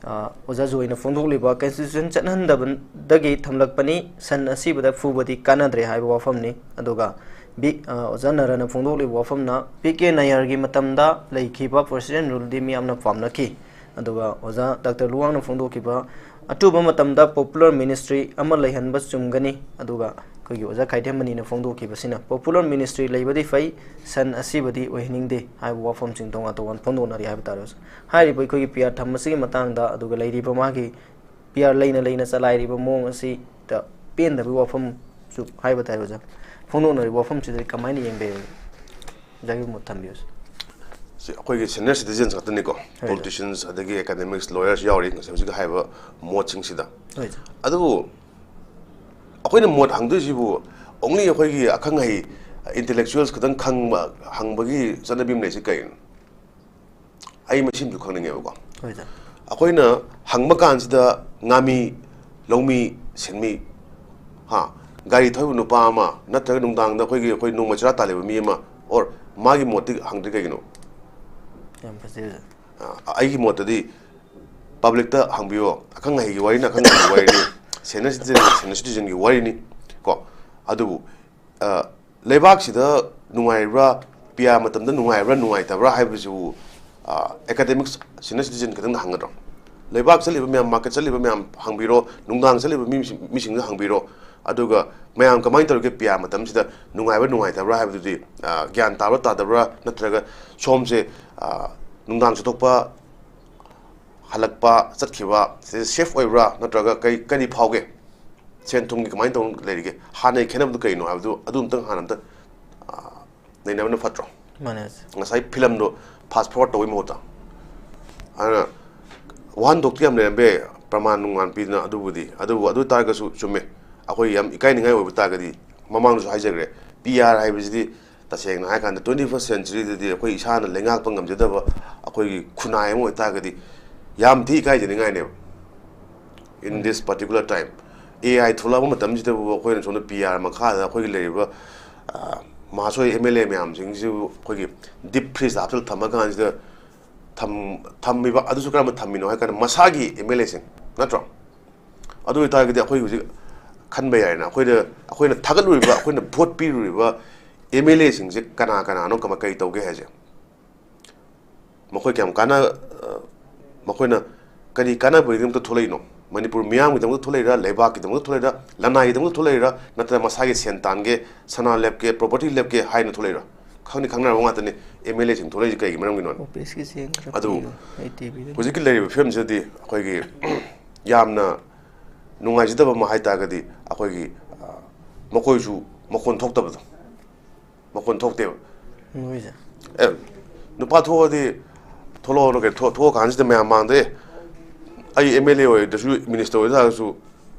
ꯑ, ꯑꯣꯖꯥ ꯖꯣꯏꯅ ꯐꯣꯡꯗꯣꯛꯂꯤꯕ ꯀꯟꯁꯇꯤꯇ꯭ꯌꯨꯁꯟ ꯆꯠꯍꯟꯗꯕꯗꯒꯤ ꯊꯝꯂꯛꯄꯅꯤ, ꯁꯟ ꯑꯁꯤꯕꯗ ꯐꯨꯕꯗꯤ ꯀꯥꯟꯅꯗ꯭ꯔꯦ ꯍꯥꯏꯕ ꯋꯥꯐꯝꯅꯤ꯫ ꯑꯗꯨꯒ ꯕꯤ-, ꯑ, ꯑꯣꯖꯥ ꯅꯔꯅ ꯐꯣꯡꯗꯣꯛꯂꯤꯕ ꯋꯥꯐꯝꯅ ꯄꯤ ꯀꯦ ꯅꯥꯌꯔꯒꯤ ꯃꯇꯝꯗ ꯂꯩꯈꯤꯕ ꯄ꯭ꯔꯁꯤꯗꯦꯟ ꯔꯨꯜꯗꯤ ꯃꯤꯌꯥꯝꯅ ꯄꯥꯝꯅꯈꯤ꯫ ꯑꯗꯨꯒ ꯑꯣꯖꯥ ꯗꯥꯛꯇꯔ ꯂꯨꯋꯥꯡꯅ ꯐꯣꯡꯗꯣꯛꯈꯤꯕ ꯑꯊꯨꯕ ꯃꯇꯝꯗ ꯄꯣꯄꯨꯂꯔ ꯃꯤꯅꯤꯁꯇ꯭ꯔꯤ ꯑꯃ ꯂꯩꯍꯟꯕ ꯆꯨꯝꯒꯅꯤ꯫ ꯑꯗꯨꯒ ꯑꯩꯈꯣꯏꯒꯤ ꯑꯣꯖꯥ ꯈꯥꯏꯗꯦꯝꯃꯅꯤꯅ ꯐꯣꯡꯗꯣꯛꯈꯤꯕꯁꯤꯅ ꯄꯣꯄꯨꯂꯔ ꯃꯤꯅꯤꯁꯇ꯭ꯔꯤ ꯂꯩꯕꯗꯤ ꯐꯩ, ꯁꯟ ꯑꯁꯤꯕꯗꯤ ꯑꯣꯏꯍꯟꯅꯤꯡꯗꯦ ꯍꯥꯏꯕ ꯋꯥꯐꯝꯁꯤꯡ ꯇꯣꯉꯥꯟ ꯇꯣꯉꯥꯟ ꯐꯣꯡꯗꯣꯛꯅꯔꯤ ꯍꯥꯏꯕ ꯇꯥꯔꯦ ꯑꯣꯖꯥ꯫ ꯍꯥꯏꯔꯤꯕ ꯑꯩꯈꯣꯏꯒꯤ ꯄꯤ ꯑꯥꯔ ꯊꯝꯕꯁꯤꯒꯤ ꯃꯇꯥꯡꯗ, ꯑꯗꯨꯒ ꯂꯩꯔꯤꯕ ꯃꯥꯒꯤ ꯄꯤ ꯑꯥꯔ ꯂꯩꯅ ꯂꯩꯅ ꯆꯂꯥꯏꯔꯤꯕ ꯃꯑꯣꯡ ꯑꯁꯤꯗ ꯄꯦꯟꯗꯕꯒꯤ ꯋꯥꯐꯝꯁꯨ ꯍꯥꯏꯕ ꯇꯥꯔꯦ ꯑꯣꯖꯥ꯫ ꯐꯣꯡꯗꯣꯛꯅꯔꯤꯕ ꯋꯥꯐꯝꯁꯤꯗ ꯀꯃꯥꯏꯅ ꯌꯦꯡꯕꯤꯔꯤ? ꯑꯣꯖꯥꯒꯤ ꯃꯣꯠ ꯊꯝꯕꯤꯌꯨ꯫ ꯁꯤ ꯑꯩꯈꯣꯏꯒꯤ ꯁꯦꯅꯤꯌꯔ ꯁꯤꯇꯤꯖꯦꯟꯁ ꯉꯥꯛꯇꯅꯤꯀꯣ, ꯑꯣꯖꯥ꯫ ꯄꯣꯂꯤꯇꯤꯁꯤꯌꯟꯁ ꯑꯗꯒꯤ ꯑꯦꯀꯥꯗꯦꯃꯤꯛꯁ, ꯂꯣꯌꯔꯁ ꯌꯥꯎꯔꯤ, ꯉꯁꯥꯏ ꯍꯧꯖꯤꯛ ꯍꯥꯏꯕ ꯃꯣꯠꯁꯤꯡꯁꯤꯗ꯫ ꯍꯣꯏ ꯑꯣꯖꯥ꯫ ꯑꯗꯨꯕꯨ ꯑꯩꯈꯣꯏꯅ ꯃꯣꯠ ꯍꯪꯗꯣꯏꯁꯤꯕꯨ ꯑꯣꯡꯂꯤ ꯑꯩꯈꯣꯏꯒꯤ ꯑꯈꯪ ꯑꯍꯩ, ꯏꯟꯇꯦꯂꯦꯛꯆꯨꯋꯦꯜꯁ ꯈꯛꯇꯪ ꯈꯪꯕ ꯍꯪꯕꯒꯤ ꯆꯠꯅꯕꯤ ꯑꯃ ꯂꯩꯁꯤ ꯀꯩꯅꯣ? ꯑꯩ ꯃꯁꯤꯃꯁꯨ ꯈꯪꯅꯤꯡꯉꯦꯕꯀꯣ꯫ ꯍꯣꯏ ꯑꯣꯖꯥ꯫ ꯑꯩꯈꯣꯏꯅ ꯍꯪꯕ ꯀꯥꯟꯁꯤꯗ ꯉꯥꯃꯤ, ꯂꯧꯃꯤ, ꯁꯤꯟꯃꯤ, ꯍꯥ, ꯒꯥꯔꯤ ꯊꯧꯔꯤꯕ ꯅꯨꯄꯥ ꯑꯃ ꯅꯠꯇ꯭ꯔꯒ ꯅꯨꯡꯗꯥꯡꯗ ꯑꯩꯈꯣꯏꯒꯤ, ꯑꯩꯈꯣꯏ ꯅꯣꯡꯃ ꯆꯔꯥ ꯇꯥꯜꯂꯤꯕ ꯃꯤ ꯑꯃ, ꯑꯣꯔ ꯃꯥꯒꯤ ꯃꯣꯠꯇꯤ ꯍꯪꯗ꯭ꯔꯤ ꯀꯩꯒꯤꯅꯣ? ꯌꯥꯝ ꯐꯖꯩ ꯑꯣꯖꯥ꯫ ꯑ, ꯑꯩꯒꯤ ꯃꯣꯠꯇꯗꯤ ꯄꯕ꯭ꯂꯤꯛꯇ ꯍꯪꯕꯤꯌꯣ, ꯑꯈꯪ ꯑꯍꯩꯒꯤ ꯋꯥꯔꯤꯅ ꯑꯈꯪ ꯑꯍꯩꯒꯤ ꯋꯥꯔꯤꯅꯤ, ꯁꯦꯅꯤꯌꯔ ꯁꯤꯇꯤꯖꯦꯟ, ꯁꯦꯅꯤꯌꯔ ꯁꯤꯇꯤꯖꯦꯟꯒꯤ ꯋꯥꯔꯤꯅꯤ ꯀꯣ꯫ ꯑꯗꯨꯕꯨ, ꯑ, ꯂꯩꯕꯥꯛꯁꯤꯗ ꯅꯨꯡꯉꯥꯏꯔꯤꯕ꯭ꯔꯥ, ꯄꯤ ꯑꯥꯔ ꯃꯇꯝꯗ ꯅꯨꯡꯉꯥꯏꯕ꯭ꯔꯥ ꯅꯨꯡꯉꯥꯏꯇꯕ꯭ꯔꯥ ꯍꯥꯏꯕꯁꯤꯕꯨ, ꯑ, ꯑꯦꯀꯥꯗꯦꯃꯤꯛꯁ, ꯁꯦꯅꯤꯌꯔ ꯁꯤꯇꯤꯖꯦꯟ ꯈꯛꯇꯪꯗ ꯍꯪꯒꯗ꯭ꯔꯣ? ꯂꯩꯕꯥꯛ ꯆꯠꯂꯤꯕ ꯃꯌꯥꯝ, ꯃꯥꯔꯀꯦꯠ ꯆꯠꯂꯤꯕ ꯃꯌꯥꯝ ꯍꯪꯕꯤꯔꯣ, ꯅꯨꯡꯗꯥꯡ ꯆꯠꯂꯤꯕ ꯃꯤꯁꯤꯡ, ꯃꯤꯁꯤꯡꯗ ꯍꯪꯕꯤꯔꯣ, ꯑꯗꯨꯒ ꯃꯌꯥꯝ ꯀꯃꯥꯏꯅ ꯇꯧꯔꯤꯒꯦ ꯄꯤ ꯑꯥꯔ ꯃꯇꯝꯁꯤꯗ, ꯅꯨꯡꯉꯥꯏꯕ꯭ꯔꯥ ꯅꯨꯡꯉꯥꯏꯇꯕ꯭ꯔꯥ ꯍꯥꯏꯕꯗꯨꯗꯤ, ꯑ, ꯒ꯭ꯌꯥꯟ ꯇꯥꯕ꯭ꯔꯥ ꯇꯥꯗꯕ꯭ꯔꯥ, ꯅꯠꯇ꯭ꯔꯒ ꯁꯣꯝꯁꯦ, ꯑ, ꯅꯨꯡꯗꯥꯡ ꯆꯠꯊꯣꯛꯄ, ꯍꯜꯂꯛꯄ, ꯆꯠꯈꯤꯕ ꯁꯤꯗ ꯁꯦꯐ ꯑꯣꯏꯕ꯭ꯔꯥ, ꯅꯠꯇ꯭ꯔꯒ ꯀꯔꯤ, ꯀꯔꯤ ꯐꯥꯎꯒꯦ? ꯁꯦꯟ ꯊꯨꯝꯒꯤ ꯀꯃꯥꯏꯅ ꯇꯧꯅ ꯂꯩꯔꯤꯒꯦ? ꯍꯥꯟꯅꯒꯤ ꯈꯦꯠꯅꯕꯗꯨ ꯀꯩꯅꯣ ꯍꯥꯏꯕꯗꯨ ꯑꯗꯨ ꯑꯝꯇꯪ ꯍꯥꯟꯅ ꯑꯝꯇ, ꯑ, ꯅꯩꯅꯕꯅ ꯐꯠꯇ꯭ꯔꯣ? ꯃꯥꯅꯦ ꯑꯣꯖꯥ꯫ ꯉꯁꯥꯏ ꯐꯤꯂꯝꯗꯣ ꯐꯥꯁ ꯐꯣꯔꯋꯥꯔꯗ ꯇꯧꯕꯩ ꯃꯍꯨꯠꯇ꯫ ꯑꯗꯨꯅ ꯋꯥꯍꯟꯊꯣꯛꯇꯤ ꯌꯥꯝ ꯂꯩꯔꯝꯕ ꯌꯥꯏ, ꯄ꯭ꯔꯃꯥꯟ ꯅꯨꯡꯃꯥꯟ ꯄꯤꯗꯅ, ꯑꯗꯨꯕꯨꯗꯤ, ꯑꯗꯨꯕꯨ, ꯑꯗꯨ ꯑꯣꯏ ꯇꯥꯔꯒꯁꯨ ꯆꯨꯝꯃꯦ, ꯑꯩꯈꯣꯏ ꯌꯥꯝ ꯏꯀꯥꯏꯅꯤꯡꯉꯥꯏ ꯑꯣꯏꯕ ꯇꯥꯔꯒꯗꯤ ꯃꯃꯥꯡꯗꯁꯨ ꯍꯥꯏꯖꯈ꯭ꯔꯦ, ꯄꯤ ꯑꯥꯔ ꯍꯥꯏꯕꯁꯤꯗꯤ ꯇꯁꯦꯡꯅ ꯍꯥꯏꯔꯀꯥꯟꯗ twenty first centuryꯗꯗꯤ ꯑꯩꯈꯣꯏ ꯏꯁꯥꯅ ꯂꯩꯉꯥꯛꯄ ꯉꯝꯖꯗꯕ ꯑꯩꯈꯣꯏꯒꯤ ꯈꯨꯟꯅꯥꯏ ꯑꯃ ꯑꯣꯏꯇꯥꯔꯒꯗꯤ ꯌꯥꯝ ꯊꯤ ꯏꯀꯥꯏꯖꯅꯤꯡꯉꯥꯏꯅꯦꯕ꯫ In this particular time, A I ꯊꯣꯛꯂꯛꯑꯕ ꯃꯇꯝꯁꯤꯗꯕꯨ ꯑꯩꯈꯣꯏꯅ ꯁꯣꯝꯗ ꯄꯤ ꯑꯥꯔ ꯃꯈꯥꯗ ꯑꯩꯈꯣꯏꯒꯤ ꯂꯩꯔꯤꯕ ꯃꯍꯥꯁꯣꯏ ꯑꯦꯝ ꯑꯦꯜ ꯑꯦ ꯃꯌꯥꯝꯁꯤꯡꯁꯤꯕꯨ ꯑꯩꯈꯣꯏꯒꯤ ꯗꯤꯞ ꯐ꯭ꯔꯤꯖꯇ ꯍꯥꯞꯆꯤꯜꯂ ꯊꯝꯃ ꯀꯥꯟꯁꯤꯗ ꯊꯝ ꯊꯝꯃꯤꯕ ꯑꯗꯨꯁꯨ ꯀꯔꯝꯕ ꯊꯝꯃꯤꯅꯣ ꯍꯥꯏ ꯀꯥꯟꯗ ꯃꯁꯥꯒꯤ ꯑꯦꯝ ꯑꯦꯜ ꯑꯦꯁꯤꯡ ꯅꯠꯇ꯭ꯔꯣ? ꯑꯗꯨ ꯑꯣꯏꯇꯥꯔꯒꯗꯤ ꯑꯩꯈꯣꯏ ꯍꯧꯖꯤꯛ ꯈꯟꯕ ꯌꯥꯏꯅ, ꯑꯩꯈꯣꯏꯗ ꯑꯩꯈꯣꯏꯅ ꯊꯥꯒꯠꯂꯨꯔꯤꯕ, ꯑꯩꯈꯣꯏꯅ ꯚꯣꯠ ꯄꯤꯔꯨꯔꯤꯕ ꯑꯦꯝ ꯑꯦꯜ ꯑꯦꯁꯤꯡꯁꯦ ꯀꯅꯥ ꯀꯅꯥꯅꯣ, ꯀꯃ ꯀꯔꯤ ꯇꯧꯒꯦ ꯍꯥꯏꯁꯦ, ꯃꯈꯣꯏ ꯀꯌꯥꯝ ꯀꯥꯟꯅ ꯃꯈꯣꯏꯅ ꯀꯔꯤ ꯀꯥꯟꯅꯕꯒꯤꯗꯃꯛꯇ ꯊꯣꯛꯂꯛꯏꯅꯣ? ꯃꯅꯤꯄꯨꯔ ꯃꯤꯌꯥꯝꯒꯤꯗꯃꯛꯇ ꯊꯣꯛꯂꯛꯏꯔꯥ, ꯂꯩꯕꯥꯛꯀꯤꯗꯃꯛꯇ ꯊꯣꯛꯂꯛꯏꯔꯥ, ꯂꯅꯥꯏꯒꯤꯗꯃꯛꯇ ꯊꯣꯛꯂꯛꯏꯔꯥ, ꯅꯠꯇ꯭ꯔꯒ ꯃꯁꯥꯒꯤ ꯁꯦꯟ ꯇꯥꯟꯒꯦ, ꯁꯅꯥ ꯂꯦꯞꯀꯦ, ꯄ꯭ꯔꯣꯄꯔꯇꯤ ꯂꯦꯞꯀꯦ ꯍꯥꯏꯅ ꯊꯣꯛꯂꯛꯏꯔꯥ? ꯈꯪꯗꯤ ꯈꯪꯅꯔꯕ ꯉꯥꯛꯇꯅꯤ ꯑꯦꯝ ꯑꯦꯜ ꯑꯦꯁꯤꯡ ꯊꯣꯛꯂꯛꯏꯁꯦ ꯀꯩꯒꯤ ꯃꯔꯝꯒꯤꯅꯣ? ꯑꯗꯨꯕꯨ ꯍꯧꯖꯤꯛꯀꯤ ꯂꯩꯔꯤꯕ ꯐꯤꯕꯝꯁꯤꯗꯗꯤ ꯑꯩꯈꯣꯏꯒꯤ ꯌꯥꯝꯅ ꯅꯨꯡꯉꯥꯏꯖꯗꯕ ꯑꯃ ꯍꯥꯏ ꯇꯥꯔꯒꯗꯤ ꯑꯩꯈꯣꯏꯒꯤ ꯃꯈꯣꯏꯁꯨ ꯃꯈꯣꯟ ꯊꯣꯛꯇꯕꯗꯣ, ꯃꯈꯣꯟ ꯊꯣꯛꯇꯦꯕ꯫ ꯑꯦ, ꯅꯨꯄꯥ ꯊꯣꯛꯑꯗꯤ ꯊꯣꯛꯂꯛꯑꯣꯅ ꯀꯩ ꯊꯣꯛꯑꯀꯥꯟꯁꯤꯗ ꯃꯌꯥꯝ ꯃꯥꯡꯗ, ꯑꯦ, ꯑꯩ ꯑꯦꯝ ꯑꯦꯜ ꯑꯦ ꯑꯣꯏꯗ꯭ꯔꯁꯨ, ꯃꯤꯅꯤꯁꯇꯔ ꯑꯣꯏ ꯇꯥꯔꯒꯁꯨ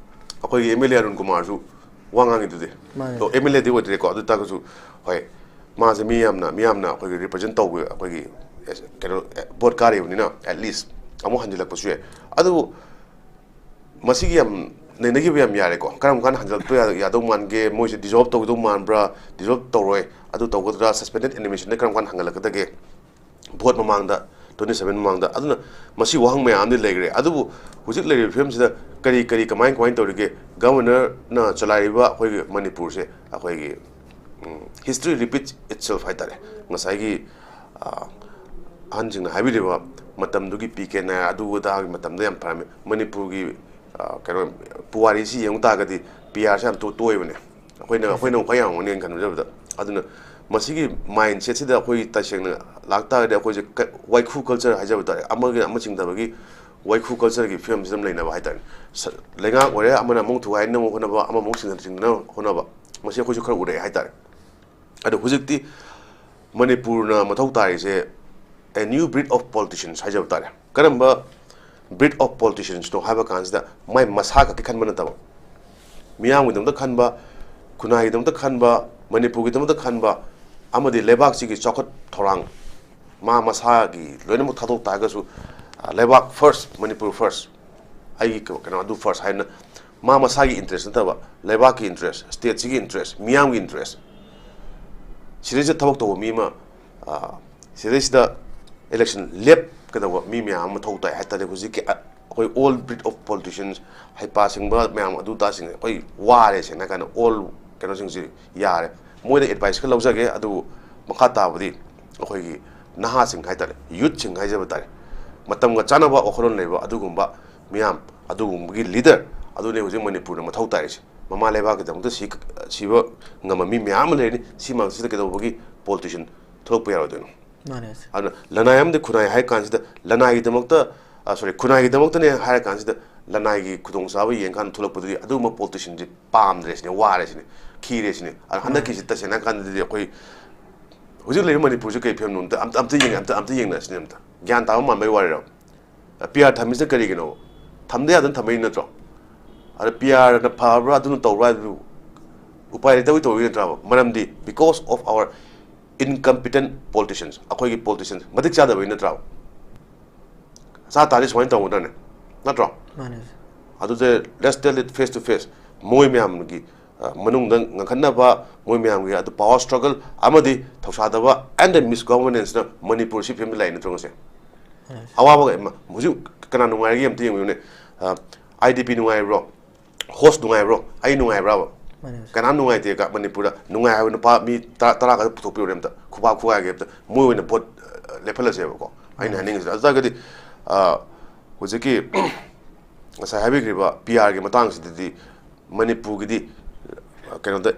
ꯑꯩꯈꯣꯏꯒꯤ ꯑꯦꯝ ꯑꯦꯜ ꯑꯦ ꯑꯔꯨꯟ ꯀꯨꯃꯥꯔꯁꯨ ꯋꯥ ꯉꯥꯡꯉꯤꯗꯨꯗꯤ꯫ ꯑꯗꯣ ꯑꯦꯝ ꯑꯦꯜ ꯑꯦꯗꯤ ꯑꯣꯏꯗ꯭ꯔꯦꯀꯣ, ꯑꯗꯨ ꯇꯥꯔꯒꯁꯨ ꯍꯣꯏ, ꯃꯥꯁꯦ ꯃꯤ ꯌꯥꯝꯅ ꯃꯤ ꯌꯥꯝꯅ ꯑꯩꯈꯣꯏꯒꯤ ꯔꯤꯄ꯭ꯔꯖꯦꯟ ꯇꯧꯕ ꯑꯩꯈꯣꯏꯒꯤ ꯀꯩꯅꯣ ꯚꯣꯠ ꯀꯥꯔꯤꯕꯅꯤꯅ at least ꯑꯃꯨꯛ ꯍꯟꯖꯤꯜꯂꯛꯄꯁꯨ ꯌꯥꯏ꯫ ꯑꯗꯨꯕꯨ ꯃꯁꯤꯒꯤ ꯌꯥꯝ ꯅꯩꯅꯈꯤꯕ ꯌꯥꯝ ꯌꯥꯔꯦꯀꯣ꯫ ꯀꯔꯝ ꯀꯥꯟꯗ ꯍꯟꯖꯤꯜꯂꯛꯄ ꯌꯥ- ꯌꯥꯗꯧ ꯃꯥꯟꯒꯦ? ꯃꯣꯏꯁꯦ ꯗꯤꯖꯣꯜꯕ ꯇꯧꯒꯗꯧ ꯃꯥꯟꯕ꯭ꯔꯥ, ꯗꯤꯖꯣꯜꯕ ꯇꯧꯔꯣꯏ? ꯑꯗꯨ ꯇꯧꯒꯗ꯭ꯔꯥ? ꯁꯁꯄꯦꯟꯗꯦꯗ ꯑꯦꯅꯤꯃꯦꯁꯟꯗ ꯀꯔꯝ ꯀꯥꯟꯗ ꯍꯟꯒꯠꯂꯛꯀꯗꯒꯦ? ꯚꯣꯠ ꯃꯃꯥꯡꯗ, twenty seven ꯃꯃꯥꯡꯗ? ꯑꯗꯨꯅ ꯃꯁꯤ ꯋꯥꯍꯪ ꯃꯌꯥꯝ ꯑꯃꯗꯤ ꯂꯩꯈ꯭ꯔꯦ꯫ ꯑꯗꯨꯕꯨ ꯍꯧꯖꯤꯛ ꯂꯩꯔꯤꯕ ꯐꯤꯕꯝꯁꯤꯗ ꯀꯔꯤ ꯀꯔꯤ ꯀꯃꯥꯏ ꯀꯃꯥꯏꯅ ꯇꯧꯔꯤꯒꯦ? ꯒꯚꯔꯅꯔꯅ ꯆꯂꯥꯏꯔꯤꯕ ꯑꯩꯈꯣꯏꯒꯤ ꯃꯅꯤꯄꯨꯔꯁꯦ ꯑꯩꯈꯣꯏꯒꯤ history repeats itself ꯍꯥꯏ ꯇꯥꯔꯦ꯫ ꯉꯁꯥꯏꯒꯤ ꯑꯍꯟꯁꯤꯡꯅ ꯍꯥꯏꯕꯤꯔꯤꯕ ꯃꯇꯝꯗꯨꯒꯤ ꯄꯤ ꯀꯦ ꯅꯥꯌꯔ ꯑꯗꯨ ꯑꯗꯥꯒꯤ ꯃꯇꯝꯗ ꯌꯥꯝ ꯐꯔꯝꯃꯤ꯫ ꯃꯅꯤꯄꯨꯔꯒꯤ ꯀꯩꯅꯣ ꯄꯨꯋꯥꯔꯤꯁꯤ ꯌꯦꯡꯉꯨ ꯇꯥꯔꯒꯗꯤ ꯄꯤ ꯑꯥꯔꯁꯦ ꯌꯥꯝ ꯇꯣꯏꯕꯅꯦ꯫ ꯑꯩꯈꯣꯏꯅ ꯑꯩꯈꯣꯏꯅ ꯈ꯭ꯋꯥꯏ ꯌꯥꯝꯒꯅꯦꯅ ꯈꯟꯖꯕꯗ꯫ ꯑꯗꯨꯅ ꯃꯁꯤꯒꯤ ꯃꯥꯏꯟ ꯁꯦꯠꯁꯤꯗ ꯑꯩꯈꯣꯏ ꯇꯁꯦꯡꯅ ꯂꯥꯛꯇꯥꯔꯒꯗꯤ ꯑꯩꯈꯣꯏꯁꯦ ꯋꯥꯏꯈꯨ ꯀꯜꯆꯔ ꯍꯥꯏꯖꯕ ꯇꯥꯔꯦ, ꯑꯃꯒ ꯑꯃ ꯆꯤꯡꯗꯕꯒꯤ ꯋꯥꯏꯈꯨ ꯀꯜꯆꯔꯒꯤ ꯐꯤꯕꯝꯁꯤꯗ ꯑꯗꯨꯝ ꯂꯩꯅꯕ ꯍꯥꯏ ꯇꯥꯔꯦ꯫ ꯂꯩꯉꯥꯛ ꯑꯣꯏꯔꯦ, ꯑꯃꯅ ꯑꯃꯨꯛ ꯊꯨꯒꯥꯏꯅꯕ ꯍꯣꯠꯅꯕ, ꯑꯃꯃꯨꯛ ꯆꯤꯡꯊꯅꯕ ꯍꯣꯠꯅꯕ, ꯃꯁꯤ ꯑꯩꯈꯣꯏꯁꯨ ꯈꯔ ꯎꯔꯛꯑꯦ ꯍꯥꯏ ꯇꯥꯔꯦ꯫ ꯑꯗꯣ ꯍꯧꯖꯤꯛꯇꯤ ꯃꯅꯤꯄꯨꯔꯅ ꯃꯊꯧ ꯇꯥꯔꯤꯁꯦ a new breed of politicians ꯍꯥꯏꯖꯕ ꯇꯥꯔꯦ꯫ ꯀꯔꯝꯕ breed of politiciansꯅꯣ ꯍꯥꯏꯕ ꯀꯥꯟꯁꯤꯗ ꯃꯥꯏ ꯃꯁꯥ ꯈꯛꯀꯤ ꯈꯟꯕ ꯅꯠꯇꯕ, ꯃꯤꯌꯥꯝꯒꯤꯗꯃꯛꯇ ꯈꯟꯕ, ꯈꯨꯟꯅꯥꯏꯒꯤꯗꯃꯛꯇ ꯈꯟꯕ, ꯃꯅꯤꯄꯨꯔꯒꯤꯗꯃꯛꯇ ꯈꯟꯕ, ꯑꯃꯗꯤ ꯂꯩꯕꯥꯛꯁꯤꯒꯤ ꯆꯥꯎꯈꯠ ꯊꯧꯔꯥꯡ, ꯃꯥ ꯃꯁꯥꯒꯤ ꯂꯣꯏꯅꯃꯛ ꯊꯥꯗꯣꯛ ꯇꯥꯔꯒꯁꯨ, ꯑ, ꯂꯩꯕꯥꯛ ꯐꯥꯔꯁ, ꯃꯅꯤꯄꯨꯔ ꯐꯥꯔꯁ, ꯑꯩꯒꯤ ꯀ-, ꯀꯩꯅꯣ ꯑꯗꯨ ꯐꯥꯔꯁ ꯍꯥꯏꯅ, ꯃꯥ ꯃꯁꯥꯒꯤ ꯏꯟꯇꯔꯦꯁ ꯅꯠꯇꯕ, ꯂꯩꯕꯥꯛꯀꯤ ꯏꯟꯇꯔꯦꯁ, ꯁ꯭ꯇꯦꯠꯁꯤꯒꯤ ꯏꯟꯇꯔꯦꯁ, ꯃꯤꯌꯥꯝꯒꯤ ꯏꯟꯇꯔꯦꯁ, ꯁꯤꯗꯩꯁꯤꯗ ꯊꯕꯛ ꯇꯧꯕ ꯃꯤ ꯑꯃ, ꯑ, ꯁꯤꯗꯩꯁꯤꯗ ꯏꯂꯦꯛꯁꯟ ꯂꯦꯞꯀꯗꯧꯕ ꯃꯤ ꯃꯌꯥꯝ ꯑꯃ ꯃꯊꯧ ꯇꯥꯏ ꯍꯥꯏ ꯇꯥꯔꯗꯤ, ꯍꯧꯖꯤꯛꯀꯤ, ꯑ, ꯑꯩꯈꯣꯏ ꯑꯣꯜ ꯕ꯭ꯔꯤꯗ ꯑꯣꯐ ꯄꯣꯂꯤꯇꯤꯁꯤꯌꯟꯁ, ꯍꯩꯄꯥ ꯁꯤꯡꯕ ꯃꯌꯥꯝ ꯑꯗꯨ ꯇꯥꯁꯤꯡ ꯑꯩꯈꯣꯏ ꯋꯥꯔꯦ, ꯁꯦꯡꯅ ꯍꯥꯏ ꯀꯥꯟꯗ ꯑꯣꯜ ꯀꯩꯅꯣꯁꯤꯡꯁꯤ ꯌꯥꯔꯦ꯫ ꯃꯣꯏꯗ ꯑꯦꯗꯚꯥꯏꯁ ꯈꯔ ꯂꯧꯖꯒꯦ, ꯑꯗꯨꯕꯨ ꯃꯈꯥ ꯇꯥꯕꯗꯤ ꯑꯩꯈꯣꯏꯒꯤ ꯅꯍꯥꯁꯤꯡ ꯍꯥꯏ ꯇꯥꯔꯦ, ꯌꯨꯠꯁꯤꯡ ꯍꯥꯏꯖꯕ ꯇꯥꯔꯦ, ꯃꯇꯝꯒ ꯆꯥꯟꯅꯕ ꯋꯥꯈꯜꯂꯣꯟ ꯂꯩꯕ ꯑꯗꯨꯒꯨꯝꯕ ꯃꯤꯌꯥꯝ, ꯑꯗꯨꯒꯨꯝꯕꯒꯤ ꯂꯤꯗꯔ ꯑꯗꯨꯅꯤ ꯍꯧꯖꯤꯛ ꯃꯅꯤꯄꯨꯔꯅ ꯃꯊꯧ ꯇꯥꯔꯤꯁꯦ꯫ ꯃꯃꯥ ꯂꯩꯕꯥꯛꯀꯤꯗꯃꯛꯇ ꯁꯤ-, ꯁꯤꯕ ꯉꯝꯕ ꯃꯤ ꯃꯌꯥꯝ ꯑꯃ ꯂꯩꯔꯅꯤ꯫ ꯁꯤ ꯃꯔꯛꯁꯤꯗ ꯀꯩꯗꯧꯕꯒꯤ ꯄꯣꯂꯤꯇꯤꯁꯤꯌꯟ ꯊꯣꯛꯂꯛꯄ ꯌꯥꯔꯣꯏꯗꯣꯏꯅꯣ? ꯃꯥꯅꯦ, ꯁꯦ꯫ ꯑꯗꯨꯅ ꯂꯅꯥꯏ ꯑꯃꯗꯤ ꯈꯨꯟꯅꯥꯏ ꯍꯥꯏ ꯀꯥꯟꯁꯤꯗ, ꯂꯅꯥꯏꯒꯤꯗꯃꯛꯇ, ꯑ, ꯁꯣꯔꯤ, ꯈꯨꯟꯅꯥꯏꯒꯤꯗꯃꯛꯇꯅꯦ ꯍꯥꯏꯔ ꯀꯥꯟꯁꯤꯗ, ꯂꯅꯥꯏꯒꯤ ꯈꯨꯗꯣꯡꯆꯥꯕ ꯌꯦꯡꯀꯥꯟꯗ ꯊꯣꯛꯂꯛꯄꯗꯨꯗꯤ ꯑꯗꯨꯒꯨꯝꯕ ꯄꯣꯂꯤꯇꯤꯁꯤꯌꯟꯁꯤ ꯄꯥꯝꯗ꯭ꯔꯦ ꯁꯤꯅꯦ, ꯋꯥꯔꯦ ꯁꯤꯅꯦ, ꯈꯤꯔꯦ ꯁꯤꯅꯦ꯫ ꯑꯗ ꯍꯟꯗꯛꯀꯤꯁꯤ ꯃꯥꯅꯦ꯫ ꯇꯁꯦꯡꯅ ꯍꯥꯏ ꯀꯥꯟꯗꯗꯤ ꯑꯩꯈꯣꯏ ꯍꯧꯖꯤꯛ ꯂꯩꯔꯤꯕ ꯃꯅꯤꯄꯨꯔꯁꯤ ꯀꯔꯤ ꯐꯤꯕꯝꯅꯣ ꯑꯝꯇ, ꯑꯝꯇ, ꯑꯝꯇ ꯌꯦꯡꯉꯦ, ꯑꯝꯇ, ꯑꯝꯇ ꯌꯦꯡꯅꯁꯤꯅꯦ ꯑꯝꯇ꯫ ꯒ꯭ꯌꯥꯟ ꯇꯥꯕ ꯃꯥꯟꯕꯩ ꯋꯥꯔꯤꯔꯣ? ꯄꯤ ꯑꯥꯔ ꯊꯝꯃꯤꯁꯤꯅ ꯀꯔꯤꯒꯤꯅꯣ? ꯊꯝꯗ ꯌꯥꯗꯅ ꯊꯝꯃꯛꯏ ꯅꯠꯇ꯭ꯔꯣ? ꯑꯗ ꯄꯤ ꯑꯥꯔꯅ ꯐꯕ꯭ꯔꯥ, ꯑꯗꯨꯅ ꯇꯧꯕ꯭ꯔꯥ ꯍꯥꯏꯕꯗꯨ ꯎꯄꯥꯏ ꯂꯩꯇꯕꯒꯤ ꯇꯧꯔꯤ ꯅꯠꯇ꯭ꯔꯕ? ꯃꯔꯝꯗꯤ because of our incompetent politicians, ꯑꯩꯈꯣꯏꯒꯤ ꯄꯣꯂꯤꯇꯤꯁꯤꯌꯟꯁ ꯃꯇꯤꯛ ꯆꯥꯗꯕꯩ ꯅꯠꯇ꯭ꯔꯕ? ꯆꯥ ꯇꯥꯔꯗꯤ ꯁꯨꯃꯥꯏꯅ ꯇꯧꯒꯗ꯭ꯔꯅꯦ? ꯅꯠꯇ꯭ꯔꯣ? ꯃꯥꯅꯦ꯫ ꯑꯗꯨꯗ let's tell it face to face, ꯃꯣꯏ ꯃꯌꯥꯝꯒꯤ, ꯑ, ꯃꯅꯨꯡꯗ ꯉꯪꯈꯠꯅꯕ, ꯃꯣꯏ ꯃꯌꯥꯝꯒꯤ ꯑꯗꯨ power struggle ꯑꯃꯗꯤ ꯊꯧꯁꯥꯗꯕ and the misgovernanceꯅ ꯃꯅꯤꯄꯨꯔ ꯁꯤ ꯐꯤꯕꯝꯗ ꯂꯥꯛꯏ ꯅꯠꯇ꯭ꯔꯣ ꯉꯁꯤ? ꯃꯥꯅꯦ꯫ ꯑꯋꯥꯕ ꯀꯌꯥ ꯑꯃ, ꯍꯧꯖꯤꯛ ꯀꯅꯥ ꯅꯨꯡꯉꯥꯏꯔꯒꯦ ꯑꯝꯇ ꯌꯦꯡꯕꯤꯌꯨꯅꯦ꯫ ꯑ, ꯑꯥꯏ ꯗꯤ ꯄꯤ ꯅꯨꯡꯉꯥꯏꯕ꯭ꯔꯣ? ꯍꯣꯁ ꯅꯨꯡꯉꯥꯏꯕ꯭ꯔꯣ? ꯑꯩ ꯅꯨꯡꯉꯥꯏꯕ꯭ꯔꯕ? ꯃꯥꯅꯦ꯫ ꯀꯅꯥ ꯅꯨꯡꯉꯥꯏꯇꯦ ꯀ-, ꯃꯅꯤꯄꯨꯔꯗ? ꯅꯨꯡꯉꯥꯏ ꯍꯥꯏꯕ ꯅꯨꯄꯥ ꯃꯤ ꯇꯔꯥ, ꯇꯔꯥ ꯈꯛꯇ ꯄꯨꯊꯣꯛꯄꯤꯌꯨꯅꯦ ꯑꯝꯇ꯫ ꯈꯨꯕꯥꯛ ꯈꯨꯒꯥꯏꯒꯦ ꯑꯝꯇ꯫ ꯃꯣꯏ ꯑꯣꯏꯅ ꯚꯣꯠ, ꯑ, ꯂꯦꯞꯍꯜꯂꯁꯦꯕꯀꯣ꯫ ꯑꯩꯅ ꯃꯥꯅꯦ꯫ ꯍꯥꯏꯅꯤꯡꯉꯤꯁꯤꯅ꯫ ꯑꯗꯨ ꯇꯥꯔꯒꯗꯤ, ꯑ, ꯍꯧꯖꯤꯛꯀꯤ ꯉꯁꯥꯏ ꯍꯥꯏꯕꯤꯈ꯭ꯔꯤꯕ ꯄꯤ ꯑꯥꯔꯒꯤ ꯃꯇꯥꯡꯁꯤꯗꯗꯤ ꯃꯅꯤꯄꯨꯔꯒꯤꯗꯤ, ꯑ, ꯀꯩꯅꯣꯗ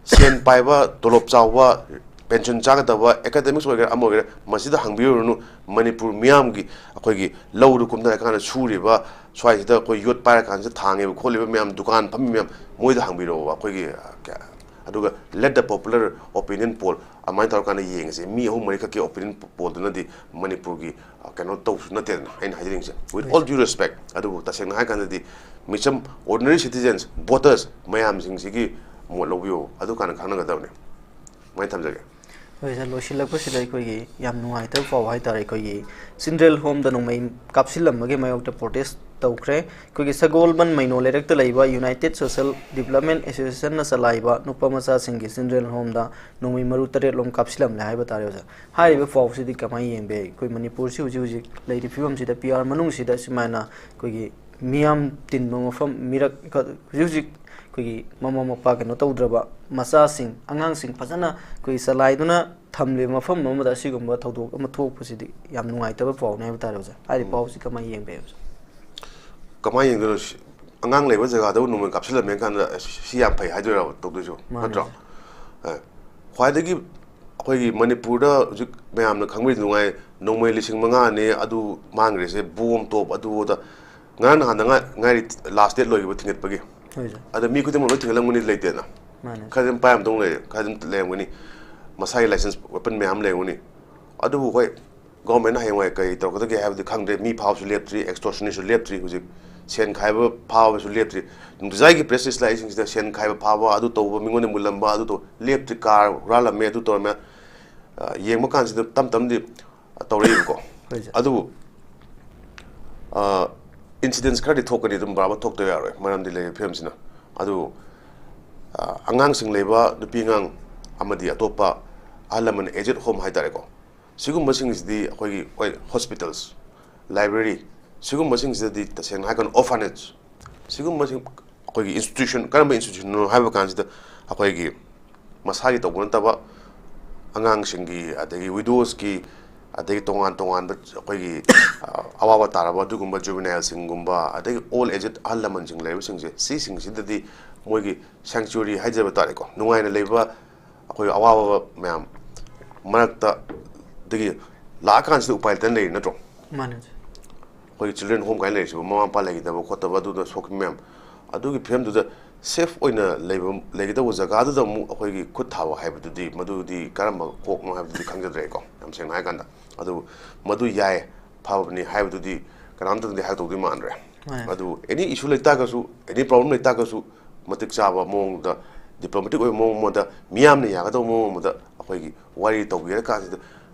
ꯁꯦꯟ ꯄꯥꯏꯕ, ꯇꯣꯂꯣꯞ ꯆꯥꯎꯕ, ꯄꯦꯟꯁꯟ ꯆꯥꯒꯗꯕ, ꯑꯦꯀꯥꯗꯦꯃꯤꯛꯁ ꯑꯣꯏꯒꯦꯔꯥ ꯑꯃ ꯑꯣꯏꯒꯦꯔꯥ, ꯃꯁꯤꯗ ꯍꯪꯕꯤꯔꯨꯔꯅꯨ꯫ ꯃꯅꯤꯄꯨꯔ ꯃꯤꯌꯥꯝꯒꯤ ꯑꯩꯈꯣꯏꯒꯤ ꯂꯧꯗ ꯀꯨꯝꯊꯔꯀꯥꯟꯗ ꯁꯨꯔꯤꯕ, ꯁ꯭ꯋꯥꯏꯁꯤꯗ ꯑꯩꯈꯣꯏ ꯌꯣꯠ ꯄꯥꯏꯔꯀꯥꯟꯁꯤꯗ ꯊꯥꯡꯉꯤꯕ ꯈꯣꯠꯂꯤꯕ ꯃꯌꯥꯝ, ꯗꯨꯀꯥꯟ ꯐꯝꯃꯤ ꯃꯌꯥꯝ, ꯃꯣꯏꯗ ꯍꯪꯕꯤꯔꯛꯑꯣꯕ꯫ ꯑꯩꯈꯣꯏꯒꯤ, ꯑ, ꯀ-, ꯑꯗꯨꯒ let the popular opinion poll ꯑꯗꯨꯃꯥꯏꯅ ꯇꯧꯔꯀꯥꯟꯗ ꯌꯦꯡꯉꯁꯦ꯫ ꯃꯤ ꯑꯍꯨꯝ ꯃꯔꯤ ꯈꯛꯀꯤ opinion pollꯗꯨꯅꯗꯤ ꯃꯅꯤꯄꯨꯔꯒꯤ, ꯑ, ꯀꯩꯅꯣ ꯇꯧꯕꯁꯨ ꯅꯠꯇꯦꯗꯅ, ꯑꯩꯅ ꯍꯥꯏꯖꯅꯤꯡꯉꯤꯁꯦ, with all due respect꯫ ꯑꯗꯨꯕꯨ ꯇꯁꯦꯡꯅ ꯍꯥꯏꯔꯀꯥꯟꯗꯗꯤ ꯃꯤꯆꯝ, ordinary citizens, voters ꯃꯌꯥꯝꯁꯤꯡꯁꯤꯒꯤ ꯃꯣꯠ ꯂꯧꯕꯤꯌꯣ, ꯑꯗꯨ ꯀꯥꯟꯗ ꯈꯪꯅꯒꯗꯕꯅꯤ꯫ ꯁꯨꯃꯥꯏꯅ ꯊꯝꯖꯒꯦ꯫ ꯍꯣꯏ ꯁꯥꯔ, ꯂꯣꯏꯁꯤꯜꯂꯛꯄꯁꯤꯗ ꯑꯩꯈꯣꯏꯒꯤ ꯌꯥꯝ ꯅꯨꯡꯉꯥꯏꯇꯕ ꯄꯥꯎ ꯍꯥꯏꯇꯥꯔꯦ, ꯑꯩꯈꯣꯏꯒꯤ ꯆꯤꯜꯗ꯭ꯔꯦꯟ ꯍꯣꯝꯗ ꯅꯣꯡꯃꯩ ꯀꯥꯞꯁꯤꯜꯂꯝꯕꯒꯤ ꯃꯥꯌꯣꯛꯇ ꯄ꯭ꯔꯣꯇꯦꯁ ꯇꯧꯈ꯭ꯔꯦ꯫ ꯑꯩꯈꯣꯏꯒꯤ ꯁꯒꯣꯜꯕꯟ ꯃꯩꯅꯣ ꯂꯩꯔꯛꯇ ꯂꯩꯕ ꯌꯨꯅꯥꯏꯇꯦꯠ ꯁꯣꯁꯦꯜ ꯗꯤꯕꯂꯞꯃꯦꯟ ꯑꯦꯁꯣꯁꯤꯌꯦꯁꯟꯅ ꯆꯂꯥꯏꯕ ꯅꯨꯄꯥ ꯃꯆꯥꯁꯤꯡꯒꯤ ꯆꯤꯜꯗ꯭ꯔꯦꯟ ꯍꯣꯝꯗ ꯅꯣꯡꯃꯩ ꯃꯔꯨ ꯇꯔꯦꯠꯂꯣꯝ ꯀꯥꯞꯁꯤꯜꯂꯝꯂꯦ ꯍꯥꯏꯕ ꯇꯥꯔꯦ ꯑꯣꯖꯥ꯫ ꯍꯥꯏꯔꯤꯕ ꯄꯥꯎꯁꯤꯗꯤ ꯀꯃꯥꯏꯅ ꯌꯦꯡꯕ ꯌꯥꯏ? ꯑꯩꯈꯣꯏ ꯃꯅꯤꯄꯨꯔꯁꯤ ꯍꯧꯖꯤꯛ ꯍꯧꯖꯤꯛ ꯂꯩꯔꯤꯕ ꯐꯤꯕꯝꯁꯤꯗ ꯄꯤ ꯑꯥꯔ ꯃꯅꯨꯡꯁꯤꯗ ꯁꯨꯃꯥꯏꯅ ꯑꯩꯈꯣꯏꯒꯤ ꯃꯤꯌꯥꯝ ꯇꯤꯟꯕ ꯃꯐꯝ, ꯃꯤꯔꯛ ꯍꯧꯖꯤꯛ ꯍꯧꯖꯤꯛ ꯑꯩꯈꯣꯏꯒꯤ ꯃꯃꯥ ꯃꯄꯥ ꯀꯩꯅꯣ ꯇꯧꯗ꯭ꯔꯕ ꯃꯆꯥꯁꯤꯡ, ꯑꯉꯥꯡꯁꯤꯡ ꯐꯖꯅ ꯑꯩꯈꯣꯏꯒꯤ ꯆꯂꯥꯏꯗꯨꯅ ꯊꯝꯂꯤꯕ ꯃꯐꯝ ꯑꯃꯗ ꯑꯁꯤꯒꯨꯝꯕ ꯊꯧꯗꯣꯛ ꯑꯃ ꯊꯣꯛꯄꯁꯤꯗꯤ ꯌꯥꯝ ꯅꯨꯡꯉꯥꯏꯇꯕ ꯄꯥꯎꯅꯤ ꯍꯥꯏꯕ ꯇꯥꯔꯦ ꯑꯣꯖꯥ꯫ ꯍꯥꯏꯔꯤꯕ ꯄꯥꯎꯁꯤ ꯀꯃꯥꯏꯅ ꯌꯦꯡꯕ ꯌꯥꯏ ꯑꯣꯖꯥ? ꯀꯃꯥꯏꯅ ꯌꯦꯡꯗꯣꯏꯅꯣ? ꯁꯤ-, ꯑꯉꯥꯡ ꯂꯩꯕ ꯖꯒꯥꯗꯕꯨ ꯅꯣꯡꯃꯩ ꯀꯥꯞꯁꯤꯜꯂꯝꯃꯦ ꯀꯥꯟꯗ, ꯑꯁ, ꯁꯤ ꯌꯥꯝ ꯐꯩ ꯍꯥꯏꯗꯣꯏꯔꯕ ꯇꯧꯗꯣꯏꯁꯨ? ꯃꯥꯅꯦ꯫ ꯅꯠꯇ꯭ꯔꯣ? ꯑꯦ, ꯈ꯭ꯋꯥꯏꯗꯒꯤ ꯑꯩꯈꯣꯏꯒꯤ ꯃꯅꯤꯄꯨꯔꯗ ꯍꯧꯖꯤꯛ ꯃꯌꯥꯝꯅ ꯈꯪꯕꯤꯗꯨ ꯉꯥꯏ, ꯅꯣꯡꯃꯩ ꯂꯤꯁꯤꯡ ꯃꯉꯥꯅꯤ ꯑꯗꯨ ꯃꯥꯡꯈ꯭ꯔꯤꯁꯦ, ꯕꯣꯝ ꯇꯣꯞ ꯑꯗꯨ ꯑꯗ꯫ ꯉꯔꯥꯡ ꯅꯍꯥꯟꯗ ꯉꯥꯏ-, ꯉꯥꯏꯔꯤ ꯂꯥꯁ ꯗꯦꯠ ꯂꯣꯏꯈꯤꯕ ꯊꯤꯡꯒꯠꯄꯒꯤ꯫ ꯍꯣꯏ ꯁꯥꯔ꯫ ꯑꯗ ꯃꯤ ꯈꯨꯗꯤꯡꯃꯛ ꯂꯣꯏ ꯊꯤꯡꯒꯠꯂꯝꯒꯅꯤ ꯂꯩꯇꯦꯅ꯫ ꯃꯥꯅꯦ꯫ ꯈꯔ ꯑꯗꯨꯝ ꯄꯥꯏꯔꯝꯗꯧ ꯂꯩ, ꯈꯔ ꯑꯗꯨꯝ ꯂꯩꯔꯝꯒꯅꯤ, ꯃꯁꯥꯒꯤ ꯂꯥꯏꯁꯦꯟꯁ ꯋꯦꯄꯟ ꯃꯌꯥꯝ ꯂꯩꯔꯝꯒꯅꯤ꯫ ꯑꯗꯨꯕꯨ ꯍꯣꯏ, ꯒꯣꯔꯃꯦꯟꯅ ꯍꯌꯦꯡꯋꯥꯏ ꯀꯔꯤ ꯇꯧꯔꯛꯀꯗꯒꯦ ꯍꯥꯏꯕꯗꯤ ꯈꯪꯗ꯭ꯔꯦ꯫ ꯃꯤ ꯐꯥꯕꯁꯨ ꯂꯦꯞꯇ꯭ꯔꯤ, ꯑꯦꯛꯁꯇꯣꯔꯁꯟꯅꯤꯁꯨ ꯂꯦꯞꯇ꯭ꯔꯤ, ꯍꯧꯖꯤꯛ ꯁꯦꯟ ꯈꯥꯏꯕ ꯐꯥꯕꯁꯨ ꯂꯦꯞꯇ꯭ꯔꯤ꯫ ꯅꯨꯡꯇꯤꯖꯥꯏꯒꯤ ꯄ꯭ꯔꯦꯁ ꯔꯤꯂꯤꯁ ꯂꯥꯛꯏꯁꯤꯡꯁꯤꯗ ꯁꯦꯟ ꯈꯥꯏꯕ ꯐꯥꯕ, ꯑꯗꯨ ꯇꯧꯕ, ꯃꯤꯉꯣꯟꯗ ꯃꯨꯜꯂꯝꯕ, ꯑꯗꯨ ꯇꯧ ꯂꯦꯞꯇ꯭ꯔꯤ, ꯀꯥꯔ ꯍꯨꯔꯥꯜꯂꯝꯃꯦ, ꯑꯗꯨ ꯇꯧꯔꯝꯃꯦ꯫ ꯑ, ꯌꯦꯡꯕ ꯀꯥꯟꯁꯤꯗ ꯇꯞ ꯇꯞꯅꯗꯤ ꯇꯧꯔꯛꯏꯕꯀꯣ꯫ ꯍꯣꯏ ꯁꯥꯔ꯫ ꯑꯗꯨꯕꯨ, ꯑ, ꯏꯟꯁꯤꯗꯦꯟꯁ ꯈꯔꯗꯤ ꯊꯣꯛꯀꯅꯤ, ꯑꯗꯨꯝ ꯕꯔꯥꯕꯔ ꯊꯣꯛꯇꯕ ꯌꯥꯔꯣꯏ, ꯃꯔꯝꯗꯤ ꯂꯩꯔꯤꯕ ꯐꯤꯕꯝꯁꯤꯅ꯫ ꯑꯗꯨꯕꯨ, ꯑ, ꯑꯉꯥꯡꯁꯤꯡ ꯂꯩꯕ ꯅꯨꯄꯤ ꯑꯉꯥꯡ ꯑꯃꯗꯤ ꯑꯇꯣꯞꯄ ꯑꯍꯜ ꯂꯃꯟ, ꯑꯦꯖꯦꯗ ꯍꯣꯝ ꯍꯥꯏꯇꯥꯔꯦꯀꯣ, ꯁꯤꯒꯨꯝꯕꯁꯤꯡꯁꯤꯗꯤ ꯑꯩꯈꯣꯏꯒꯤ, ꯍꯣꯏ, ꯍꯣꯁꯄꯤꯇꯥꯜꯁ, ꯂꯥꯏꯕ꯭ꯔꯦꯔꯤ, ꯁꯤꯒꯨꯝꯕꯁꯤꯡꯁꯤꯗꯗꯤ ꯇꯁꯦꯡꯅ ꯍꯥꯏꯔꯀꯥꯟꯗ ꯑꯣꯔꯐꯥꯅꯦꯖ, ꯁꯤꯒꯨꯝꯕꯁꯤꯡ ꯑꯩꯈꯣꯏꯒꯤ ꯏꯟꯁꯇꯤꯇ꯭ꯌꯨꯁꯟ, ꯀꯔꯝꯕ ꯏꯟꯁꯇꯤꯇ꯭ꯌꯨꯁꯟꯅꯣ ꯍꯥꯏꯕ ꯀꯥꯟꯁꯤꯗ, ꯑꯩꯈꯣꯏꯒꯤ ꯃꯁꯥꯒꯤ ꯇꯧꯕ ꯅꯠꯇꯕ, ꯑꯉꯥꯡꯁꯤꯡꯒꯤ, ꯑꯗꯒꯤ ꯋꯤꯗꯣꯁꯀꯤ, ꯑꯗꯒꯤ ꯇꯣꯉꯥꯟ ꯇꯣꯉꯥꯟꯕ ꯑꯩꯈꯣꯏꯒꯤ, ꯑ, ꯑꯋꯥꯕ ꯇꯥꯔꯕ ꯑꯗꯨꯒꯨꯝꯕ ꯖꯨꯕꯤꯅꯥꯏꯜꯁꯤꯡꯒꯨꯝꯕ, ꯑꯗꯒꯤ ꯑꯣꯜ ꯑꯦꯖꯦꯗ, ꯑꯍꯜ ꯂꯃꯟꯁꯤꯡ ꯂꯩꯔꯤꯕꯁꯤꯡꯁꯦ, ꯁꯤꯁꯤꯡꯁꯤꯗꯗꯤ ꯃꯣꯏꯒꯤ ꯁꯦꯡꯆꯨꯔꯤ ꯍꯥꯏꯖꯕ ꯇꯥꯔꯦꯀꯣ, ꯅꯨꯡꯉꯥꯏꯅ ꯂꯩꯕ, ꯑꯩꯈꯣꯏ ꯑꯋꯥꯕ ꯃꯌꯥꯝ ꯃꯔꯛꯇ, ꯑꯗꯒꯤ ꯂꯥꯛꯑꯀꯥꯟꯁꯤꯗ ꯎꯄꯥꯏ ꯂꯩꯇꯅ ꯂꯩꯔꯤ ꯅꯠꯇ꯭ꯔꯣ? ꯃꯥꯅꯦ ꯁꯥꯔ꯫ ꯑꯩꯈꯣꯏꯒꯤ ꯆꯤꯜꯗ꯭ꯔꯦꯟ ꯍꯣꯝ ꯀꯥꯏꯅ ꯂꯩꯔꯤꯁꯤꯕꯨ, ꯃꯃꯥ ꯃꯄꯥ ꯂꯩꯈꯤꯗꯕ ꯈꯣꯠꯇꯕ, ꯑꯗꯨꯗ ꯁꯣꯛꯈꯤꯕ ꯃꯌꯥꯝ, ꯑꯗꯨꯒꯤ ꯐꯤꯕꯝꯗꯨꯗ ꯁꯦꯐ ꯑꯣꯏꯅ ꯂꯩꯕ, ꯂꯩꯒꯗꯧꯕ ꯖꯒꯥꯗꯨꯗ ꯑꯃꯨꯛ ꯑꯩꯈꯣꯏꯒꯤ ꯈꯨꯠ ꯊꯥꯕ ꯍꯥꯏꯕꯗꯨꯗꯤ, ꯃꯗꯨꯗꯤ ꯀꯔꯝꯕ ꯀꯣꯛꯅꯣ ꯍꯥꯏꯕꯗꯨꯗꯤ ꯈꯪꯖꯗ꯭ꯔꯦꯀꯣ, ꯌꯥꯝ ꯁꯦꯡꯅ ꯍꯥꯏꯔꯀꯥꯟꯗ꯫ ꯑꯗꯨ ꯃꯗꯨ ꯌꯥꯏ, ꯐꯕꯅꯤ ꯍꯥꯏꯕꯗꯨꯗꯤ ꯀꯅꯥꯝꯇꯅꯗꯤ ꯍꯥꯏꯗꯣꯛꯇꯣꯏ ꯃꯥꯟꯗ꯭ꯔꯦ꯫ ꯃꯥꯅꯦ꯫ ꯑꯗꯨ ꯑꯦꯅꯤ ꯏꯁꯨ ꯂꯩꯇꯥꯔꯒꯁꯨ, ꯑꯦꯅꯤ ꯄ꯭ꯔꯣꯕ꯭ꯂꯦꯝ ꯂꯩꯇꯥꯔꯒꯁꯨ, ꯃꯇꯤꯛ ꯆꯥꯕ ꯃꯑꯣꯡꯗ ꯗꯤꯄ꯭ꯂꯣꯃꯦꯇꯤꯛ ꯑꯣꯏꯕ ꯃꯑꯣꯡ ꯑꯃꯗ, ꯃꯤꯌꯥꯝꯅ ꯌꯥꯒꯗꯧꯕ ꯃꯑꯣꯡ ꯑꯃꯗ ꯑꯩꯈꯣꯏꯒꯤ ꯋꯥꯔꯤ ꯇꯧꯕꯤꯔꯀꯥꯟꯁꯤꯗ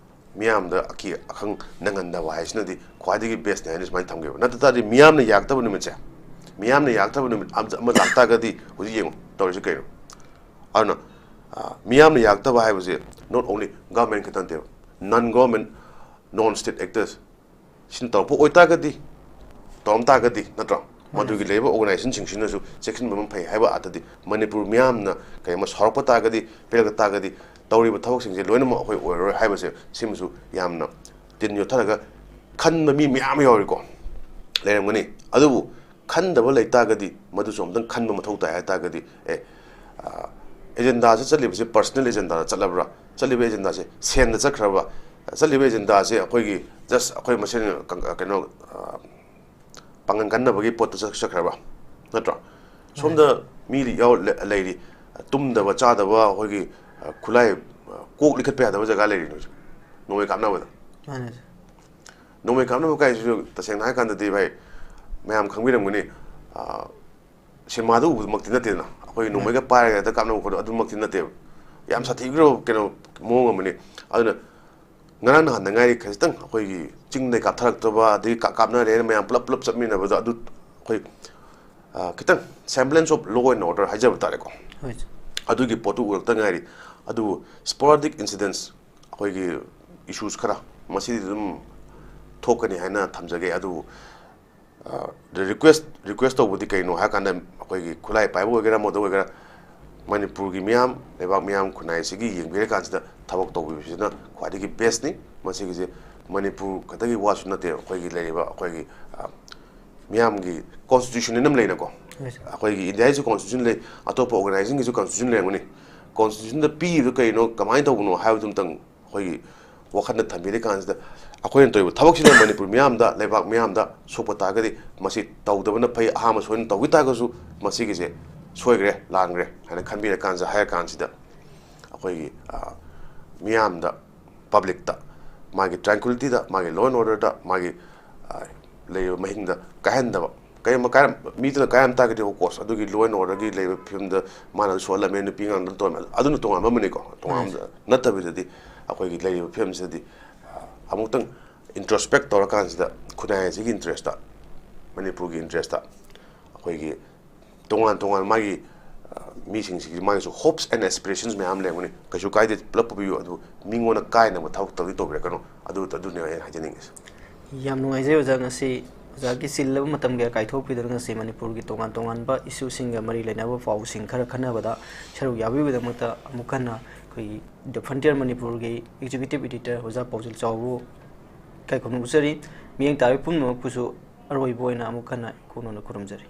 ꯃꯤꯌꯥꯝꯗ ꯑꯀꯤ ꯑꯈꯪ ꯅꯪꯍꯟꯗꯕ ꯍꯥꯏꯁꯤꯅꯗꯤ ꯈ꯭ꯋꯥꯏꯗꯒꯤ ꯕꯦꯁꯅꯦ ꯍꯥꯏꯅ ꯁꯨꯃꯥꯏꯅ ꯊꯝꯒꯦꯕ꯫ ꯅꯠꯇ ꯇꯥꯔꯗꯤ ꯃꯤꯌꯥꯝꯅ ꯌꯥꯔꯛꯇꯕ ꯅꯨꯃꯤꯠꯁꯦ, ꯃꯤꯌꯥꯝꯅ ꯌꯥꯔꯛꯇꯕ ꯅꯨꯃꯤꯠ ꯑꯃ ꯑꯃ ꯂꯥꯛꯇꯥꯔꯒꯗꯤ ꯍꯧꯖꯤꯛ ꯌꯦꯡꯉꯨ ꯇꯧꯔꯤꯁꯤ ꯀꯩꯅꯣ꯫ ꯑꯗꯨꯅ, ꯑ, ꯃꯤꯌꯥꯝꯅ ꯌꯥꯔꯛꯇꯕ ꯍꯥꯏꯕꯁꯦ not only government ꯈꯛꯇ ꯅꯠꯇꯦꯕ, non government, non state actors ꯁꯤꯅ ꯇꯧꯔꯛꯄ ꯑꯣꯏꯇꯥꯔꯒꯗꯤ, ꯇꯧꯔꯝ ꯇꯥꯔꯒꯗꯤ, ꯅꯠꯇ꯭ꯔꯣ? ꯃꯗꯨꯒꯤ ꯂꯩꯔꯤꯕ organizationꯁꯤꯡꯁꯤꯅꯁꯨ ꯆꯦꯛꯁꯤꯟꯕ ꯑꯃ ꯐꯩ ꯍꯥꯏꯕ ꯑꯥꯔꯊꯗꯤ ꯃꯅꯤꯄꯨꯔ ꯃꯤꯌꯥꯝꯅ ꯀꯔꯤꯒꯨꯝꯕ ꯁꯥꯎꯔꯛꯄ ꯇꯥꯔꯒꯗꯤ, ꯄꯦꯜꯂꯛꯄ ꯇꯥꯔꯒꯗꯤ, ꯇꯧꯔꯤꯕ ꯊꯕꯛꯁꯤꯡꯁꯦ ꯂꯣꯏꯅꯃꯛ ꯑꯩꯈꯣꯏ ꯑꯣꯏꯔꯔꯣꯏ ꯍꯥꯏꯕꯁꯦ, ꯁꯤꯃꯁꯨ ꯌꯥꯝꯅ ꯇꯤꯟ ꯌꯣꯠꯊꯔꯒ ꯈꯟꯕ ꯃꯤ ꯃꯌꯥꯝ ꯑꯃ ꯌꯥꯎꯔꯤꯀꯣ, ꯂꯩꯔꯝꯒꯅꯤ꯫ ꯑꯗꯨꯕꯨ ꯈꯟꯗꯕ ꯂꯩ ꯇꯥꯔꯒꯗꯤ, ꯃꯗꯨꯁꯨ ꯑꯃꯨꯛꯇꯪ ꯈꯟꯕ ꯃꯊꯧ ꯇꯥꯏ ꯍꯥꯏ ꯇꯥꯔꯒꯗꯤ, ꯑꯦ, ꯑꯦꯖꯦꯟꯗꯥꯁꯦ ꯆꯠꯂꯤꯕꯁꯦ personal ꯑꯦꯖꯦꯟꯗꯥꯗ ꯆꯠꯂꯕ꯭ꯔꯥ? ꯆꯠꯂꯤꯕ ꯑꯦꯖꯦꯟꯗꯥꯁꯦ ꯁꯦꯟꯗ ꯆꯠꯈ꯭ꯔꯕ? ꯆꯠꯂꯤꯕ ꯑꯦꯖꯦꯟꯗꯥꯁꯦ ꯑꯩꯈꯣꯏꯒꯤ just ꯑꯩꯈꯣꯏ ꯃꯁꯦꯟ ꯀ-, ꯀꯩꯅꯣ, ꯑ, ꯄꯥꯡꯒꯜ ꯀꯟꯅꯕꯒꯤ ꯄꯣꯠꯇ ꯆꯠ-, ꯆꯠꯈ꯭ꯔꯕ? ꯅꯠꯇ꯭ꯔꯣ? ꯁꯣꯝꯗ ꯃꯤ ꯌꯥꯎ-, ꯂꯩ-, ꯂꯩꯔꯤ, ꯇꯨꯝꯗꯕ ꯆꯥꯗꯕ ꯑꯩꯈꯣꯏꯒꯤ, ꯑ, ꯈꯨꯠꯂꯥꯏ, ꯑ, ꯀꯣꯛ ꯂꯤꯈꯠꯄ ꯌꯥꯗꯕ ꯖꯒꯥ ꯂꯩꯔꯤ ꯍꯧꯖꯤꯛ, ꯅꯣꯡꯃꯩ ꯀꯥꯞꯅꯕꯗ꯫ ꯃꯥꯅꯦ꯫ ꯅꯣꯡꯃꯩ ꯀꯥꯞꯅꯕ ꯀꯥꯏꯁꯤꯁꯨ ꯇꯁꯦꯡꯅ ꯍꯥꯏꯔꯀꯥꯟꯗꯗꯤ, ꯚꯥꯏ, ꯃꯌꯥꯝ ꯈꯪꯕꯤꯔꯝꯒꯅꯤ, ꯑ, ꯁꯤꯅꯦꯃꯥꯗ ꯎꯕꯗꯨꯃꯛꯇꯤ ꯅꯠꯇꯦꯗꯅ, ꯑꯩꯈꯣꯏ ꯅꯣꯡꯃꯩꯒ ꯄꯥꯏꯔꯒ ꯍꯦꯛꯇ ꯀꯥꯞꯅꯕ ꯈꯣꯠꯄ ꯑꯗꯨꯃꯛꯇꯤ ꯅꯠꯇꯦꯕ꯫ ꯌꯥꯝ ꯁꯥꯊꯤꯈ꯭ꯔꯕ ꯀꯩꯅꯣ ꯃꯑꯣꯡ ꯑꯃꯅꯤ꯫ ꯑꯗꯨꯅ ꯉꯔꯥꯡ ꯅꯍꯥꯟꯗ ꯉꯥꯏꯔꯤ ꯈꯖꯤꯛꯇꯪ ꯑꯩꯈꯣꯏꯒꯤ ꯆꯤꯡꯗꯩ ꯀꯥꯞꯊꯔꯛꯇꯕ, ꯑꯗꯒꯤ ꯀꯥ-, ꯀꯥꯞꯅꯔꯦꯅ ꯃꯌꯥꯝ ꯄꯨꯂꯞ ꯄꯨꯂꯞ ꯆꯠꯃꯤꯟꯅꯕꯗ ꯑꯗꯨ ꯑꯩꯈꯣꯏ, ꯑ, ꯈꯤꯇꯪ semblance of law and order ꯍꯥꯏꯖꯕ ꯇꯥꯔꯦꯀꯣ꯫ ꯍꯣꯏ꯫ ꯑꯗꯨꯒꯤ ꯄꯣꯠꯇꯨ ꯎꯔꯛꯇ ꯉꯥꯏꯔꯤ꯫ ꯑꯗꯨꯕꯨ sporadic incidents, ꯑꯩꯈꯣꯏꯒꯤ issues ꯈꯔ ꯃꯁꯤꯗꯤ ꯑꯗꯨꯝ ꯊꯣꯛꯀꯅꯤ ꯍꯥꯏꯅ ꯊꯝꯖꯒꯦ꯫ ꯑꯗꯨꯕꯨ, ꯑ, request, request ꯇꯧꯕꯗꯤ ꯀꯩꯅꯣ ꯍꯥꯏꯔꯀꯥꯟꯗ, ꯑꯩꯈꯣꯏꯒꯤ ꯈꯨꯠꯂꯥꯏ ꯄꯥꯏꯕ ꯑꯣꯏꯒꯦꯔꯥ, ꯑꯃꯗ ꯑꯣꯏꯒꯦꯔꯥ, ꯃꯅꯤꯄꯨꯔꯒꯤ ꯃꯤꯌꯥꯝ, ꯂꯩꯕꯥꯛ ꯃꯤꯌꯥꯝ ꯈꯨꯟꯅꯥꯏꯁꯤꯒꯤ ꯌꯦꯡꯕꯤꯔꯀꯥꯟꯁꯤꯗ ꯊꯕꯛ ꯇꯧꯕꯤꯕꯁꯤꯅ ꯈ꯭ꯋꯥꯏꯗꯒꯤ bestꯅꯤ꯫ ꯃꯁꯤꯒꯤꯁꯦ ꯃꯅꯤꯄꯨꯔ ꯈꯛꯇꯒꯤ ꯋꯥꯁꯨ ꯅꯠꯇꯦ, ꯑꯩꯈꯣꯏꯒꯤ ꯂꯩꯔꯤꯕ ꯑꯩꯈꯣꯏꯒꯤ, ꯑ, ꯃꯤꯌꯥꯝꯒꯤ constitution ꯑꯃ ꯂꯩꯅꯀꯣ꯫ ꯍꯣꯏ, ꯁꯥꯔ꯫ ꯑꯩꯈꯣꯏꯒꯤ ꯏꯟꯗꯤꯌꯥꯒꯤꯁꯨ constitution ꯂꯩ, ꯑꯇꯣꯞꯄ organizationꯒꯤꯁꯨ constitution ꯂꯩꯔꯝꯒꯅꯤ꯫ Constitutionꯗ ꯄꯤꯔꯤꯕ ꯀꯩꯅꯣ, ꯀꯃꯥꯏꯅ ꯇꯧꯕꯅꯣ ꯍꯥꯏꯕꯗꯨ ꯑꯃꯇꯪ ꯑꯩꯈꯣꯏꯒꯤ ꯋꯥꯈꯜꯗ ꯊꯝꯕꯤꯔꯤꯀꯥꯟꯁꯤꯗ, ꯑꯩꯈꯣꯏꯅ ꯇꯧꯔꯤꯕ ꯊꯕꯛꯁꯤꯅ ꯃꯅꯤꯄꯨꯔ ꯃꯤꯌꯥꯝꯗ, ꯂꯩꯕꯥꯛ ꯃꯤꯌꯥꯝꯗ ꯁꯣꯛꯄ ꯇꯥꯔꯒꯗꯤ, ꯃꯁꯤ ꯇꯧꯗꯕꯅ ꯐꯩ꯫ ꯑꯍꯥꯟꯕ ꯁꯣꯏꯗꯅ ꯇꯧꯈꯤ ꯇꯥꯔꯒꯁꯨ, ꯃꯁꯤꯒꯤꯁꯦ ꯁꯣꯏꯈ꯭ꯔꯦ, ꯂꯥꯟꯈ꯭ꯔꯦ ꯍꯥꯏꯅ ꯈꯟꯕꯤꯔꯀꯥꯟꯁꯤꯗ, ꯍꯥꯏꯔꯀꯥꯟꯁꯤꯗ, ꯑꯩꯈꯣꯏꯒꯤ, ꯑ, ꯃꯤꯌꯥꯝꯗ, publicꯇ, ꯃꯥꯒꯤ tranquilityꯗ, ꯃꯥꯒꯤ law and orderꯗ, ꯃꯥꯒꯤ, ꯑ, ꯂꯩꯔꯤꯕ ꯃꯍꯤꯡꯗ ꯀꯥꯏꯍꯟꯗꯕ, ꯀꯔꯤꯒꯨꯝꯕ ꯀꯥꯏꯔꯝ ꯃꯤꯗꯨꯅ ꯀꯥꯏꯔꯝ ꯇꯥꯔꯒꯗꯤ, of course, ꯑꯗꯨꯒꯤ law and order ꯒꯤ ꯂꯩꯕ ꯐꯤꯕꯝꯗ ꯃꯥꯅ ꯁꯣꯛꯍꯜꯂꯝꯃꯦ, ꯅꯨꯄꯤ ꯑꯉꯥꯡꯗꯨꯅ ꯇꯧꯔꯝꯃꯦ, ꯑꯗꯨꯅ ꯇꯣꯉꯥꯟꯕ ꯑꯃꯅꯤꯀꯣ꯫ ꯇꯣꯉꯥꯟꯕ ꯅꯠꯇꯕꯤꯗꯗꯤ ꯑꯩꯈꯣꯏꯒꯤ ꯂꯩꯔꯤꯕ ꯐꯤꯕꯝꯁꯤꯗꯗꯤ, ꯑ, ꯑꯃꯨꯛꯇꯪ introspect ꯇꯧꯔꯀꯥꯟꯁꯤꯗ, ꯈꯨꯟꯅꯥꯏ ꯑꯁꯤꯒꯤ interest ꯇ, ꯃꯅꯤꯄꯨꯔꯒꯤ interest ꯇ, ꯑꯩꯈꯣꯏꯒꯤ ꯇꯣꯉꯥꯟ ꯇꯣꯉꯥꯟ ꯃꯥꯒꯤ, ꯑ, ꯃꯤꯁꯤꯡꯁꯤꯒꯤ ꯃꯥꯒꯤꯁꯨ hopes and aspirations ꯃꯌꯥꯝ ꯂꯩꯔꯝꯒꯅꯤ꯫ ꯀꯩꯁꯨ ꯀꯥꯏꯗꯦ, ꯄꯨꯂꯞ ꯄꯨꯕꯤꯌꯨ, ꯑꯗꯨ ꯃꯤꯉꯣꯟꯗ ꯀꯥꯏꯅꯕ ꯊꯕꯛꯇꯧꯗꯤ ꯇꯧꯕꯤꯔꯛꯀꯅꯨ꯫ ꯑꯗꯨ, ꯑꯗꯨꯅꯦ ꯑꯩꯅ ꯍꯥꯏꯖꯅꯤꯡꯉꯤꯁꯦ꯫ ꯌꯥꯝ ꯅꯨꯡꯉꯥꯏꯖꯩ ꯑꯣꯖꯥ, ꯉꯁꯤ ꯑꯣꯖꯥꯒꯤ ꯆꯤꯜꯂꯕ ꯃꯇꯝ ꯀꯌꯥ ꯀꯥꯏꯊꯣꯛꯄꯤꯗꯨꯅ ꯉꯁꯤ ꯃꯅꯤꯄꯨꯔꯒꯤ ꯇꯣꯉꯥꯟ ꯇꯣꯉꯥꯟꯕ issue ꯁꯤꯡꯒ ꯃꯔꯤ ꯂꯩꯅꯕ ꯄꯥꯎꯁꯤꯡ ꯈꯔ ꯈꯟꯅꯕꯗ ꯁꯔꯨꯛ ꯌꯥꯕꯤꯕꯒꯤꯗꯃꯛꯇ ꯑꯃꯨꯛ ꯍꯟꯅ ꯑꯩꯈꯣꯏꯒꯤ The Frontier ꯃꯅꯤꯄꯨꯔꯒꯤ executive editor ꯑꯣꯖꯥ ꯄꯥꯎꯖꯦꯜ ꯆꯥꯎꯕꯕꯨ ꯏꯀꯥꯏ ꯈꯨꯝꯅ ꯎꯠꯆꯔꯤ꯫ ꯃꯤꯠꯌꯦꯡ ꯇꯥꯕꯤ ꯄꯨꯝꯅꯃꯛꯄꯨꯁꯨ ꯑꯔꯣꯏꯕ ꯑꯣꯏꯅ ꯑꯃꯨꯛ ꯍꯟꯅ ꯏꯀꯣꯛ ꯅꯧꯅ ꯈꯨꯔꯨꯝꯖꯔꯤ꯫